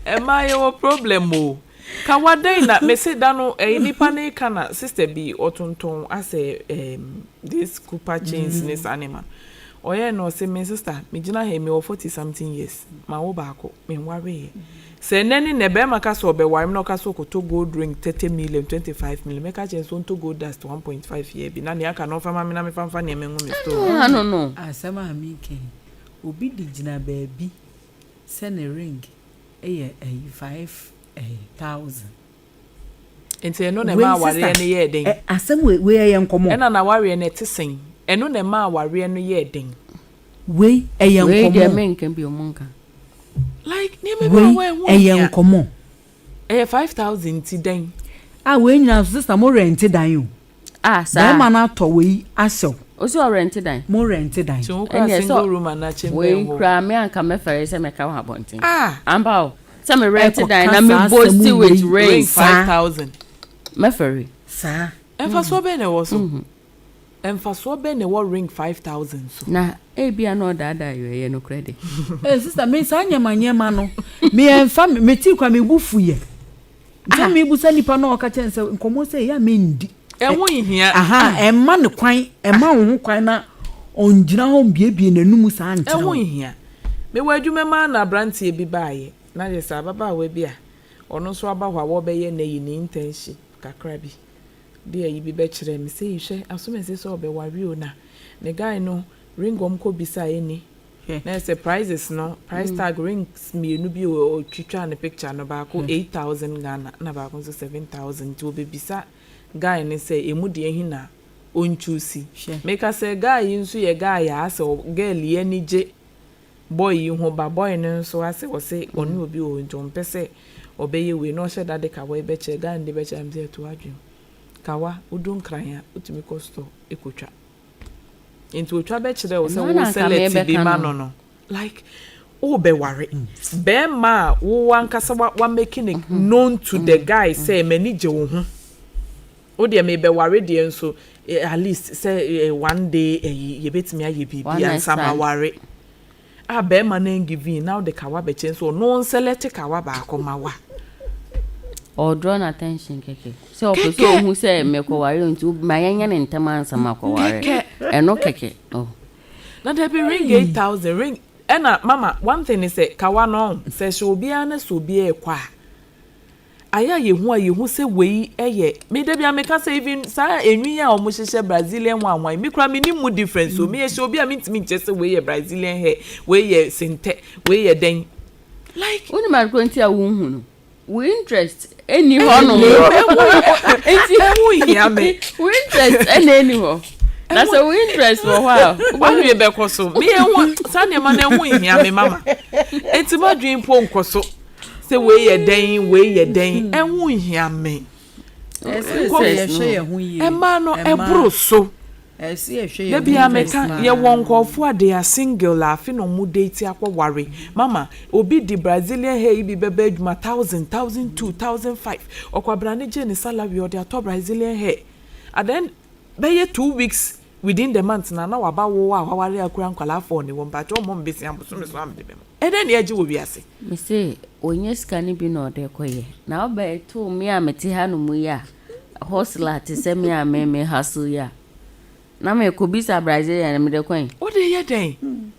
Ɛmaa yɛwɔ problem o. Kawa dɛn na mese da no, ɛyɛ nipa ne ka na sister bi ɔtontɔn asɛ this copper chains ne saa nneɛma. Ɔyɛɛ no, ɔse, "Me sister, megyina ha yi, mewɔ 40 something years, ma wo baako, menwareeɛ. Sɛ ɛnɛ ne nɛ bɛrima ka sɛ ɔbɛware me na ɔka sɛ ɔkɔtɔ gold ring 30 million, 25 million, mɛka kyerɛ no sɛ ɔntɔ gold dust 1.5 yɛ bi na nea aka no ɔmfa ma me na mefa mfa nneɛma ngu me store." No. Asɛm a meka yi, obi de gyina baabi sɛ ne ring yɛ ɛyi 5,000. Nti ɛno na ɛma awareɛ no yɛɛ den? Asɛm wei ɛyɛ nkɔmmɔ. Ɛna na awareɛ no ɛte sɛn? Ɛno na ɛma awareɛ no yɛɛ den? Wei ɛyɛ Wei deɛ nkɔmmɔ. Menka bi, ɔmo nka. Like, nneɛma bi wɔ Wei hɔ a ɛho ɛyɛ nhia. nkɔmmɔ. Ɛyɛ 5,000 nti dɛn? A wei nyinaa nso, sister, mo rent dan o. Ah, saa. Bɛrima no atɔ wei ahyɛw. O sɛ ɔrent dan. Mo rent dan. Nti wo kora Ɛnneɛ single room anaa chamber wei hɔ? koraa me anka mɛfɛre sɛ mɛka wɔ abɔnten. Ah. Ampa o. Sɛ me rent dan Ɛkɔka na me saa boast asɛm with wei. Ring ring. 5,000. Mɛfɛre. Saa. Ɛmfasoɔ bɛn na ɛwɔ so? Ɛmfasoɔ bɛn na ɛwɔ ring 5,000 so? Na ebia na ɔdaadaa yɛ, ɛyɛ nokorɛ de. Eh, sister, me saa nneɛma nneɛma no, me ɛmfa me me ti kwa, me bu fu yɛ. Nti me busa nipa na ɔka kyɛn sɛ nkɔmmɔ sɛ ɛyɛ a mendi. Ɛho nhia. Aha, ɛmma ne kwan, ɛmma wo ho kwan na ɔngyina hɔ mbiebie n'anum saa nkyerɛ Ɛho wo. nhia. Mewɔ adwuma mu a na aberanteɛ bi baayɛ na yɛ sɛ ababaawa bi a ɔno nso aba hɔ a wɔbɛyɛ n'ayi ne internship kakra bi de ayi bi bɛkyerɛ me sɛ yi, hwɛ, asomɛsɛ sɛ ɔbɛware o, na ne guy no ring ɔm kɔ bisa ɛni na ɛsɛ prices no, price tag rings mmienu bi o, ɔtwitwa ne picture no, baako 8,000 Ghana na baako nso 7,000, nti wɔbɛbisa guy ne sɛ emu deɛ hi na ɔntwusi. Meka sɛ guy yi nso yɛ guy a asɛ girl yi ani gye boy yi ho ba, boy no nso asɛ ɔsɛ ɔne obi wɔ hɔ nti ɔmpɛ sɛ ɔbɛyɛ wei na ɔhyɛ dade kawa yi bɛkyerɛ guy no de bɛkyerɛ am sɛ ɛto adwene kawa wodu Nkran a wotumi kɔ store ekotwa, nti otwa bɛkyerɛ wo sɛ Ɛno wo na anka select bi mebɛka ma no. No, like, wobɛware bɛrima a wo ankasa wa making it known to the guy sɛ m'ani gye wo ho, wo deɛ mebɛware deɛ nso at least sɛ one day ɛyi yɛbɛtumi ayɛ biribi One night ansa ma stand. ware a bɛrima no give in na wode kawa bɛkyɛ nso ɔno nselect kawa baako ma wa. Ɔdraw no attention kɛkɛ sɛ ɔpɛ sɛ ohu sɛ mekɔware, nti ma yɛnyɛ ne ntɛm ansa makɔware. Kɛkɛ. Ɛno kɛkɛ oh. Na dabi, ring 8,000 ring, ɛna mama, one thing is sɛ kawa no sɛ hyɛ obiara na sɛ obiara ɛkɔ a, ayɛ a yɛhu a yɛhu sɛ wei ɛyɛ me dabi a meka sɛ even saa enwi a wɔn hyehyɛ Brazilian one one, me kura me nim mu difference o. Me yɛ hyɛ obi a me ntumi nkyɛ sɛ wei yɛ Brazilian hair, wei yɛ sintɛ, wei yɛ dɛn, like. Wonim adekɔ nti a wonhu no, wo interest ɛni hɔ nom. Nti ɛho hia me. Wo interest ɛna ɛni hɔ, na sɛ wo interest wɔ hɔ a, wadwene bɛkɔ so. Me ɛho saa nneɛma no ɛho hia me, mama, eti madwene mpo nkɔ so sɛ wei yɛ dɛn, wei yɛ dɛn, ɛho hia me. Ɛsɛ sɛ yɛhwɛ yɛn ho yie. Ɛmaa no ɛboro so. Ɛsɛ yɛhwɛ yɛn Dabi ho a meka paa. yɛwɔ nkɔɔfoɔ a they are single a afe na ɔmo date akɔware. Mama, obi di Brazilian hair yi bi bɛbɛ adwuma 1,000, 1,200, 1,500, ɔkwabra ne gye ne salary, ɔde atɔ Brazilian hair, and then bɛyɛ 2 weeks within the month na waba wo a waware akura nkwalaa fɔ ne wɔ mpakyɛ ɔmɔ mbesi abosome so amede bɛma. Ɛdɛn ne ɛgye wɔ wiase? Mese ɔnyɛ sika no bi na ɔde kɔyɛ na wobɛtoo me a mete ha no mu yi a, hustler te sɛ me a me hustle yi a, na mekɔbisa Brazilian na mede kwan. Wode yɛ dɛn?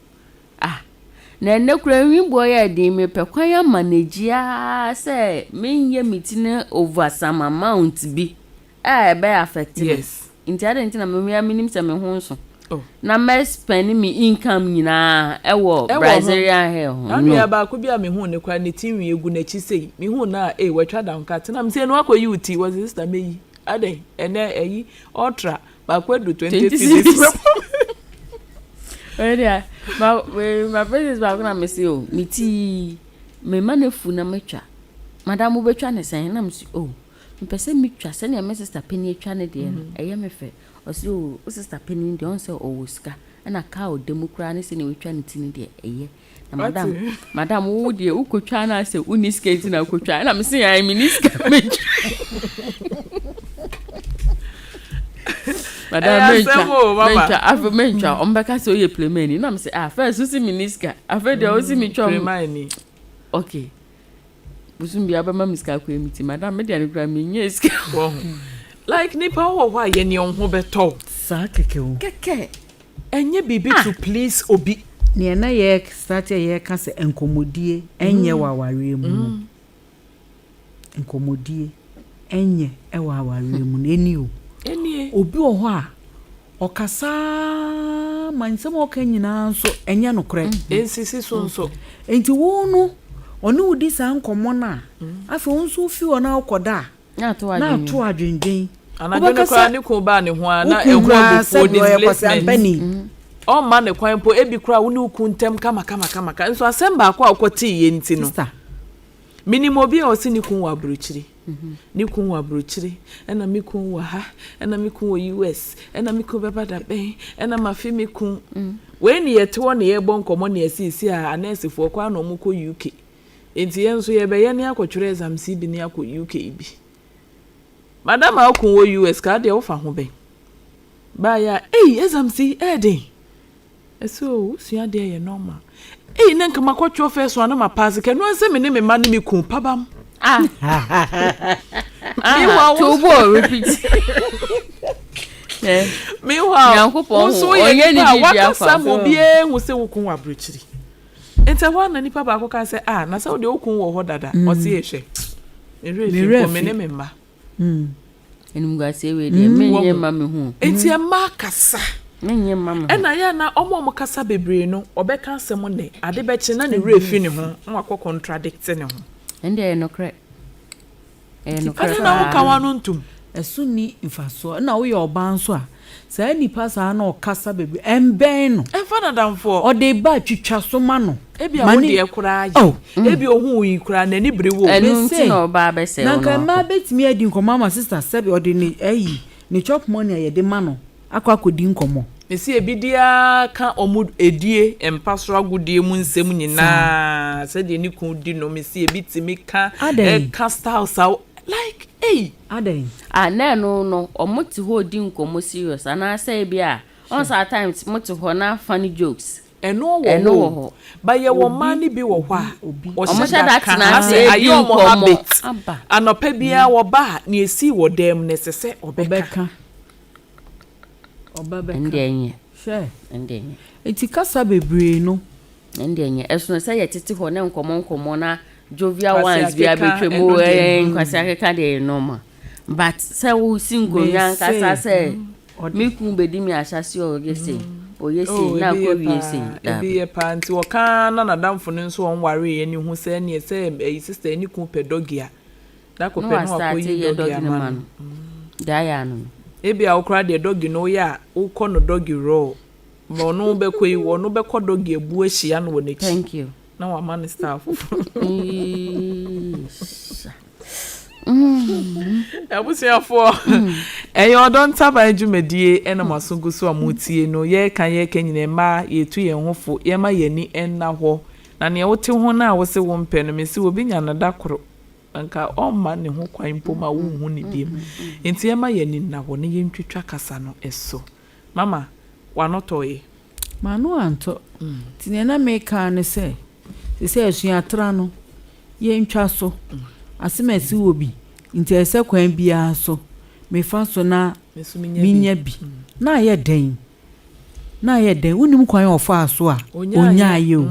Ah, na ɛnɛ kura nwiboɔ yɛ den, mepɛ kwan ama n'agyi sɛ menyɛ me ti no over some amount bi a ɛbɛyɛ affect me. Yes. Nti adɛn nti na me ara menim sɛ me ho nso na mɛ spend me income nyinaa ɛwɔ Brazilian hair ho. Na nua baako bi a mehuu no koraa ne ti nwi egu n'akyi sei mehuu no a ee watwa down cut na mese ɛno akɔyi wo ti wɔse sister mɛyi adɛn ɛnɛ ɛyi ultra baako adu 20 cedis. Wei deɛ ma wei ma princess baako na mese o me ti mema no afu na matwa madam wobɛtwa ne sɛn na mese o Mepɛ sɛ metwa sɛnea me sista panin atwa ne deɛ no, ɛyɛ me fɛ. Ɔse oo, wo sista panin deɛ ɔhu sɛ ɔwɔ sika, ɛna kaa a ɔda mu koraa ne sɛnea watwa ne ti no deɛ, ɛyɛ. Na madam, madam wo deɛ wokɔtwa no asɛ wonni sika nti na wokɔtwa. Ɛna mese ae, menni sika mentwa. Madam mentwa, mentwa, afei mentwa, ɔmo bɛka sɛ woyɛ plemani. Na mese ah, first wose menni sika, afei deɛ wose metwa. Plemani. Okay. Bosom biara bɛma me sika akɔyɛ me ti madam me deɛ no koraa menyɛ sika. Wahu like nipa wɔ hɔ a yɛ nea wo ho bɛtɔ wo. Saa kɛkɛ o. Kɛkɛ. Ɛnyɛ biribi to please obi. Neɛ na yɛ start a yɛka sɛ nkɔmmɔdie nyɛ wɔ awareɛ mu no, nkɔmmɔdie nyɛ wɔ awareɛ mu no, ɛni o. Ɛnie. Obi wɔ hɔ a, Ɔkasa ara ma nsɛm a ɔka nyinaa nso, ɛnyɛ nokorɛ. Ɛnsisi so nso. Enti wo no, ɔne wo di saa nkɔmmɔ no a, afei wo nso wofi hɔ na wokɔda a, na ato adwendwen. Anadwo no koraa ne kun baa ne ho a, na ɛho abufuo, displacement. Ɔmma ne kwan mpo, ebi koraa wo ne wo kun ntam kamakamakamakama. Nso asɛm baako a wokɔteeɛ nti no, menim obi a ɔse ne kun wɔ aburokyiri. Ne kun wɔ abrokyire, ɛna me kun wɔ ha, ɛna me kun wɔ US, ɛna me kun bɛba da bɛn, ɛna mafe me kun. Wei ne yɛte hɔ ne yɛbɔ nkɔmmɔ ne yɛseesei a anɛɛsefoɔ kɔ a na wɔkɔ UK. Nti yɛn nso yɛbɛyɛ ne akɔtwerɛ exams yi bi ne akɔ UK bi. Madam a wo kun wɔ US kaa deɛ wofa ho bɛn? Baayɛ a, ei exams yi ɛyɛ den. Ɛsɛ o, wo sua adeɛ yɛ normal. Ei na nka makɔ twɛ first one na ma pass kɛ no ansɛ me ne me ma ne me kun pabam. Ah. Meanwhile, to bo repeat. Meanwhile, wo nso woyɛ nipa a wakasa ma obiara ehu sɛ wo kun wɔ aburokyiri. Nti ɛhɔ a na nipa baako ka sɛ ah na sɛ wo deɛ wo kun wɔ hɔ dada. Ɔse ehwɛ. Me werɛ fi mpo me ne me mma. Animguaseɛ wei deɛ menyɛ mma me ho. Nti mmaa kasa. Menyɛ mma me ho. Ɛna yɛ na wɔn a wɔkasa bebree no ɔbɛka asɛm nnɛ ade bɛkye na ne werɛ fi ne ho na wakɔ contradict ne ho. Ɛnde ɛyɛ nokorɛ. Ɛyɛ nokorɛ paa. Adɛn na woka w'ano ntom? Ɛso nni mfasoɔ. Ɛna woyɛ ɔbaa nso a, saa nipa saa na ɔkasa bebree, ɛmbɛn no. Ɛmfa no adamfoɔ. Ɔde ba a, twitwa so ma no. Ebia wo deɛ koraa ye. Ebia ohuu wo yi koraa n'ani bere wo o. Ɛno nti na ɔbaa bɛsɛe Na wo nka no mmaa akɔ. bɛtumi adi nkɔmmɔ ama sister sɛbe ɔde ne ayi ne chop money a yɛde ma no akɔ akɔdi nkɔmmɔ. Mese ebi de ara ka wɔn adie mpa so agodie mu nsɛm nyinaa sɛdeɛ ne kunu di no mese ebi tumi ka Adɛn? ɛka styles a like ei. Adɛn? Ah na ɛno no ɔmo te hɔ redi nkɔmmɔ serious anaasɛ ebia ɔn sɛ at times mo te hɔ na funny jokes Ɛno wɔ Ɛno hɔ wɔ o, hɔ. but yɛwɔ mmaa no bi wɔ hɔ a, Wɔhyɛ wɔhyɛ da da ka tena ase asɛ di ayɛ wɔn nkɔmmɔ. habit. Aba. Anɔpa biara wɔba a, nea esii wɔ dan mu no, ɛsɛ sɛ ɔbɛka. Ɔbɛka. Ɔba bɛka. Ɛnde ɛnyɛ. Hwɛ. Ɛnde ɛnyɛ. Enti kasa bebree no. Ɛnde ɛnyɛ. Ɛsono sɛ yɛtete hɔ na nkɔmmɔ nkɔmmɔ na jovial Nkwasi ones bi akeka, abɛtwam ɛno o, deɛ. ɛɛ, nkwasi akeka deɛ ɛyɛ normal. But sɛ wosi nkonnwa Mese. ankasa sɛ Ɔde. Me kun bedi me ahyɛase a ɔyɛ sei, ɔyɛ sei, Oh, na ebi yɛ akɔ wie sei. paa, ebi Daabi. yɛ paa. Nti ɔka ara na n'adamfo no nso a ɔnwareeɛ no hu sɛ ɛneɛ sɛ ɛyi sister yi ne kun pɛ doggy a, da koro Na pɛ na wastate wakɔyi yɛ doggy doggy no ama ma no. no. Deɛ ayɛ ano no. Ebia wo koraa deɛ doggy no woyɛ a, wokɔ no doggy raw. Ma ɔno bɛkɔ yi, ɔno bɛkɔ doggy abu ahyia no wɔ n'akyi. Thank you. Na wama no style foforɔ. Eesh. Abusuafoɔ, ɛyɛ ɔdɔ ntaban dwumadie ɛna mo aso gu so a motie no. Yɛreka yɛreka nyinaa mmaa yɛtu yɛn ho fo, yɛma yɛn ani nna hɔ. Na nea wote ho no a wose wompɛ no, mese obi nya no da koro, anka ɔmma ne ho kwan mpo ma wonhu no biom. Nti yɛma yɛn ani nna hɔ na yɛntwitwa kasa no so. Mama, w'ano tɔeɛ? M'ano antɔ. Nti nea na meka ara ne sɛ, seesei asuatra no, yɛntwa so. Asɛm a ɛsi wɔ bi nti ɛsɛ sɛ kwan biara so mefa so na menya bi. Na ayɛ dɛn? Na ayɛ dɛn? Wonnim kwan a ɔfaa so a ɔnyaeɛ o.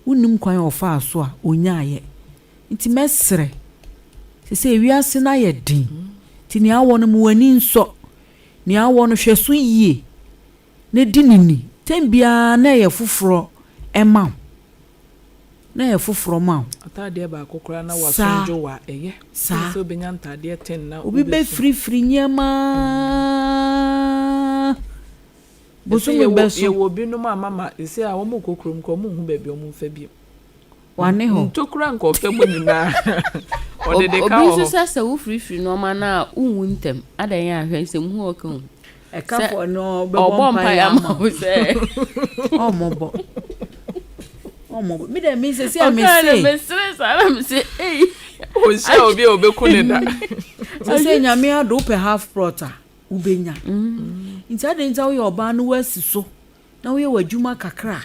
Wonnim kwan a ɔfaa so a ɔnyaeɛ. Nti mɛsrɛ, seesei wiase no ayɛ den, nti nea awɔ no ma w'ani nsɔ. Nea wowɔ no, hwɛ so yie na di no ni. Tɛm biara na ɛyɛ foforɔ ma wo. Na ɛyɛ foforɔ ma wo. Ataadeɛ baako koraa na Saa. waso dwo a, ɛyɛ. Saa. Sɛ wobɛnya ntaadeɛ ten na Obi wobɛsu. bɛfirifiri nneɛma Ɛsɛ bosome yɛwɔ bɛso. yɛwɔ binom a mama ɛsɛ a wɔn kɔ kurom kɔ wɔn nhu baabi a wɔn mfa bio. Wane hɔ. Ntokura nka ɔfɛ mu nyinaa. Ɔde de ka Obi wɔ nso hɔ. sɛ sɛ wofirifiri nneɛma no a wonwu ntɛm adan yɛ ahwɛ nsɛm hu ɔka o. Ɛka Sɛ fɔ no ɔbɛbɔ ɔbɔ mpaeɛ mpaeɛ ama ama wo sɛ ɔmmɔbɔ. Ɔmmɔbɔ. Mi dɛ mi sɛ si a mi ɔkaa no se. mesere saa na mese ei. Ɔnhyia obi a ɔbɛku ne da. Sɛ sɛ Nyame ado wopɛ half plot a wobɛnya. Nti adɛn nti a woyɛ ɔbaa no woasi so na woyɛ w'adwuma kakra a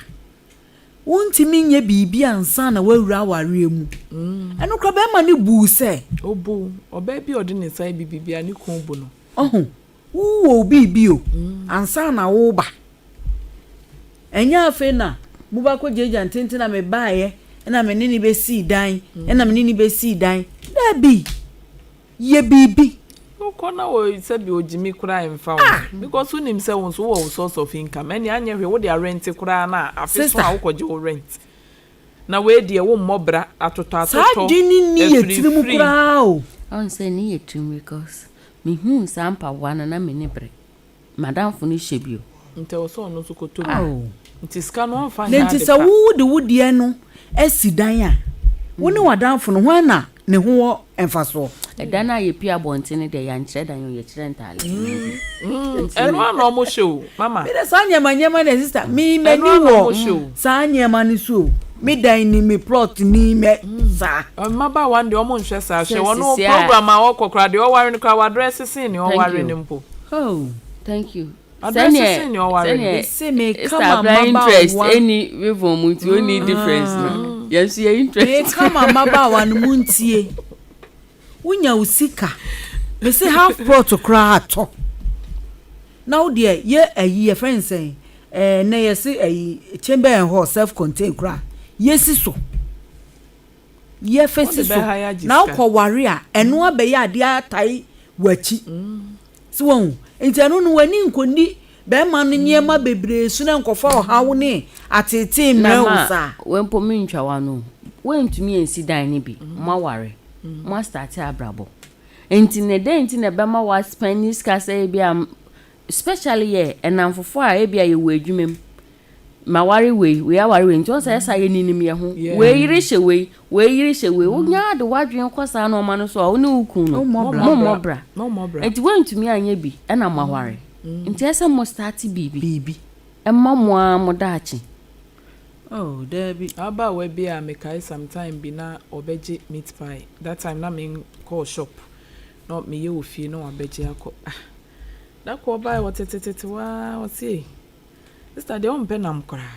wontumi nyɛ biribi ansa na woawura awareɛ mu. Ɛno koraa bɛrima no buu sɛ. Obu ɔbaa bi a ɔde ne nsa yɛ biribi biara ne kun bu no. Ɔho wowɔ wo biribi o ansa na woba. Ɛnyɛ afei na mobɛkɔ gyagya ntenten na mebaeɛ ɛna me ne ne bɛsii dan ɛna me ne ne bɛsii dan. Dabi, yɛ biribi. Wokɔ na wɔ sɛbi ogyimi koraa mfa wo. Because wonim sɛ wo nso wowɔ wo source of income. Ɛne anyɛ hwee wode arent koraa na afe so Sister. a wokɔgye wo rent. Na wei deɛ wommɔ bra atotɔ Saa atotɔ. adwene ni yɛ tiri mu afirifiri. koraa o. Ɔn sɛ ne yɛ tirim because mehuu saa mpaboa no na m'ani bere. Madamfo no hyɛ bio. Nti ɛwɔ sɛ ɔno nso kɔtɔ bi. Ao. Nti sika no ɔmfa Na nyɛ nti ade sɛ pa. wo de wo deɛ no asi dan a, wo ne w'adamfo no hwan na ne ho wɔ mfasoɔ? Ɛda no a yɛpie abɔnten no deɛ yɛankyerɛ dan o yɛkyerɛ ntaale. Ɛno a na ɔmo hyɛ o mama. Mi de saa nneɛma nneɛma na sister mi m'ani Ɛno a na ɔmo wɔ hyɛ o. saa nneɛma no so o. Mi dan ni mi plot ni mɛ saa. Mmabaawa no deɛ ɔmo nhwɛ saa hwɛ Sɛ wɔn sisi a- program a wɔkɔ koraa deɛ ɔware no koraa wadress sen nea Thank ɔware you. no mpo. Oh. Thank you. Wadress sen nea ɔware no. Ese me Sister kama Abra interest mmabaawa. ɛni weavon mu nti ɔni difference no. Yɛn nso yɛ interest. Me kama mmabaawa no mu ntie. Wonya wo sika. Me se half plot koraa atɔ. Na wo deɛ yɛ ayi yɛfrɛ no sɛn ɛɛ nɛ yɛse ayi chamber and hall self contained koraa yɛsi so. Yɛfɛ si Wode so. bɛha yɛ agye Na sika. wokɔ ware a ɛno abɛyɛ adeɛ atae w'akyi. Si wɔn nti ɛno no w'ani nkɔni bɛrima no nneɛma bebree so na nkɔfa ɔhaw ne atetee mmerɛ wo Na saa. ma wempo mi ntwa wa no wontumi nsi dan no bi mo aware mo astart abrabɔ nti ne den nti na ɛbɛma wa spend sika sɛ ebi a especially yɛ ɛnamfofo a ebi a yɛwɔ adwuma mu ma ware wei wei aware wei nti wɔn sɛ ɛsa yɛ ninim yɛ ho wei yere hyɛ wei wei yere hyɛ wei wonya de wadwene kɔ saa nneɛma no so a wo ne wo kun no Wommɔ bra. mo mmɔ bra Na ɔmmɔ bra. nti wontumi anyɛ bi ɛna mo aware nti ɛsɛ mo start biribi Biribi. ɛma mo ara mo daakye. Oh, dabi. Abaawa bi a mekae sometime bi na ɔbɛgye meat pie. That time na menkɔɔ shop. Na meyɛ wɔ fie na wabɛgye akɔ. Ah. Da kɔ ɔbae wɔ tetetete waa ɔse "Ei, sister deɛ wompɛ nam koraa."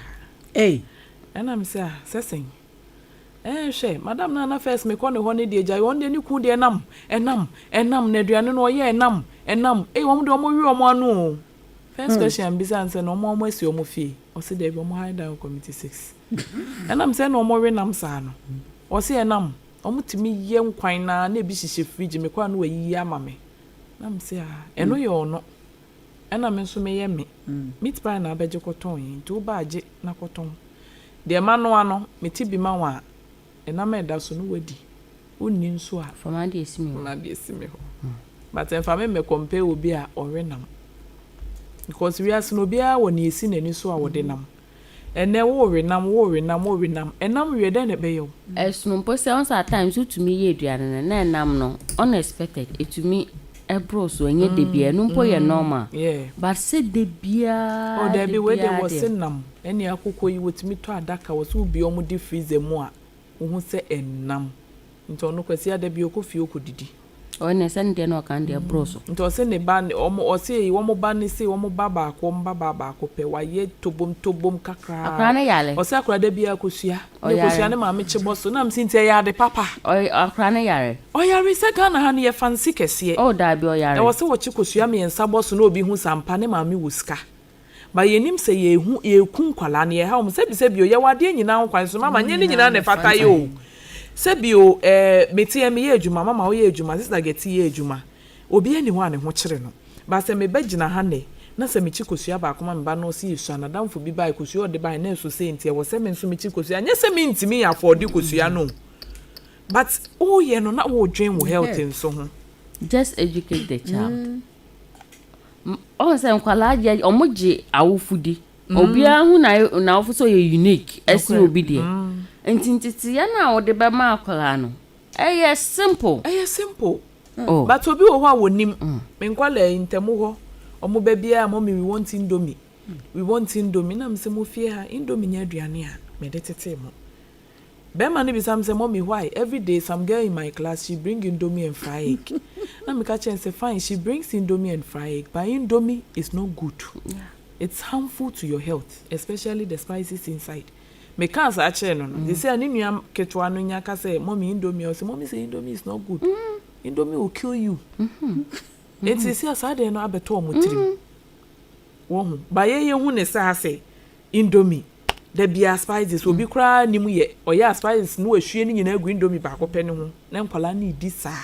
Ei. Ɛna me sɛ ah sɛ sɛn. Ɛɛ hwɛ madam na na first mekɔ ne hɔ ne deɛ gyae wɔn deɛ ne kun deɛ nam ɛnam ɛnam na aduane no ɔyɛ ɛnam ɛnam ei wɔn deɛ wɔn we wɔn ano o. First question bisa nsɛ na wɔn asi wɔn fie ɔsi dɛbi wɔn hire down committee 6. Ɛnam sɛ na wɔn we nam saa no ɔsi ɛnam wɔn tumi yɛ nkwan naa na ebi hyehyɛ fridge mekɔ a na wɔayiyi ama me. Na me sɛ ah ɛno yɛ ɔno ɛna me nso meyɛ me meat pie na abɛgye kɔtɔn yi nti woba agye na kɔtɔn. Deɛ ma noa no mete bi ma wo a ɛnam a ɛda so no wadi wonni nso a Fama adeɛ esi mi hɔ. na deɛ esi mi hɔ but ɛmfa me mmɛ compare obi a ɔwe nam because wiase no obiara wɔ nea esi n'ani so a wɔde nam ɛnɛ wɔrewe nam wɔrewe nam wɔrewe nam ɛnam wie dɛn na ɛbɛyɛ wo. Ɛsono mpo sɛ ɔnsa at times wotumi yɛ aduane no na ɛnam no unexpected etumi ɛboro so ɛnyɛ de bia ɛno mpo yɛ normal. But sɛ de biara Oh dabi de wei deɛ biara wɔse deɛ. nam ɛne akokɔ yi wɔtumi tɔ adaka wɔ so wobi ɔmo de freezer mu a wohu sɛ ɛnam nti ɔno kwasi ada bi ɔkɔ fie ɔkɔ didi. Ɔno sɛ ne deɛ na ɔka ne deɛ ɛboro so. Nti ɔse ne ba ne ɔmo ɔse yi wɔn ba ne se wɔn ba baako wɔn ba ba baako pɛ wayɛ tobom tobom kakraa. Akwaraa no yare. Ɔse akwaraa da biara kosua. Ne Ɔyare. kosua ne maame kye bɔ so nam si nti ɛyɛ ade papa. Ɔyɛ akwaraa no yare. Ɔyare sɛ Ghana ha no yɛ fancy kɛseɛ. Oh daabi ɔyare. Ɛwɔ sɛ wɔkye kosua mmiɛnsa bɔ so na obi hu sampa ne maame wɔ sika. Ba yɛnim sɛ yɛhu yɛku nkwalaa no yɛha wɔn sɛbi sɛbi o yɛwɔ adeɛ nyinaa ho kwan so mama nyɛ ne nyinaa na ɛfata yɛ o. Sɛbi o mete yɛ meyɛ adwuma mama woyɛ adwuma sister Gɛti yɛ adwuma. Obi ani hɔ a ne ho kyerɛ no. But sɛ me ba gyina ha nnɛ na sɛ mekyi kosua baako ma me ba na ɔse yɛsua, n'adamfo bi bae kosua a ɔde bae na ɛso sei nti ɛwɔ sɛ me nso mekyi kosua. Nyɛ sɛ mentumi afford kosua no o, but woyɛ no na wodwen wo health nso ho. Just educate the child. Ɔhu sɛ nkwadaa deɛ ɔmo gye awofo di. Obiara hu na n'awofo sɛ ɔyɛ unique ɛsen obi deɛ. Nti nteteeɛ no a wɔde bɛma akwadaa no ɛyɛ simple. Ɛyɛ simple. Oh. But obi wɔ hɔ a wɔnim. Me nkwadaa yi ntɛmu hɔ, ɔmo ba biara, "Mommy, we want Indomie, we want Indomie." Na mesɛ mo fie ha Indomie nyɛ aduane a mede tetee mo. Bɛrima no bisa me sɛ, "Mommy, why every day some girl in my class, she bring Indomie and fry egg?" Na meka kyerɛ no sɛ, "Fine, she brings Indomie and fry egg, but Indomie is not good. It's harmful to your health, especially the spices inside." Meka saa kyerɛ no, sɛ ne nua ketewa no nya ka sɛ, "Mommy, Indomie," ɔsɛ, "Mommy say Indomie is not good, Indomie will kill you." Nti sɛ saa deɛ no abɛtɔ ɔmo tirim wɔn ho ba, yɛyɛ hu ne saa sɛ Indomie da bia spices, obi koraa nim yɛ ɔyɛ a spices no wahwie ne nyinaa gu Indomie baako pɛ ne ho na nkwadaa no redi saa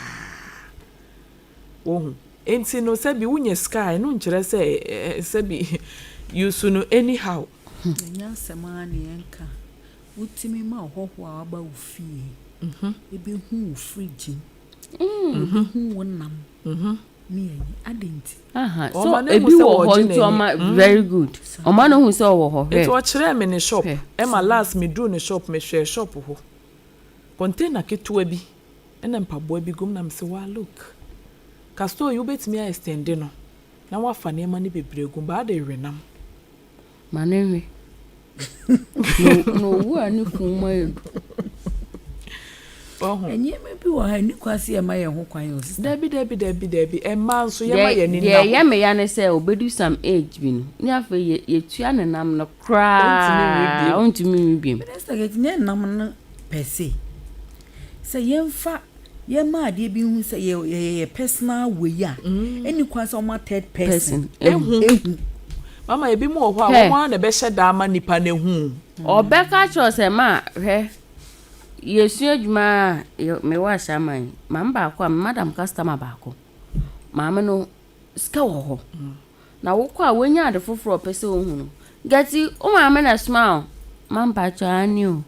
wɔn ho. Nti no sɛbi wonya sika a, ɛno nkyerɛ sɛ sɛbi use no anyhow. Ɛnyɛ asɛm ara ne yɛnka. Wotumi ma ɔhɔhoɔ a waba wo fie ebɛhu wo fridge mu, ebɛhu wo nam ne ayi ade nti. Aha, so Ɔma no ehu ebi sɛ wɔ hɔ wɔgye nti n'ani. Ɔma very good. Ɔma no hu sɛ ɔwɔ hɔ. Nti Hwɛ. ɔkyerɛɛ me ne shop. Hwɛ. Ɛma last me duru ne shop, mehwɛ shop hɔ, container ketewa bi ɛna mpaboa bi gum na me sɛ, "Waa, look, ka store yi wobɛtumi a extend no na wafa nneɛma no bebree gum baa de renam." Ma ne nwe. Na owu a ne fun mu ayɛ du. Ɔho. Nneɛma bi wɔ ha ni kwan sɛ yɛma yɛn ho kwan o, sister. Dabi, dabi, dabi, dabi, ɛmmaa nso yɛma yɛn ani Deɛ nna hɔ. ɛyɛ me ya ne sɛ obedu some age bi no ne afei yɛtua ne nam no Ɔntumi nwe koraa bio. ɔntumi nwe bio. Minister Kate, nyɛ nam no per se sɛ yɛmfa yɛma adeɛ bi hu sɛ yɛ personal wei a ɛni kwan sɛ ɔma third person person ehu. Ehu. Mama, ebi mu wɔ hɔ a Hwɛ. wɔn a na ɛbɛhyɛ da ama nipa no ehu. Ɔbɛka kyerɛ sɛ ma hwɛ, yɛsua adwuma a mewɔ ahyɛaman maame baako a madam customer baako, maame no sika wɔ hɔ na wokɔ a wonya ade foforɔ a ɔpɛ sɛ ohu no gati wo maame na soma o ma mpakyɛ ane o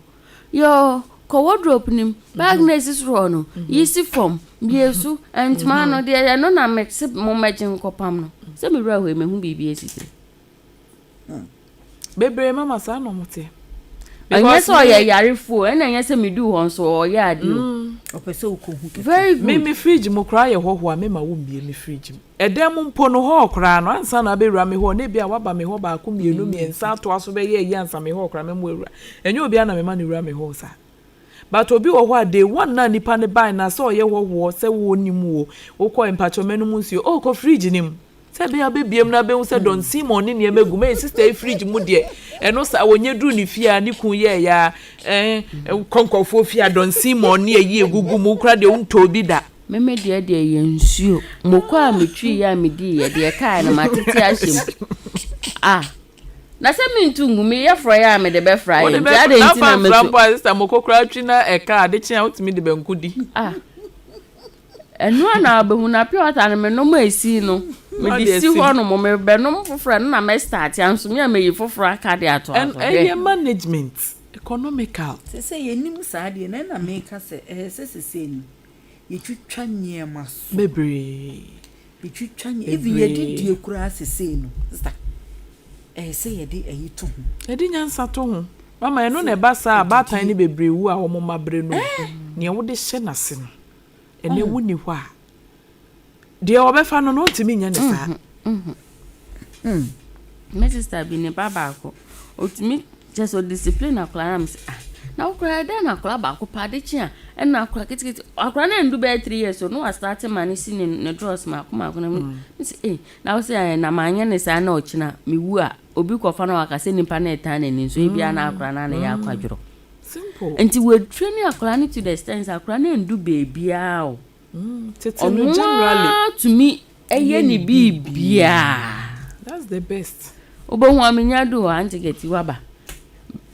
yo kɔ wardrobe nim bag na esi soro hɔ no yi si fam bie so ntoma no deɛ ɛno na mese mo mmɛgye nkɔpam no sɛ mewura hɔ yi mehu biribi esi tiri. Bebree, mama, saa na ɔmo te. Ɛnyɛ Because sɛ ɔyɛ yarefoɔ ɛna ɛnyɛ sɛ medu hɔ nso ɔyɛ adeɛ o. Ɔpɛ sɛ wokɔhu kɛkɛ. Very good. Me fridge mu koraa yɛ hɔhoɔ a mema wo mbie me fridge mu. Ɛdan mu mpo no hɔ koraa no, ansa na abɛwura me hɔ na ebi a waba me hɔ baako, mmienu, mmiɛnsa atoa so bɛyɛ ayi ansa me hɔ koraa mɛmo awura. Ɛnyɛ obiara na mema no wura me hɔ saa. But obi wɔ hɔ a day one na nipa ne ban na sɛ ɔyɛ hɔhoɔ sɛ wo nim wo wokɔ mpakyɛw mɛnum nsuo oh kɔ fridge nim sɛ ɛbɛyɛ abɛbiem na abɛhu sɛ Don Simon ne nneɛma gu mu. Ɛyɛ sister yi fridge mu deɛ ɛno sa wɔnyɛ duru ne fie a ne kun yɛ ya kɔ nkɔfoɔ fie a Don Simon ne ayi egugu mu kora deɛ wontɔ bi da. Meme deɛ yɛ nsuo moko a metwi yɛ a medii yɛ deɛ kaa no matete ahyɛ mu ah na sɛ mentu ngu meyɛ frɔyɛ a mede bɛfra yɛ nti ade nti na mfra metu mpo a sister moko koraa twi na ɛka ade kye a wotumi de banku di. Ah, ɛno a na wobɛhu na pure water no menom a esi no mede Ɔde si esi. hɔ nom mebɛnom foforɔ no na mɛstart anso me a meyi foforɔ aka de ato aso. Ɛyɛ management economical. Sɛ yɛnim saa deɛ na ɛna meka sɛ ɛyɛ sɛ sesei no yɛtwitwa nneɛma so. Bebree. Yɛtwitwa nneɛma even Bebree. yɛde die koraa sesei no, sister, ɛyɛ sɛ yɛde ayi to ho. Yɛde nyansa to ho, mama, ɛno na ɛba saa abaatan ne bebree wu a wɔn mma bere no nea wode hyɛ n'ase no ɛnɛ wo ni hɔ a deɛ ɔbɛfa no ɔntumi nyɛ ne saa. Me sister bi ne ba baako otumi kyɛ sɛ ɔdiscipline akwadaa na me sɛ, ah, na wokora dɛn na akwadaa baako pa ade kye a ɛna akwadaa ketekete akwadaa no ndu bɛyɛ 3 years o na wastart ma ne si ne drawers maako maako na me sɛ eh na wo sɛ eh na maanyɛ ne saa na ɔkyena mewu a obi kɔfa na waka sɛ nipa na ɛtan n'ani nso ebia na akwadaa no na ɛyɛ akwadworɔ. Simple. Nti wɔatwa ne akwadaa no to the extent sɛ akwadaa no ndu beebiara o. Tete no ɔno generally ara tumi ɛyɛ ne biribiara. That's the best. Wobɛhu a menya du hɔ Auntie Kati waba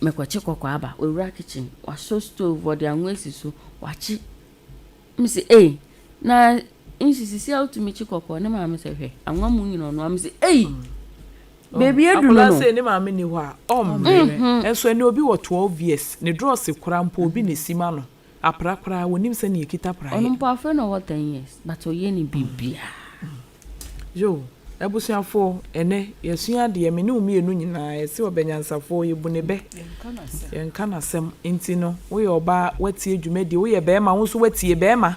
mekɔkye kɔkɔ aba owura kitchen wasɔ stove, wɔde anwa asi so wakye me sɛ ei na. Nso sisi a wotumi kye kɔkɔɔ ne maame sɛ hwɛ anwa mu nyina ɔnoa me sɛ ei baabi aduru no. Akwadaa sei ne maame nni hɔ a ɔmmrɛ nso ɛnɛ obi wɔ 12 years ne drɔs koraa mpo obi na esi ma no apra koraa wɔnim sɛnea yɛkita praeɛ. Ɔno mpo afei na ɔwɔ 10 years but ɔyɛ ne biribiara. Yoo abusuafoɔ ɛnɛ yɛasua adeɛ me ne wo mmienu nyinaa yɛse ɔbɛnyansafoɔ yɛbu ne bɛ yɛnka n'asɛm nti no woyɛ ɔbaa woatie dwumadie woyɛ bɛɛma wo nso woatie bɛɛma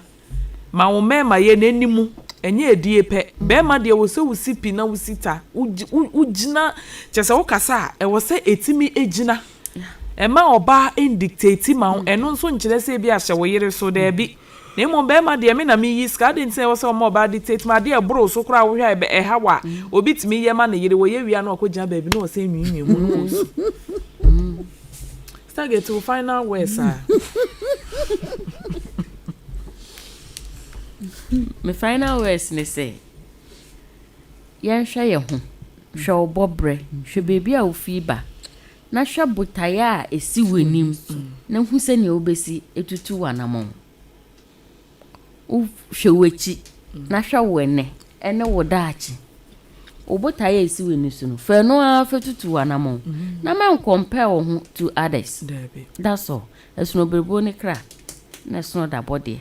Ma wo mmarima yɛ n'anim, ɛnyɛ adie pɛ. Barima deɛ ɛwɔ sɛ wosi pi na wosi ta, wogyina, kyerɛ sɛ wokasa a, ɛwɔ sɛ ɛtumi gyina. Ɛmma ɔbaa ndictate ma wo, ɛno nso nkyerɛ sɛ ebi ahyɛ wo yere so, daabi. Na mmom barima deɛ me na meyi sika, adɛn nti na ɛwɔ sɛ ɔma ɔbaa dictate ma adeɛ a ɛboro wo so koraa a wohwɛ a ɛbɛ ɛha wo a, obi tumi yɛ ma ne yere, wɔyɛ wie a na wakɔgyina baabi na ɔsɛ nwiinwii mu na ɔresu. Stargate wo final words a. Me final words ne sɛ, yɛnhwɛ yɛn ho, hwɛ wo bɔberɛ, hwɛ baabi a wofiri ba, na hwɛ botaeɛ a ɛsi w'anim na hu sɛnea wobɛsi atutu w'anammɔn. Wohwɛ w'akyi na hwɛ wo ɛnnɛ ne wo daakye. Wo botaeɛ a ɛsi w'ani so no, fa ɛno ara fa tutu w'anammɔn na ma nkɔmpɛɛ wo ho to others. That's all. Ɛsono berebuo ne kra na ɛsono dabɔdeɛ.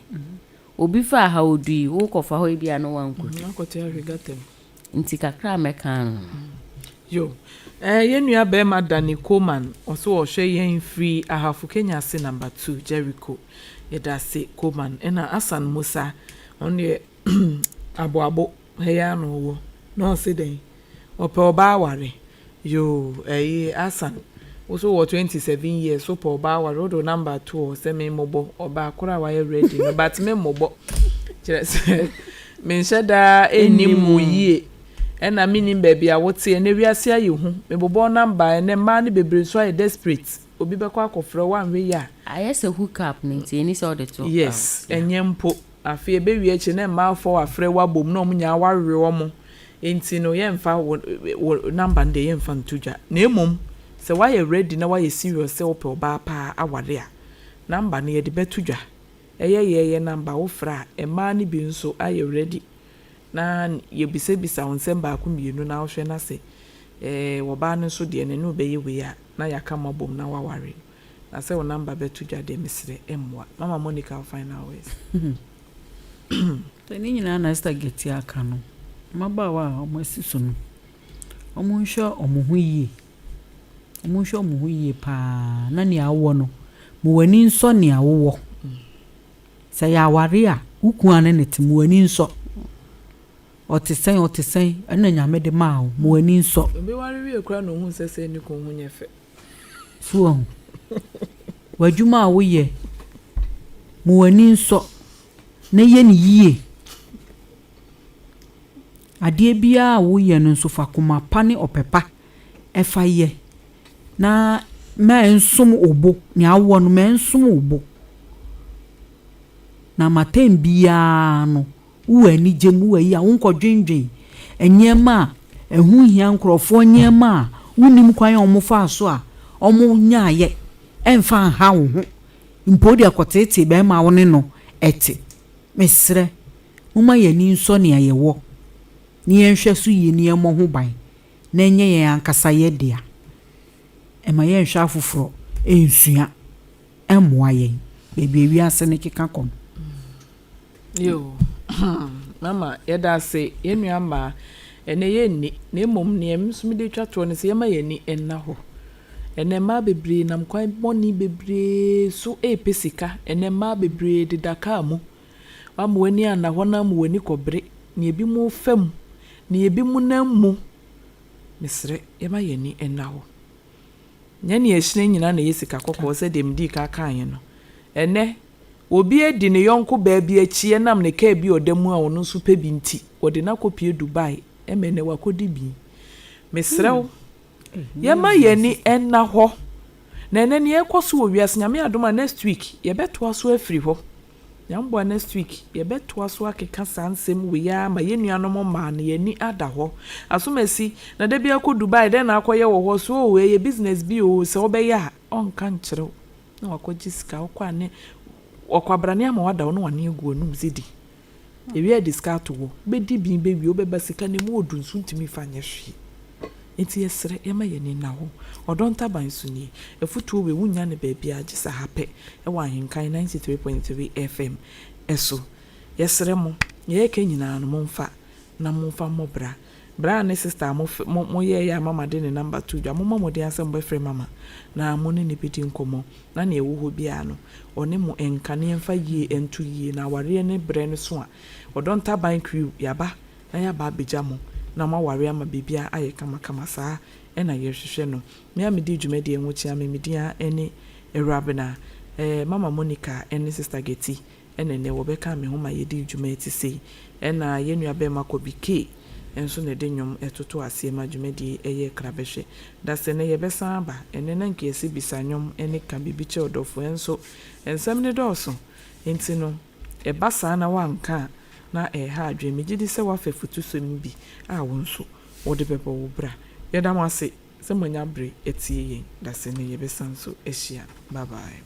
Obi faa ha ɔdui, wokɔfa hɔ ebia na wankɔdu. Nti kakra a mɛka ano no. Yo, eh, yɛn nua bɛɛma Danny Coleman, ɔse ɔhwɛ yɛn firi Ahafo Kenya ase number 2, Jericho. Yɛdase Coleman. Ɛna Asan Musa, ɔno deɛ aboabo ha yi ara na ɔwɔ. Na ɔse dɛn? Ɔpɛ ɔbaa aware. Yoo, ɛyi Asan, wo so wɔ 27 years, wo pɛ ɔbaa aware, wode wo number to hɔ sɛ me mmɔbɔ ɔbaa koro a wayɛ ready no, but me mmɔbɔ. Kyerɛ sɛ, menhyɛ daa nnim wo yie, ɛna mennim baabi a wote, ɛnɛ wiase ayɛ hu, mebobɔ wo number a, ɛnɛ mmaa no bebree nso ayɛ desperate, obi bɛkɔ akɔfrɛ wo, woanhwɛ yie a. Ayɛ sɛ hook up no nti, ɛni sɛ wode to out. Yes, ɛnyɛ mpo. Afei ɛbɛwie akyire na mmaa fɔɔ afrɛ wo abom na wɔn nyinaa woawe wɔn. Enti no yɛmfa wo wo number no deɛ yɛmfa nto dwa. Na mmom sɛ woayɛ ready na woayɛ serious sɛ wopɛ ɔbaa paa aware a, number no yɛde bɛto dwa. Ɛyɛ yɛyɛ number wofrɛ a mmaa no bi nso ayɛ ready na yɛbisabisa wo nsɛm baako mmienu na wohwɛ na sɛ ɛɛ ɔbaa no nso deɛ ne ne wo bɛyɛ wei a na yɛaka mo abom na woaware no. Na sɛ wo number bɛto dwa deɛ mesrɛ mmoa. Mama Monica wo final words. Sɛ ne nyinaa na Esther Gati aka no, mmabaawa a wɔasi so no, wɔnhwɛ wɔn ho yie. Wɔnhwɛ wɔn ho yie paa na nea wowɔ no, ma w'ani nsɔ nea wowɔ. Sɛ ɛyɛ aware a, wo kunu a ne ne te, ma w'ani nsɔ. Ɔte sɛn, ɔte sɛn, ɛno na Nyame de maa wo, ma w'ani nsɔ. Obi ware wie koraa na ohuu sɛ sɛɛ ne kunu ho nyɛ fɛ. So wahu? W'adwuma a woyɛ, ma w'ani nsɔ na yɛ no yie. Adeɛ biara a woyɛ no nso, fa koma pa ne ɔpɛ pa fa yɛ, na ma ɛnsom wo bo. Nea wowɔ no, ma ɛnsom wo bo. Na ma tɛm biara no, Wowɔ anigye mu, wowɔ ayi a, wonkɔdwendwen nneɛma a ɛho nhia, nkurɔfoɔ nneɛma a wonnim kwan a wɔfaa so a wɔnyaeɛ, ɛmfa nha wo ho mpo wode akɔteetee barima a wo ne no te. Mesrɛ, momma yɛn ani nsɔ nea yɛwɔ, na yɛnhwɛ so yie na yɛmmɔ ho ban, na ɛnyɛ yɛn ankasa yɛn dea. Ɛmma yɛnhwɛ afoforɔ nsua mmoa yɛn baabi a wiase no keka kɔ no. Yoo mama yɛda ase yɛn nua mmaa ɛnɛ yɛn nni na mmom nea me nso mede twa toɔ no sɛ yɛma yɛn ani nna hɔ ɛnɛ mmaa bebree nam kwan bɔne bebree so ɛrepɛ sika ɛnɛ mmaa bebree deda kaa mu wama w'ani anna hɔ na ama w'ani kɔbere nea ebi mu fa mu nea ebi mu nam mu mesrɛ yɛma yɛn ani nna hɔ nyɛ nea ɛhyerɛn nyinaa na ɛyɛ sika kɔkɔɔ sɛdeɛ medii kan kaeɛ no ɛnɛ Obi adi ne yɔnko baa bi akyi ɛnam ne kaa bi a ɔda mu a ɔno nso pɛ bi nti, wɔde no akɔpue Dubai ma ɛnnɛ wakɔdi bi. Mesrɛ wo, yɛmma yɛn ani nna hɔ. Na ɛnnɛ nea ɛrekɔ so wɔ wiase, Nyame adom a next week yɛbɛtoa so afiri hɔ. Nyame boa next week yɛbɛtoa so akeka saa nsɛm wei ara ma yɛn nuanom mmaa no yɛn ani ada hɔ. Asomasi, na da bi akɔ Dubai dɛn na akɔyɛ wɔ hɔ? So oo ɛyɛ business bi oo, sɛ wobɛyɛ a ɔnka nkyerɛ wo. Na wakɔgye sika, wokɔ a ne ɔkwabrane ama wada wo na wane agu w'anum sɛ di. Yɛwie a yɛde sika ato hɔ. Wobɛdi bin bɛwie, wobɛba sika no ɛmu ɔdu nso wontumi mfa nyɛ hwee. Enti yɛsrɛ yɛma yɛn ani nna hɔ. Ɔdɔ ntaban so nie. Afutuo wei wonnya no baabiara gye sɛ ha pɛ wɔ Ahenkan 93.3 FM so. Yɛsrɛ mo, nea yɛreka nyinaa no momfa na momfa mmɔ bra. Bra ne sister a mo mo moyɛeɛ a mama de ne number too dwa, mommɔ mmɔden ara sɛ mobɛfrɛ mama na mo ne no bɛdi nkɔmmɔ na nea ɛwɔ hɔ biara no ɔne mo nka na yɛmfa yie nto yie na awareɛ no berɛ no so a Ɔdɔ Ntaban Crew yɛaba na yɛaba abɛgya mo na moaware ama biribiara ayɛ kamakama saa na yɛhwehwɛ no. Me a medi dwumadie ho kyea me, me din ara ne Awurabena, eh, Mama Monica ne Sister Getty na ɛnnɛ wɔbɛkaa me ho ma yɛdii dwuma yi te sei. Ɛna yɛn nua barima Kobi Kay nso na ɛde nnwom toto aseɛ ma dwumadie yi yɛ krabɛhwɛ. Dasɛ nnɛ yɛbɛsan aba, ɛnnɛ na nka yɛse bisa nnwom ne ka biribi kyerɛ ɔdɔfoɔ nso nsɛm no dɔɔso nti no ɛba saa na woanka a na ɛreha adwene. Megye di sɛ woafa afutusɛm bi a wo nso wode bɛbɔ wo bra. Yɛda mo ase. Sɛ moanya bere atie yɛn dasani yɛbɛsan nso ahyia. Bye bye.